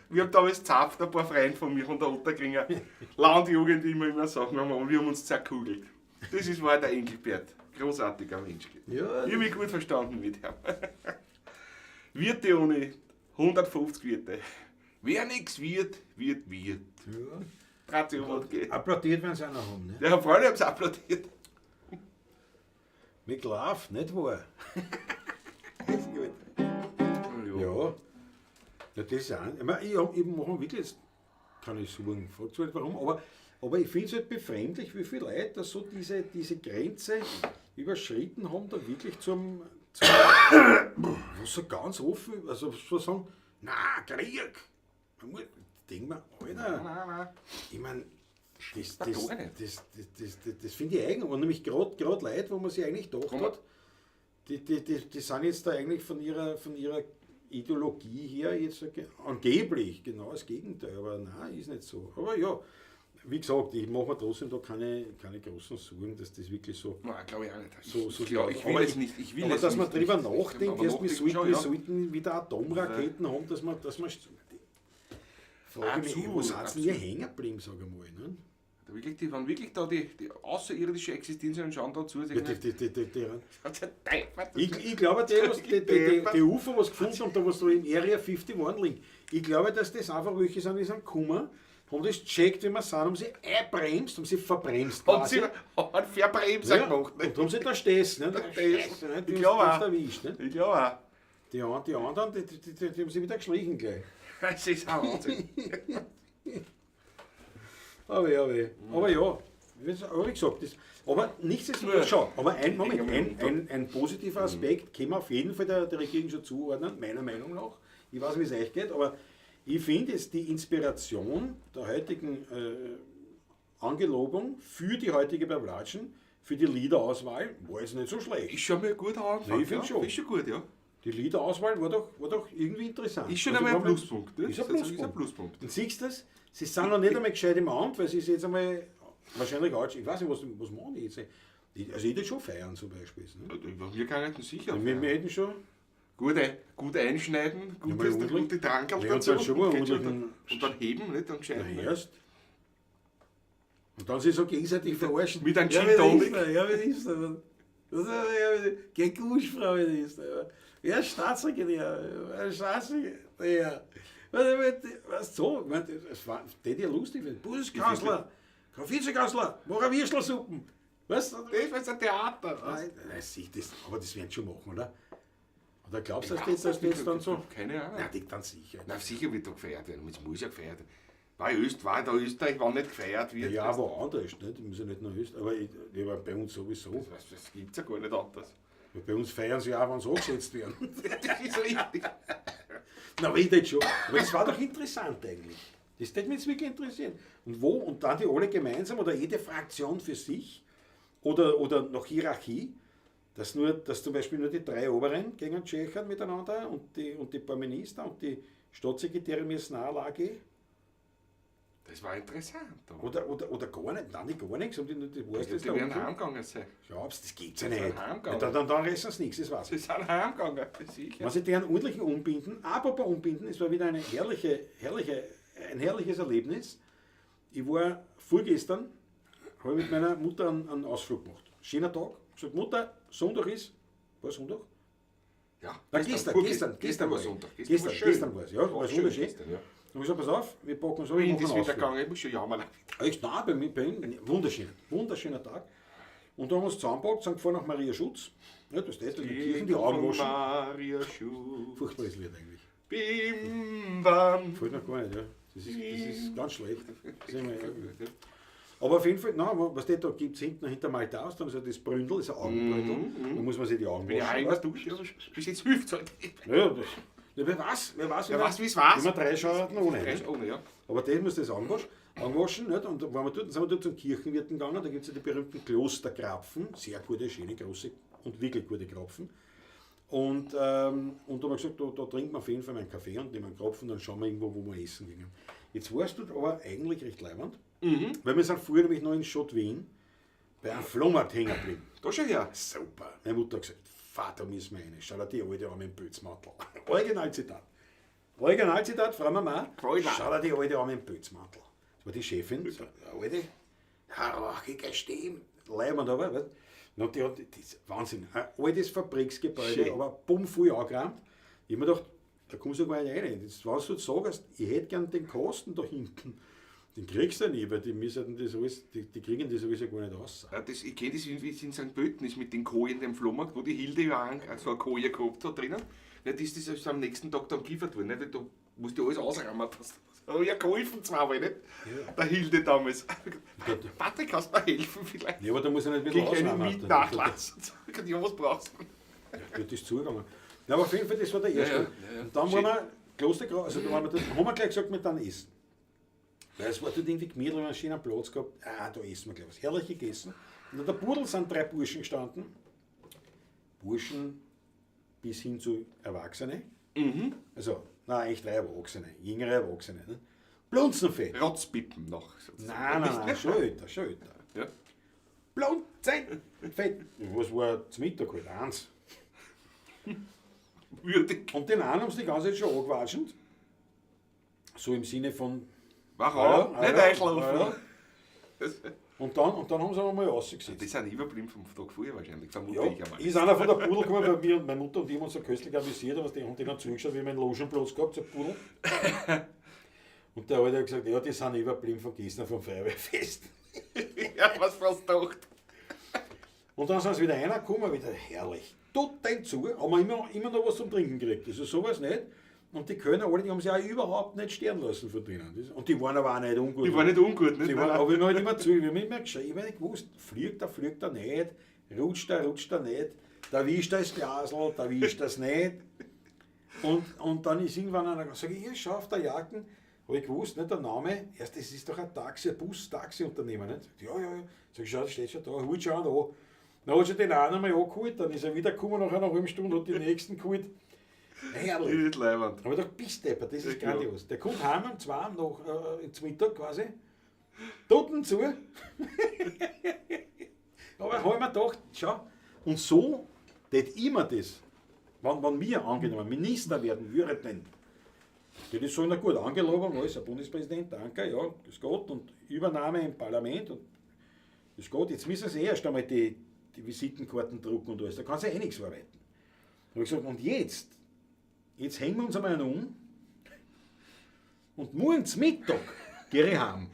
Wir haben damals zapft, ein paar Freunde von mir von der Ottakringer Landjugend, wie wir immer sagen, und wir haben uns zerkugelt. Das war der Engelbert. Großartiger Mensch. Ja, ich habe mich gut verstanden mit ihm. Wirte ohne 150 Wirte. Wer nichts wird, wird, wird. Ja. Dreht sich um und geht. Applaudiert, wenn sie einer haben. Ne? Ja, freilich haben sie applaudiert. Mit Love, nicht wahr? Ist gut. Ja. Ja, das ist auch. Ich meine, ich mache wirklich jetzt keine Sorgen, fragt sich halt warum, aber ich finde es halt befremdlich, wie viele Leute da so diese Grenze überschritten haben, da wirklich zum was so ganz offen, also so sagen, na, Krieg! Man muss, denk mir, Alter, Nein. Ich meine, das finde ich eigen. Und nämlich gerade Leute, wo man sich eigentlich gedacht hat, die sind jetzt da eigentlich von ihrer Ideologie her jetzt angeblich genau das Gegenteil. Aber nein, ist nicht so. Aber ja, wie gesagt, ich mache mir trotzdem da keine großen Sorgen, dass das wirklich so. Nein, glaube ich auch nicht. So Ich will es nicht. Ich will aber es dass man nicht. drüber nachdenkt, erst wir sollten wieder Atomraketen haben, dass man. Frage mich, wo sind sie denn hier hängen geblieben, sag ich mal. Ne? Wirklich, die waren wirklich da die außerirdische Existenz und schauen da zu. Ja, ich glaube, die UFO, was gefunden haben, da was da in Area 51 liegen, ich glaube, dass das einfach welche sind, die sind gekommen, haben das gecheckt, wie wir sind, haben sie einbremst, haben sie verbremst. Haben quasi. sie einen Verbremser Ja, gemacht. und Ne? darum sind da Stessen. Ne? Da Stessen, ne? Die Ich glaub haben auch. sie erwischt. Ne? Ich glaube auch. Die anderen, die haben sie wieder geschlichen gleich. Das ist ein Wahnsinn. Aber ja, weh. Aber ja, aber wie gesagt, das, aber nichtsdestotrotz, Ja. schau, aber ein, Moment, ein positiver Aspekt kann man auf jeden Fall der Regierung schon zuordnen, meiner Meinung nach. Ich weiß nicht, wie es euch geht, aber ich finde es die Inspiration der heutigen Angelobung für die heutige Pavlatschen, für die Liederauswahl, war jetzt nicht so schlecht. Ist schon mal ein guter Anfang. Nee, ich find ja. schon. Ist schon gut, ja. Die Liederauswahl war doch irgendwie interessant. Ist schon Also einmal ein war mal- Pluspunkt. Ne? Ist ein Das ist ein Pluspunkt. Pluspunkt. Und siehst du das? Sie sind noch nicht einmal gescheit im Amt, weil sie ist jetzt einmal wahrscheinlich auch, ich weiß nicht, was machen die jetzt? Also ich würde schon feiern zum Beispiel. Ne? Wir können sicher. Wir hätten schon. Gut einschneiden, Ja, mal gutes, ordentlich. gute Trankerl Ja, und dazu. dann schon mal Geht schon ordentlichen- Und dann heben, nicht? Dann gescheit. Na, ne? erst. Und dann sich so gegenseitig verarschen. Mit einem ja, Gin Tonic. Minister, ja, Minister. Das ist ja, geh gut, Frau Minister. Ja, Staatssekretär, ja, Staatssekretär. Was so? Ich meine, das war das ja lustig. Bundeskanzler, Frau Vizekanzler, mach eine Würstelsuppen. Weißt du? Das ist ein Theater. Nein, nein, sieh, das, aber das werden sie schon machen, oder? Oder glaubst du, dass das jetzt dann so? Keine Ahnung. Nein, die dann sicher. Na, sicher wird da gefeiert werden. Es muss ja gefeiert werden. War Österreich, wann nicht gefeiert wird. Ja, das, woanders, nicht? Muss ja nicht nur Österreich, aber ich war bei uns sowieso. das gibt es ja gar nicht anders. Bei uns feiern sie auch, wenn sie angesetzt werden. Das ist richtig. Na, aber ich das schon. Aber das war doch interessant eigentlich. Das würde mich jetzt wirklich interessieren. Und wo? Und dann die alle gemeinsam oder jede Fraktion für sich oder nach Hierarchie, dass zum Beispiel nur die drei Oberen gegen Tschechern miteinander und die paar Minister und die Staatssekretäre müssen auch allein gehen. Das war interessant. Oder gar nicht, nein, nicht gar nichts. Und die weißt, das Die da werden unten. heimgegangen sein. Glaubst, das gibt's ja Die sind nicht. heimgegangen. Ja, dann reißen sie nichts, das weiß ich. Sie sind heimgegangen, sicher. Wenn sie deren ordentlichen umbinden, apropos umbinden, es war wieder ein herrliches Erlebnis. Ich war vorgestern, habe ich mit meiner Mutter einen Ausflug gemacht. Schöner Tag. Ich gesagt, Mutter, Sonntag ist. War Sonntag? Ja, Nein, gestern war war Sonntag. Gestern, war schön. gestern war es, ja, war War schön wunderschön. gestern, ja. Und ich gesagt, pass auf, wir packen uns an, wir Wind machen ist einen wieder Ausflug. gegangen, ich muss schon jammern. Echt, nein, bei mir, bei ihm, wunderschön, wunderschöner Tag. Und da haben wir uns zusammengepackt, sind gefahren nach Maria Schutz. Ja, das steht in der Kirche, die Augen waschen. Maria Schutz. Furchtbares Lied eigentlich. Bim, bam. Gefällt mir gar nicht, ja. Das ist ganz schlecht. Das ist immer, ja. Aber auf jeden Fall, nein, was da gibt es hinten hinter Maltaus, da haben sie das Bründel, das ist ein Augenbründel. Da muss man sich die Augen Bin ich waschen. auch immer weißt durch, ja, bis jetzt hilft es halt. du? Ja, das, ja, wer weiß, wer weiß, Wer weiß, wie's weiß. Immer drei schauen ohne. Drei Ne? ohne, ja. Aber das muss das angewaschen, angewaschen nicht? Und da waren wir dort, dann sind wir dort zum Kirchenwirten gegangen, da gibt es ja die berühmten Klosterkrapfen, sehr gute, schöne, große und wirklich gute Krapfen. Und da haben wir gesagt, da trinken wir auf jeden Fall mal einen Kaffee und nehmen einen Krapfen, dann schauen wir irgendwo, wo wir essen gehen. Jetzt warst du aber eigentlich recht leibend, weil wir sind früher nämlich noch in Schott Wien bei einem Flohmarkt hängen geblieben. Da schon her. Super. Meine Mutter hat gesagt, Vater, müssen wir rein. Schau dir die alte an mit dem Pelzmantel. Originalzitat. Originalzitat, Frau Mama. Gefällt mir. Schau dir die alte an mit dem Pelzmantel. Das war die Chefin. So, die alte, rauchige Stimme. Leibend aber, weißt du. Und die hat, das ist Wahnsinn, ein altes Fabriksgebäude, Schön. aber bumm, voll angerammt. Ich hab mir gedacht, da kommst du gar nicht rein. Jetzt, wenn du jetzt sagst, ich hätte gern den Kasten da hinten, den kriegst du ja nie, weil die müssen das alles, die kriegen das alles ja gar nicht raus. Ja, das, ich kenne das, wie es in St. Pölten ist mit den Kojen, dem Flohmarkt, wo die Hilde ja auch so eine Koje gehabt hat drinnen. Na, die ist das also am nächsten Tag dann geliefert worden. Nicht? Da musst du alles ausräumen. Das habe ich ja geholfen zweimal, nicht? Ja. Der Hilde damals. Patrick, kannst du mir helfen vielleicht? Ja, aber da muss ich nicht ein bisschen Krieg ich einen ausräumen. Mietnachlass. Ja, was brauchst du? Ja, gut, ist zugegangen. Na, aber auf jeden Fall, das war der erste. Ja, ja. Und dann waren wir Klostergrau, also da waren wir dort, haben wir gleich gesagt, wir dann essen. Weil es war dort irgendwie gemütlich, wir haben einen schönen Platz gehabt. Ah, da essen wir gleich was. Herrlich gegessen. Und an der Pudel sind drei Burschen gestanden. Burschen bis hin zu Erwachsene. Also, nein, eigentlich drei Erwachsene, jüngere Erwachsene. Ne? Blunzenfett. Rotzpippen noch. Nein, nein, nein, schon älter, schon älter. Ja. Blunzenfett. Was war zum Mittag halt? Eins. Würdig. Und den einen haben sie die ganze Zeit schon angewatscht. So im Sinne von. Wach Hallo, auf, nicht hallo, einschlafen. hallo. Das, Und dann haben sie einmal rausgesetzt. die sind überblieben vom Tag vorher wahrscheinlich, vermute Ja, ich einmal. ist einer von der Pudel gekommen, weil wir und meine Mutter und ich haben uns so köstlich amüsiert, aber die haben denen zugeschaut, wie wir einen Logenplatz gehabt, so Pudel. Und der Alte hat gesagt, ja, die sind überblieben von gestern vom Feuerwehrfest. Ja, was fast gedacht. Und dann sind sie wieder reingekommen, wieder herrlich. Total zu, haben wir immer noch was zum Trinken gekriegt. Also sowas nicht. Und die Kölner alle, die haben sich auch überhaupt nicht stören lassen von denen. Und die waren aber auch nicht ungut. Die waren nicht ungut, nicht? Die waren, aber ich habe halt immer zu, ich habe immer geschrien, ich habe nicht gewusst, fliegt er nicht, rutscht er nicht, da wischt er das Glasl, da wischt das nicht. Und dann ist irgendwann einer gesagt, sag ich, hier, schau auf der Jacken, habe ich gewusst, nicht, der Name, erst, das ist doch ein Taxi, ein Bus, Taxiunternehmer, nicht? Sag ich, ja, ja, ja. Sag ich, schau, das steht schon da, holt schon an. Dann hat schon den einen einmal angeholt, dann ist er wieder gekommen nach einer halben Stunde, hat die nächsten geholt. Herrlich. Nicht leibend. Aber doch bist deppert, das ist Ja, genau. grandios. Der kommt heim um 2 nach, zum Mittag quasi, Toten zu. Aber hab ich mir gedacht, schau, und so tät immer das, wenn wir angenommen Minister werden würden, die das sollen ja gut angelogen, alles, der Bundespräsident, danke, ja, grüß Gott, und Übernahme im Parlament, und grüß Gott, jetzt müssen sie erst einmal die Visitenkarten drucken und alles, da kann sie eh nichts arbeiten. Da hab ich gesagt, und jetzt hängen wir uns einmal um und morgen zum Mittag gehe ich heim.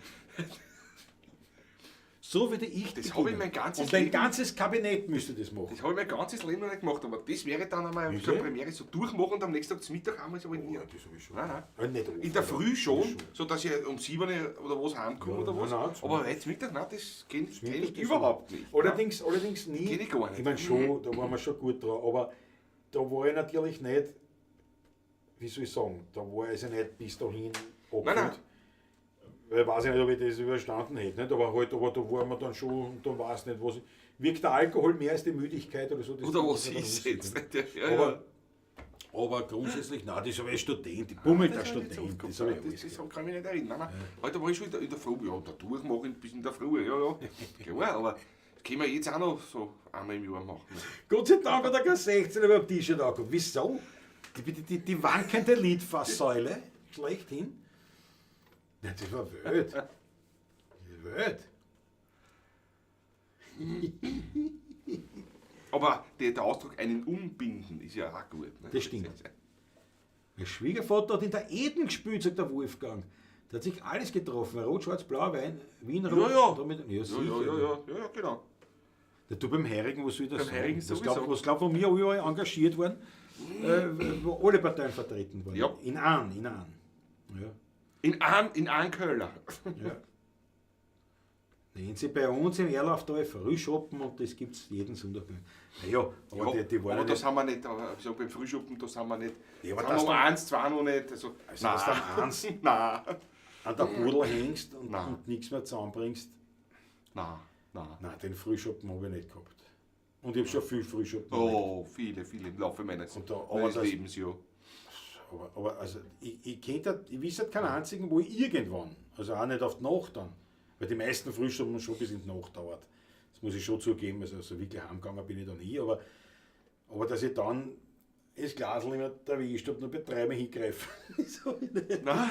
So würde ich Das beginnen. habe ich mein ganzes Und dein Leben- ganzes Kabinett müsste das machen. Das habe ich mein ganzes Leben noch nicht gemacht, aber das wäre dann einmal Wieso? so eine Premiere, so durchmachen und am nächsten Tag zum Mittag einmal so nie. Ja, das habe ich schon. Nein, nein. Aber nicht oft, In der aber Früh schon, schon. so dass ich um 7 Uhr oder was heimkomme Ja, oder was. nein, nein, zum aber heute zum Mittag, nein, das kenn ich Das überhaupt nicht. Allerdings nie. Kenn ich gar nicht. Ich meine schon, da waren wir schon gut dran, aber da war ich natürlich nicht, wie soll ich sagen, da war ich also nicht bis dahin Nein, nein. abgeführt. Weil ich weiß nicht, ob ich das überstanden hätte, nicht? Aber halt, aber da war man dann schon, und dann weiß nicht, was. Wirkt der Alkohol mehr als die Müdigkeit oder so? Das Oder was das ist dann jetzt? nicht? Ja, ja. Aber grundsätzlich, nein, das habe ich als Student, ich bummelt Das als hab ich nicht so Student, oft das habe ich gehabt. alles Das kann ich mich nicht erinnern. Nein, nein. Heute war ich schon in der Früh, ja, da durchmachen bis in der Früh, ja, ja. Klar, aber das können wir jetzt auch noch so einmal im Jahr machen. Gott sei Dank hat er kein 16 über dem T-Shirt angehabt. Wieso? Die wankende Litfaßsäule schlechthin. Nein, das war wild. Das war wild. Aber der Ausdruck einen umbinden ist ja auch gut. Ne? Das stimmt. Mein Schwiegervater hat in der Eden gespielt, sagt der Wolfgang. Der hat sich alles getroffen. Rot, Schwarz, Blau, Wein, Wien, Rot. Ja, ja. Damit, ja, Ja, sicher. ja, ja, ja, ja, genau. Der du beim Heurigen, was soll das Beim sagen? Heurigen Was sowieso. glaubt, von mir überall engagiert worden, wo alle Parteien vertreten waren. Ja. In an. Ja. In an Köller. Ja. Nehmen Sie bei uns im Erlauftal Frühschoppen und das gibt es jeden Sonntag. Naja, aber Ja, die waren aber ja das nicht, haben wir nicht, aber ich sag, beim Frühschoppen, das haben wir nicht. Ja, aber das das haben wir noch eins, zwei noch nicht. Also, Also, dass dann eins- Nein, an der Pudel hängst Nein. und nichts mehr zusammenbringst. nein, nein. Nein, den Frühschoppen habe ich nicht gehabt. Und ich habe schon viel Frühschoppen erlebt. Oh, viele, viele im Laufe meines, Und da- aber meines das- Lebens, ja. Aber also, ich kennt ja, ich weiß halt keinen einzigen, wo ich irgendwann, also auch nicht auf die Nacht dann, weil die meisten Frühschoppen schon bis in die Nacht dauert. Das muss ich schon zugeben, also so wirklich heimgegangen bin ich da nie, aber dass ich dann das Glasl nicht mehr erwischt habe, nur bei dreimal hingreifen. Das hab ich nicht. Nein.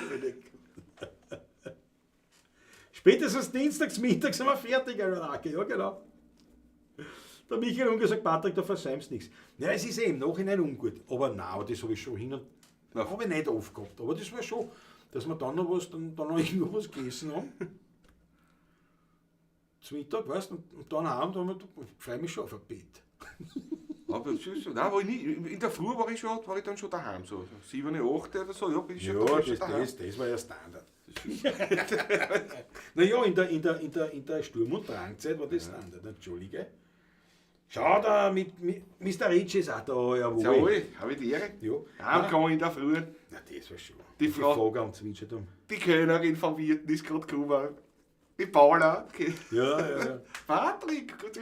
Spätestens dienstags mittags sind wir fertig, Almanacke. Ja, genau. Der Michael hat gesagt, Patrick, da versäumst nichts. Ja, es ist eh im Nachhinein ungut. Aber nein, aber das habe ich schon hin und habe ich nicht oft gehabt. Aber das war schon, dass wir dann noch was, dann noch irgendwo was gegessen haben. Zum Mittag, weißt du, und dann heim, da haben wir, ich freue mich schon auf ein Bett. Aber das ist, nein, war ich nie. In der Früh war ich dann schon daheim, so 7, 8 oder so, ja, bin ich schon, Ja, da bin ich schon das, daheim. das war ja Standard. Naja, in der Sturm- und Drangzeit war das Standard, Entschuldige. Schau da, mit Mr. Ritchie ist auch da, jawohl. Jawohl, habe ich die Ehre. Ja. Heimgekommen in der Früh. Na, das war schon. Die Frau- Frage am Zwitschert um. Die Kellnerin vom Wirten ist gerade gekommen. Die Paula. Ja, ja, ja. Patrick, gut,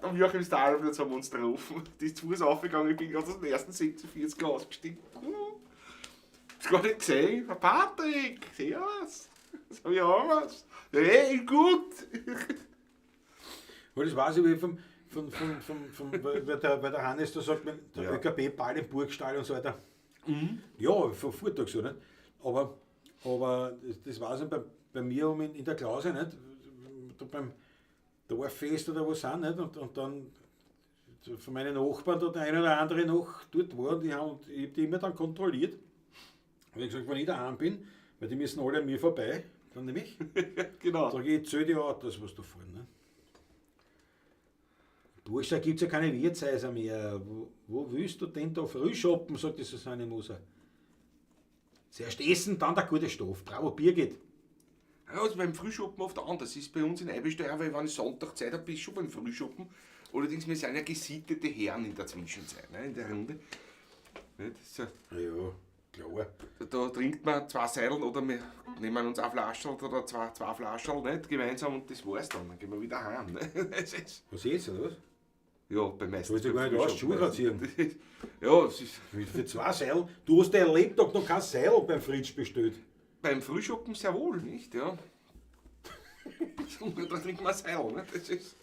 am Joachimsthalplatz haben wir uns getroffen. Die ist zu Fuß aufgegangen, ich bin gerade aus dem ersten 46er ausgestiegen. Hast gar nicht gesehen. Patrick, servus. Das hab ich auch was. Hey, gut. Weil das weiß ich, wie vom, weil der Hannes da sagt, der Ja. ÖKB, Ball im Burgstall und so weiter. Ja, von Vortag so, nicht? Aber das weiß ich bei mir um in der Klause, nicht? Da beim Dorffest oder was sind, nicht? Und dann von meinen Nachbarn da der eine oder andere noch dort war und ich hab die immer dann kontrolliert. Und ich gesagt, wenn ich daheim bin, Weil die müssen alle an mir vorbei, dann nämlich. Genau. Sag ich, zähl die Autos, was da fahren. Ne? Burschal gibt es ja keine Wirtshäuser mehr. Wo willst du denn da früh shoppen, sagt die Susanne Moser. Zuerst essen, dann der gute Stoff. Bravo, Birgit. Ja, also beim Frühschoppen oft anders. Das ist bei uns in Eibensteuer, weil wenn ich Sonntag Zeit habe, bin ich schon beim Frühschoppen. Allerdings, wir sind ja gesittete Herren in der Zwischenzeit, ne, in der Runde. Nicht? So, Ja, klar. da trinkt man zwei Seilen oder wir nehmen uns ein Flascherl oder zwei Flascherl, nicht, gemeinsam und das war's dann. Dann gehen wir wieder heim. Ne? Das ist, Was jetzt, oder was? ja, beim meisten. Soll ich dir gar nicht aus, Schuhe anziehen? Das ist, ja, es ist Für zwei Seil. Du hast dein Lebtag noch kein Seil beim Fritsch bestellt. beim Frühschoppen sehr wohl, nicht? Ja. Da trinkt man Seil, ne? Das ist,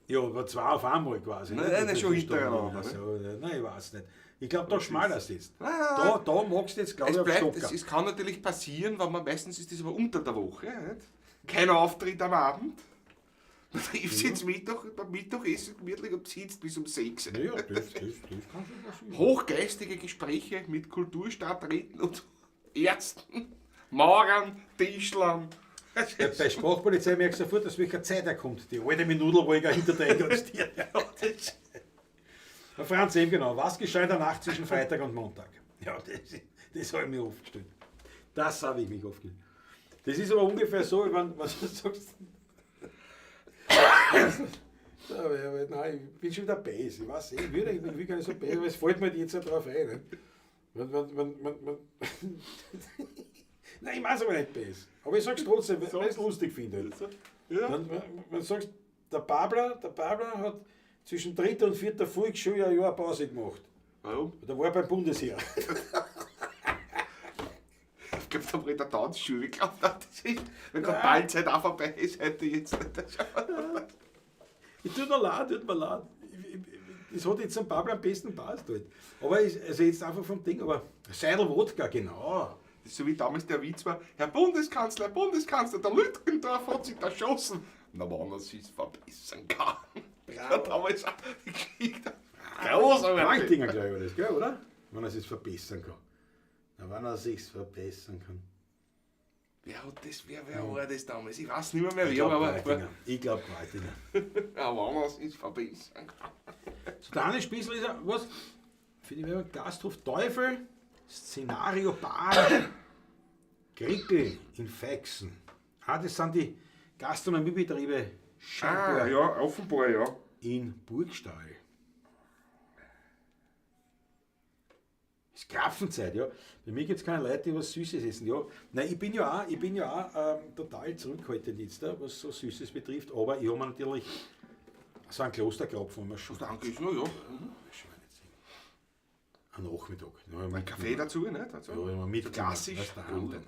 Ja, aber zwei auf einmal quasi. Nein, ne? nein, Das schon ist hintereinander, Ach so, nein, ich weiß nicht. Ich glaube, da schmalerst du jetzt. Nein, Da, da magst du jetzt, glaube Es ich, auf bleibt, Stocker. es kann natürlich passieren, wenn man meistens ist das aber unter der Woche. Nicht? Kein Auftritt am Abend. Man trifft sich jetzt Mittag, beim Mittagessen gemütlich und sitzt bis um 6. Ja, das kann schon passieren. Hochgeistige Gespräche mit Kulturstadträten und Ärzten, Maurern, Tischlern. Ja, bei Sprachpolizei merkst du sofort, aus welcher Zeit er kommt. Die alte mit Nudelwolger hinter der Eingangstür. Ja, Franz, eben genau. Was geschah in der Nacht zwischen Freitag und Montag? Ja, das habe ich mir oft gestellt. Das habe ich mich oft gestellt. Das ist aber ungefähr so, wenn du sagst. Aber, nein, ich bin schon wieder base. Ich weiß, ich will gar nicht so base, aber es fällt mir jetzt ja drauf ein. Ne? Wenn, nein, ich mein's aber nicht base. Aber ich sag's trotzdem, weil ich es lustig finde. Ja. Wenn du sagst, der Babler hat zwischen dritter und vierter Volksschule ein Jahr Pause gemacht. Warum? Da war er beim Bundesheer. Ich glaube, da war in der Tanzschule. Ich glaube, das ist, wenn gerade Ballzeit auch vorbei ist, hätte ich jetzt nicht. Ich tut mir leid, tut mir leid. Das hat jetzt am Babler am besten passt halt. Aber ist, also jetzt einfach vom Ding, aber Seidel Wodka, genau. Das ist so wie damals der Witz war, Herr Bundeskanzler, Bundeskanzler, der Lütgendorf hat sich erschossen. Na, wenn er sich's verbessern kann. Bravo. Damals auch die Geschichte. Großartig. Quantinger, glaube ich, war das, gell, oder? Wenn er sich's verbessern kann. Na, wenn er sich's verbessern kann. Wer hat das, wer war das damals? Ich weiß nicht mehr, Ich wer, glaube aber Qualtinger. Ich glaube Qualtinger. ja, wenn er sich's verbessern kann. So, der Hannes Spießl ist ja, was? Für die Werbung, Gasthof Teufel, Szenario Bar, Grickel in Feixen. Ah, das sind die Gastronomiebetriebe scheinbar Ah, ja, offenbar, ja. in Burgstall. Ist Krapfenzeit, ja. Bei mir gibt es keine Leute, die was Süßes essen. Ja. Nein, ich bin ja auch total zurückhaltend jetzt, da, was so Süßes betrifft, aber ich habe mir natürlich so einen Klosterkrapfen immer schon. Danke, ist nur, ja. Am Nachmittag. Ein Kaffee dazu, ne? Dazu. Ja, immer mit Klassisch. Weißt, daheim dann.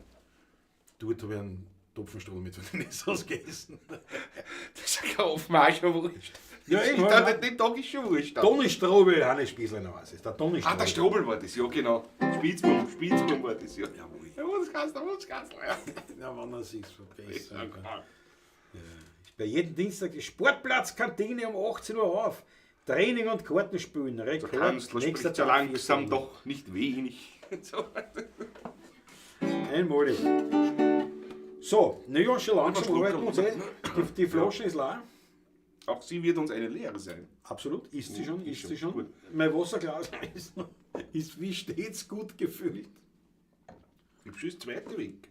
Dort habe ich einen Topfenstrudel mit Vanillesoße gegessen. Das ist ja offenbar auch schon wurscht. Ja, eben, ja, ja. Den Tag ist schon wurscht. dann. Toni Strobel, Hannes Spießler, noch was ist. Der Toni Strobel. Ah, der Strobel war das, ja genau. Spitzbaum war das, ja. Jawohl. Der Bundeskanzler, Bundeskanzler, ja. Na, wenn er sich's verbessern kann. Ja. Bei jedem Dienstag die Sportplatzkantine um 18 Uhr auf. Training und Kartenspielen. Rekord. Der Kanzler Nächster spricht ja Tag, langsam 14 Uhr. doch nicht wenig. So. Einmalig. So, naja, schon langsam Schluck arbeiten wir uns eh. Die Flasche ist leer. Auch sie wird uns eine Lehre sein. Absolut, ist sie schon, ist schon sie schon. gut. Mein Wasserglas ist wie stets gut gefüllt. Ich hab schon das zweite Weg.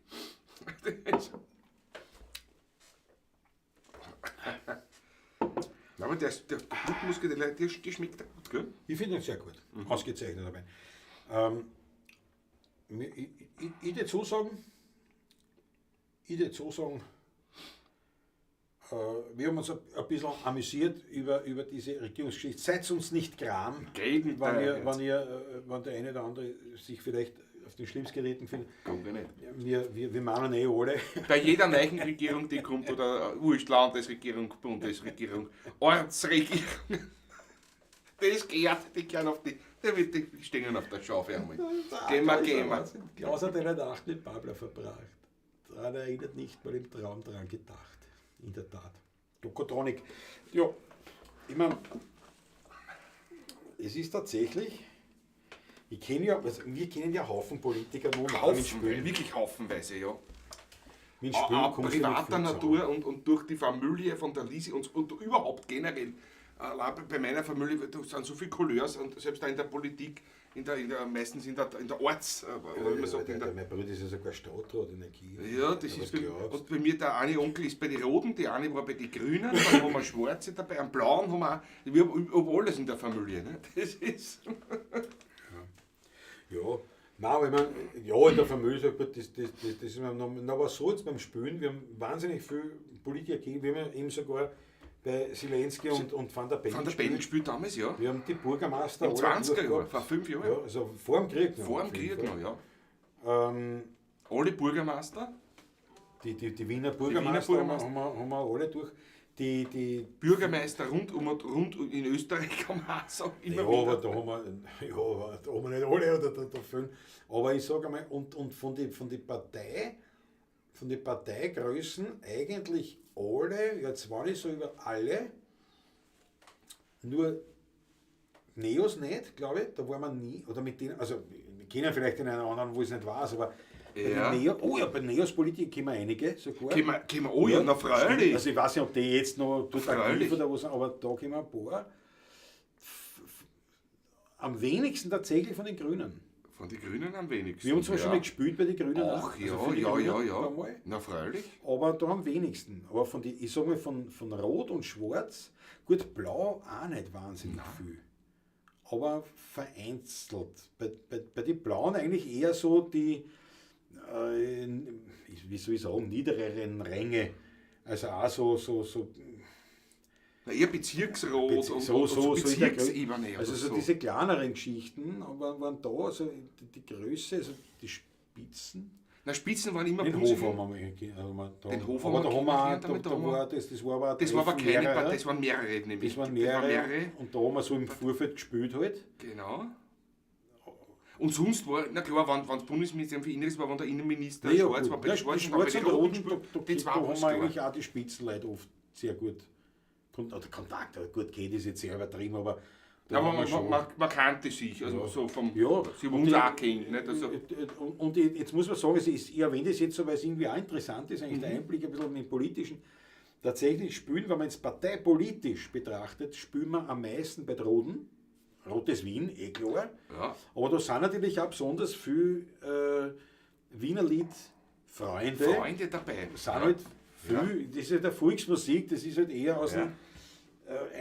Aber der Blutmuskel, der schmeckt gut, gell? Ich finde ihn sehr gut. Ausgezeichnet dabei. Ich würde so sagen, wir haben uns ein bisschen amüsiert über diese Regierungsgeschichte. Seid uns nicht gram, Gegenteil. wenn der eine oder andere sich vielleicht auf den Schlips getreten findet. Kommt ja nicht. Wir meinen eh alle. Bei jeder neuen Regierung, die kommt, oder wurscht, Landesregierung, Bundesregierung, Ortsregierung, das gehört, die gehören auf die, die stehen auf der Schaufel einmal. Gehen wir. Klaus hat eine Nacht mit Pablo verbracht. Daran erinnert nicht mal im Traum dran gedacht. In der Tat. Tokotronic. Ja, ich meine, es ist tatsächlich, Ich kenne ja, also wir kennen ja Haufen Politiker, wo man Haufen, mit Spielen, wirklich haufenweise, ja. mit Spielen Auch kommst du nicht privater viel zusammen. Natur und durch die Familie von der Lisi und überhaupt generell. Allein bei meiner Familie, da sind so viele Couleurs und selbst auch in der Politik, meistens in der Orts, oder wie man sagt, in der, Mein Bruder ist ja sogar Stadtrat in der Kirche. ja, das Was ist bei, glaubst und bei mir der eine Onkel ist bei den Roten, die eine war bei den Grünen, dann haben wir Schwarze dabei, einen Blauen haben wir auch. Wir haben alles in der Familie. Ne? Das ist. Ja, nein, aber ich mein, ja, in der Familie sagt man, das ist mir noch, na, aber so jetzt beim Spielen, wir haben wahnsinnig viel Politiker gegeben, wir haben ja eben sogar bei Zelensky und Van der Bellen Van der Bellen gespielt damals, ja. Wir haben die Bürgermeister Im alle 20er Jahr, durchgehabt. vor 5 Jahren. Ja, also vor dem Krieg noch. Vor dem auf jeden Krieg Fall. noch, ja. Alle Bürgermeister, Die Wiener Bürgermeister, Bürgermeister. haben wir alle durch. Die Bürgermeister rund um und rund in Österreich haben wir auch so immer ja, wieder. aber da haben wir, ja, aber da haben wir nicht alle oder da fehlen. Aber ich sage einmal, und von den Parteigrößen eigentlich alle, jetzt war ich so über alle, nur Neos nicht, glaube ich, da waren wir nie, oder mit denen, also wir kennen vielleicht den einen oder anderen, wo ich es nicht weiß, aber bei Ja. den Neo, oh ja, bei Neos Politik kennen wir einige sogar. Können wir, oh ja, na freilich. Also ich weiß nicht, ob die jetzt noch dort aktiv Freilich. oder was, aber da kennen wir ein paar. Am wenigsten tatsächlich von den Grünen. Von den Grünen am wenigsten. Wir haben zwar ja. schon mal gespielt bei den Grünen. Ach auch, also ja, für die ja, Grünen ja, ein ja. paar Mal. Na freilich. Aber da am wenigsten. Aber von die, ich sag mal, von Rot und Schwarz, gut, Blau auch nicht wahnsinnig viel. Aber vereinzelt. Bei den Blauen eigentlich eher so die, wie soll ich sagen, niedereren Ränge. Also auch so Na, eher Bezirksrat und so in der Grö- Bezirksebene. Also oder so diese kleineren Geschichten waren da, also die Größe, also die Spitzen. Na, Spitzen waren immer Den Bundesliga. Hof haben wir mal, also wir da, Den Hof aber haben da wir haben wir auch, kennengelernt, da, damit da haben wir- war, das war aber ein Das war aber Treffen keine mehrerer. Partei, das waren mehrere nämlich. Das waren mehrere. Und da haben wir so im Vorfeld gespielt halt. Genau. Und sonst war, na klar, wenn das Bundesministerium für Inneres war, wenn der Innenminister Naja, schwarz gut. war, bei Ja, den Schwarzen, die war bei Schwarzen den und Roten, Roten, da, die zwei da haben war's wir klar. eigentlich auch die Spitzenleute oft sehr gut. Oder Kontakt, oder gut geht, ist jetzt sehr übertrieben, aber da Ja, aber haben wir schon- man kannte sich, also so vom, Ja. sie haben Und uns die- auch kennt, nicht? Also, Und jetzt muss man sagen, es ist, ich erwähne das jetzt so, weil es irgendwie auch interessant ist, eigentlich der Einblick ein bisschen im Politischen. Tatsächlich spielen, wenn man es parteipolitisch betrachtet, spielen wir am meisten bei den Roten. Rotes Wien, eh klar. ja. Aber da sind natürlich auch besonders viel Wiener Lied-Freunde. Freunde dabei. Sind halt viel, das ist halt der Volksmusik, das ist halt eher aus Ja. dem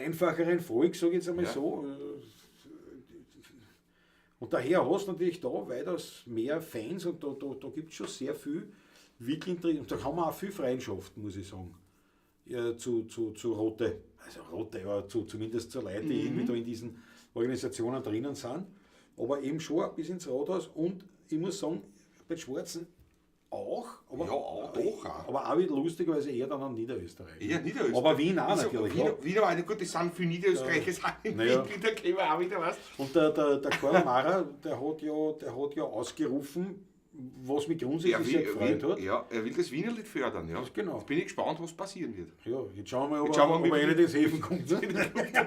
einfacheren Volk, sage ich jetzt einmal Ja. so. Und daher hast du natürlich da weitaus mehr Fans und da gibt es schon sehr viel wirklich und da haben wir auch viel Freundschaften, muss ich sagen, ja, zu Rote. Also Rote, ja, zumindest zu Leuten, die irgendwie da in diesen Organisationen drinnen sind. Aber eben schon auch bis ins Rathaus und ich muss sagen, bei den Schwarzen auch, aber, Ja, auch, doch auch. aber auch wieder lustigerweise eher dann an Niederösterreich. Eher Niederösterreich. Aber Wien auch Wieso- natürlich. Wien, ja. Wien war eine gute, das sind viele Niederösterreicher, sind in Naja. Wien, da kennen wir auch wieder was. Und der Karl Mara, der hat ja ausgerufen, was mich grundsätzlich sehr gefreut hat. Ja, er will das Wienerlied fördern, ja. Genau. Jetzt bin ich gespannt, was passieren wird. Ja, jetzt schauen wir mal, ob, Jetzt schauen wir ob mal, er nicht ins Häfen kommt. Ne?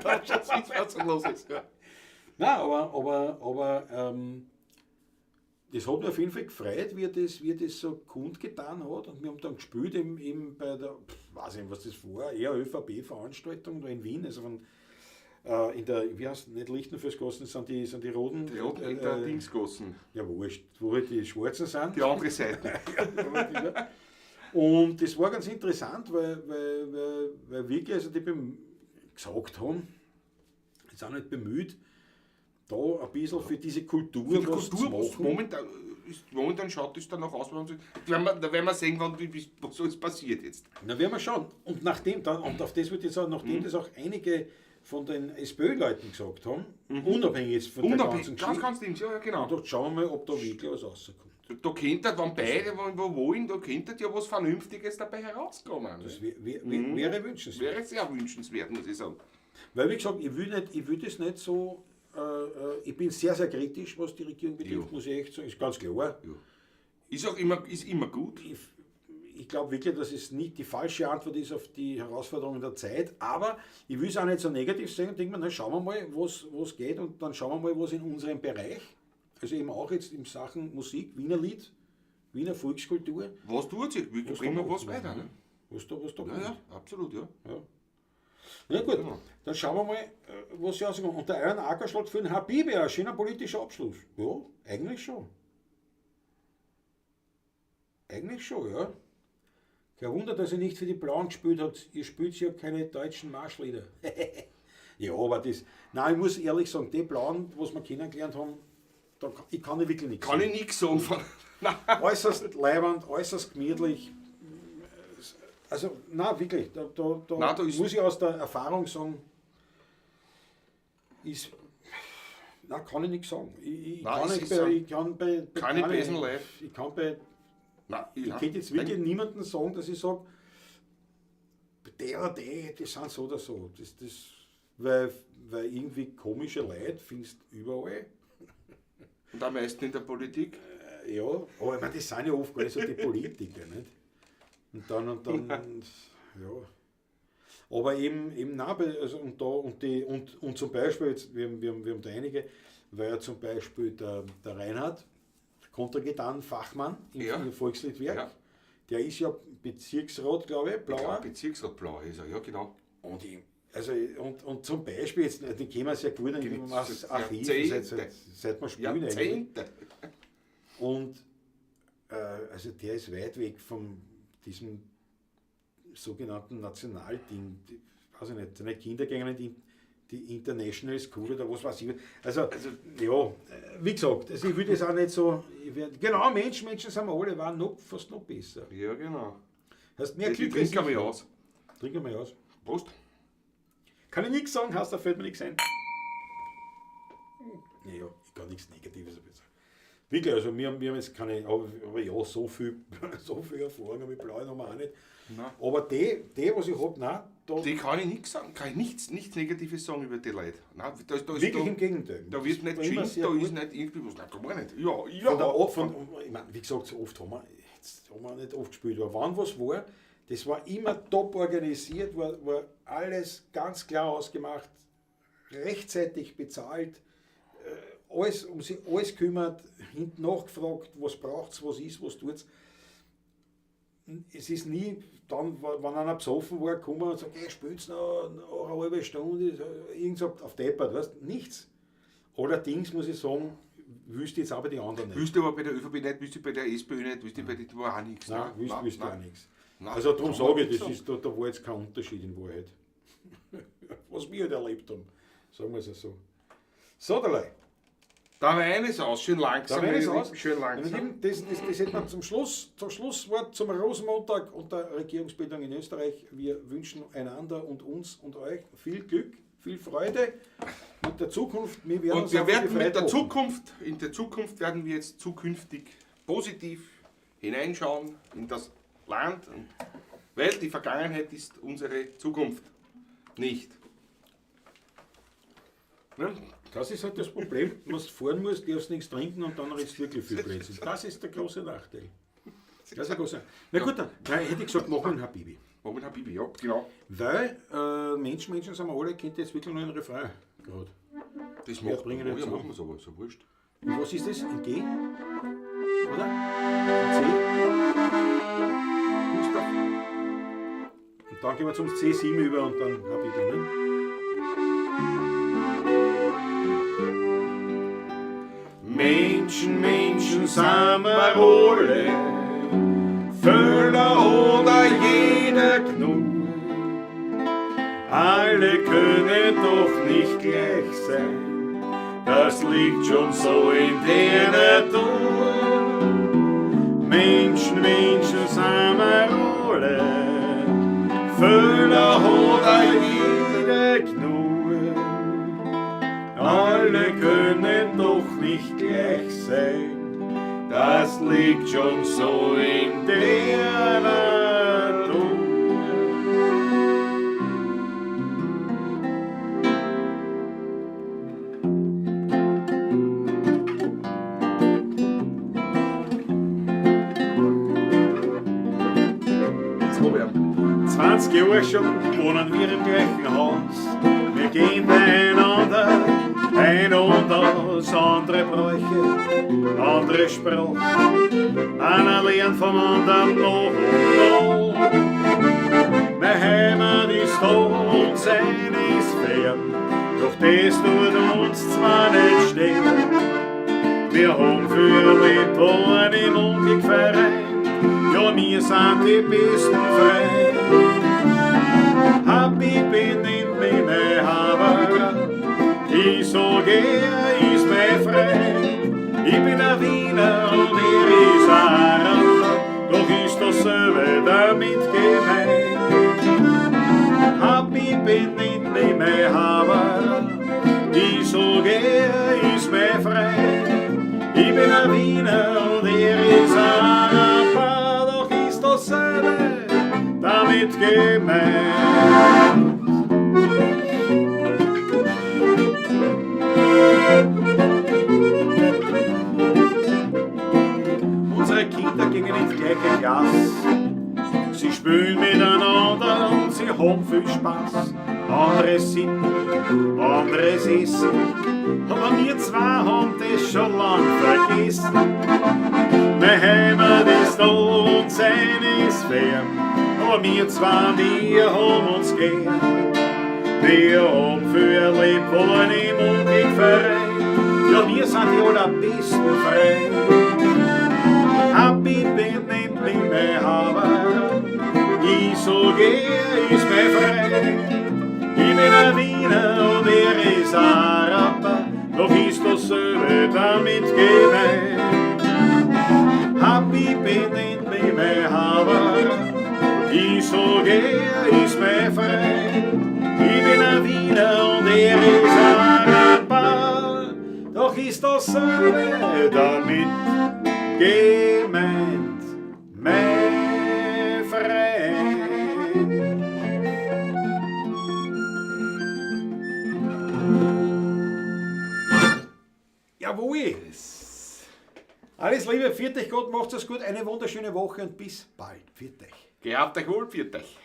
Was da los ist. Ja. Nein, aber das hat mich auf jeden Fall gefreut, wie er das so kundgetan hat. Und wir haben dann gespielt eben bei der, weiß ich nicht, was das war, eher ÖVP-Veranstaltung da in Wien, also von, in der, wie heißt nicht Lichtenfelsgassen, sind die Roten. Die Roten in der Dingsgassen. Ja, wurscht, wo halt die Schwarzen sind. Die andere Seite. Und das war ganz interessant, weil wirklich, also die gesagt haben, die sind halt bemüht, da ein bisschen für diese Kultur, Für die was Kultur, zu was machen. momentan schaut es danach aus, da werden wir sehen, was alles passiert jetzt. Na, werden wir schauen. Und nachdem dann, und auf das wird jetzt auch, nachdem das auch einige von den SPÖ-Leuten gesagt haben, unabhängig jetzt von der ganzen Unabhängig, ganz, Geschichte, ganz links, ja, ja, genau. und schauen wir mal, ob da wirklich was rauskommt. Da könnte, wenn beide wo wollen, da könnte ja was Vernünftiges dabei herauskommen. Das wäre wünschenswert. Wäre sehr wünschenswert, muss ich sagen. Weil, wie gesagt, ich will das nicht so, ich bin sehr, sehr kritisch, was die Regierung betrifft, Ja. muss ich echt sagen, ist ganz klar. Ja. Ist auch immer, ist immer gut. Ich glaube wirklich, dass es nicht die falsche Antwort ist auf die Herausforderungen der Zeit, aber ich will es auch nicht so negativ sehen und denke mir, na, schauen wir mal, was geht und dann schauen wir mal, was in unserem Bereich Also eben auch jetzt in Sachen Musik, Wiener Lied, Wiener Volkskultur. Was tut sich? Wir Was bringen da was macht, weiter. Ne? Was da Ja, kommt. ja, absolut, ja. Ja. Na gut, dann schauen wir mal, was sie rauskommt. Und der Iron Acker schlägt für den Habibi, ein schöner politischer Abschluss. Ja, eigentlich schon. Eigentlich schon, ja. Kein Wunder, dass ihr nicht für die Blauen gespielt habt. Ihr spielt ja keine deutschen Marschlieder. Ja, aber das. Nein, ich muss ehrlich sagen, die Blauen, was wir kennengelernt haben, da, ich kann ich wirklich nichts Kann sagen. ich nichts sagen von. Nein. Äußerst leiwand, äußerst gemütlich. Also, na wirklich, da Nein, da ist- muss ich aus der Erfahrung sagen, ist, na, kann ich nichts sagen. Ich Nein, kann es nicht ist bei, so. ich kann bei Keine besen Leute. Ich kann bei, Nein, ich könnte jetzt wirklich niemandem sagen, dass ich sage, der oder der, die sind so oder so. Weil irgendwie komische Leute findest du überall. Und am meisten in der Politik. Ja, aber ich meine, das sind ja oft gar nicht so die Politiker, nicht? Und dann, ja. Aber eben nein, also und da, und die, und zum Beispiel, jetzt, wir haben da einige, weil ja zum Beispiel der Reinhard, Kontergetan Fachmann im Volksliedwerk, der ist ja Bezirksrat, glaube ich, Blauer. Ich glaub, Bezirksrat Blauer ist er, ja, genau. Und ich, also, und zum Beispiel, jetzt, den kennen wir sehr gut, den Gibt's aus Archiv, seit wir spielen eigentlich. Jahrzehnte. Und also der ist weit weg von diesem sogenannten Nationalding. Die, weiß ich nicht, seine Kinder gehen in die International School oder was weiß ich. Also ja, wie gesagt, also ich würde es auch nicht so. Ich werd, genau, Menschen sind wir alle, waren noch, fast noch besser. Ja, genau. Hast mehr Ich Glück trinke als mal ich. aus. Trink mal aus. Prost. Kann ich nichts sagen, hast, da fällt mir nichts ein. Naja, ich kann nichts Negatives sagen. Wirklich, also wir haben jetzt keine, aber ja, so viel, so viel Erfahrung mit Blauen haben wir auch nicht. Nein. Aber die, was ich hab, nein, da Die kann ich nichts sagen, kann ich nichts Negatives sagen über die Leute. Nein, da wirklich im Gegenteil. Da wird nicht Das war immer geschimpft, sehr da gut. ist nicht irgendwie was. Nein, gar nicht. Ja, Von ich meine, wie gesagt, so oft haben wir, jetzt haben wir nicht oft gespielt, aber wann was war, das war immer top organisiert, war alles ganz klar ausgemacht, rechtzeitig bezahlt, alles, um sich alles kümmert, hinten nachgefragt, was braucht's, was ist, was tut's. Es ist nie dann, wenn einer besoffen war, gekommen und sagt, hey, spielt's noch eine halbe Stunde, irgend so auf deppert, weißt, nichts. Allerdings muss ich sagen, wüsste jetzt aber die anderen nicht. Wüsste aber bei der ÖVP nicht, wüsste bei der SPÖ nicht, wüsste bei der war auch nichts. Nein, wüsste auch nichts. Nein, Also darum kann man sage ich, nicht das ist, da war jetzt kein Unterschied in Wahrheit. Was wir halt erlebt haben, sagen wir es ja so. So, derlei. Der Wein ist aus, schön langsam. Der Wein ist aus. Schön langsam. Das hätten wir zum Schluss, zum Schlusswort zum Rosenmontag und der Regierungsbildung in Österreich. Wir wünschen einander und uns und euch viel Glück, viel Freude mit der Zukunft. Wir werden Und uns wir auf die werden mit Freude der hoffen. Zukunft, in der Zukunft werden wir jetzt zukünftig positiv hineinschauen in das Land, und, weil die Vergangenheit ist unsere Zukunft nicht. Ne? Das ist halt das Problem, wenn du fahren musst, darfst nichts trinken und dann redest du wirklich viel Blödsinn. Das ist der große Nachteil. Das ist der große Nachteil. Na gut, dann hätte ich gesagt, machen wir einen Habibi. Machen wir einen Habibi, ja, genau. Weil Menschen sind wir alle, kennt jetzt wirklich nur einen Refrain gerade. Das Wir macht bringen man, jetzt ja, an. machen wir es aber, ist ja wurscht. Und was ist das? In G? Oder? In C? Gustav. Und dann gehen wir zum C7 über und dann Habibi, ne? Menschen, Menschen sind wir alle, Völler oder jeder genug. Alle können doch nicht gleich sein, das liegt schon so in der Natur. Menschen, Menschen sind wir alle, Völler oder jeder genug. Alle können doch nicht gleich sein, das liegt schon so in der Natur. Jetzt hab ich ihn. 20 Jahre schon wohnen wir im gleichen Haus. Wir gehen beieinander Ein und aus, andere Bräuche, andere Sprache, einer lernt vom anderen noch und noch. Meine Heimat ist da und seine ist fern, doch das tut uns zwar nicht stehen. Wir haben für Leben im Unglück-Verein, ja, wir sind die besten Freunde. Habibi nennt mich mein Haberer, ich sag, er ist mein Freund. Ich bin ein Wiener und er ist ein Araber, doch ist dasselbe damit gemeint. Habibi nennt mich mein Haberer, ich sag, er ist mein Freund. Ich bin ein Wiener und er ist ein Araber, doch ist dasselbe damit gemeint. Unsere Kinder gingen in die gleiche Klasse. Sie spielen miteinander und sie haben viel Spaß. Andere Sitten, anderes Essen, aber wir zwei haben das schon lang vergessen. Meine Heimat ist da und seine ist fern, aber wir zwei, wir haben uns gern. Wir haben für Leben im Unglück-Verein, ja, wir sind die allerbesten Freunde. Habibi nennt mich mein Haberer, ich sag, er ist mein Freund. Ich bin ein Wiener und er ist ein Araber, doch ist dasselbe damit gemeint. Habibi nennt mich mein Haberer, ich sag, er ist mein Freund. Ich bin ein Wiener und er ist ein Araber, doch ist dasselbe damit gemeint, mein Freund. Jawohl! Alles Liebe, pfiat euch Gott, macht's es gut, eine wunderschöne Woche und bis bald. Pfiat euch. Gehabt euch wohl, pfiat euch.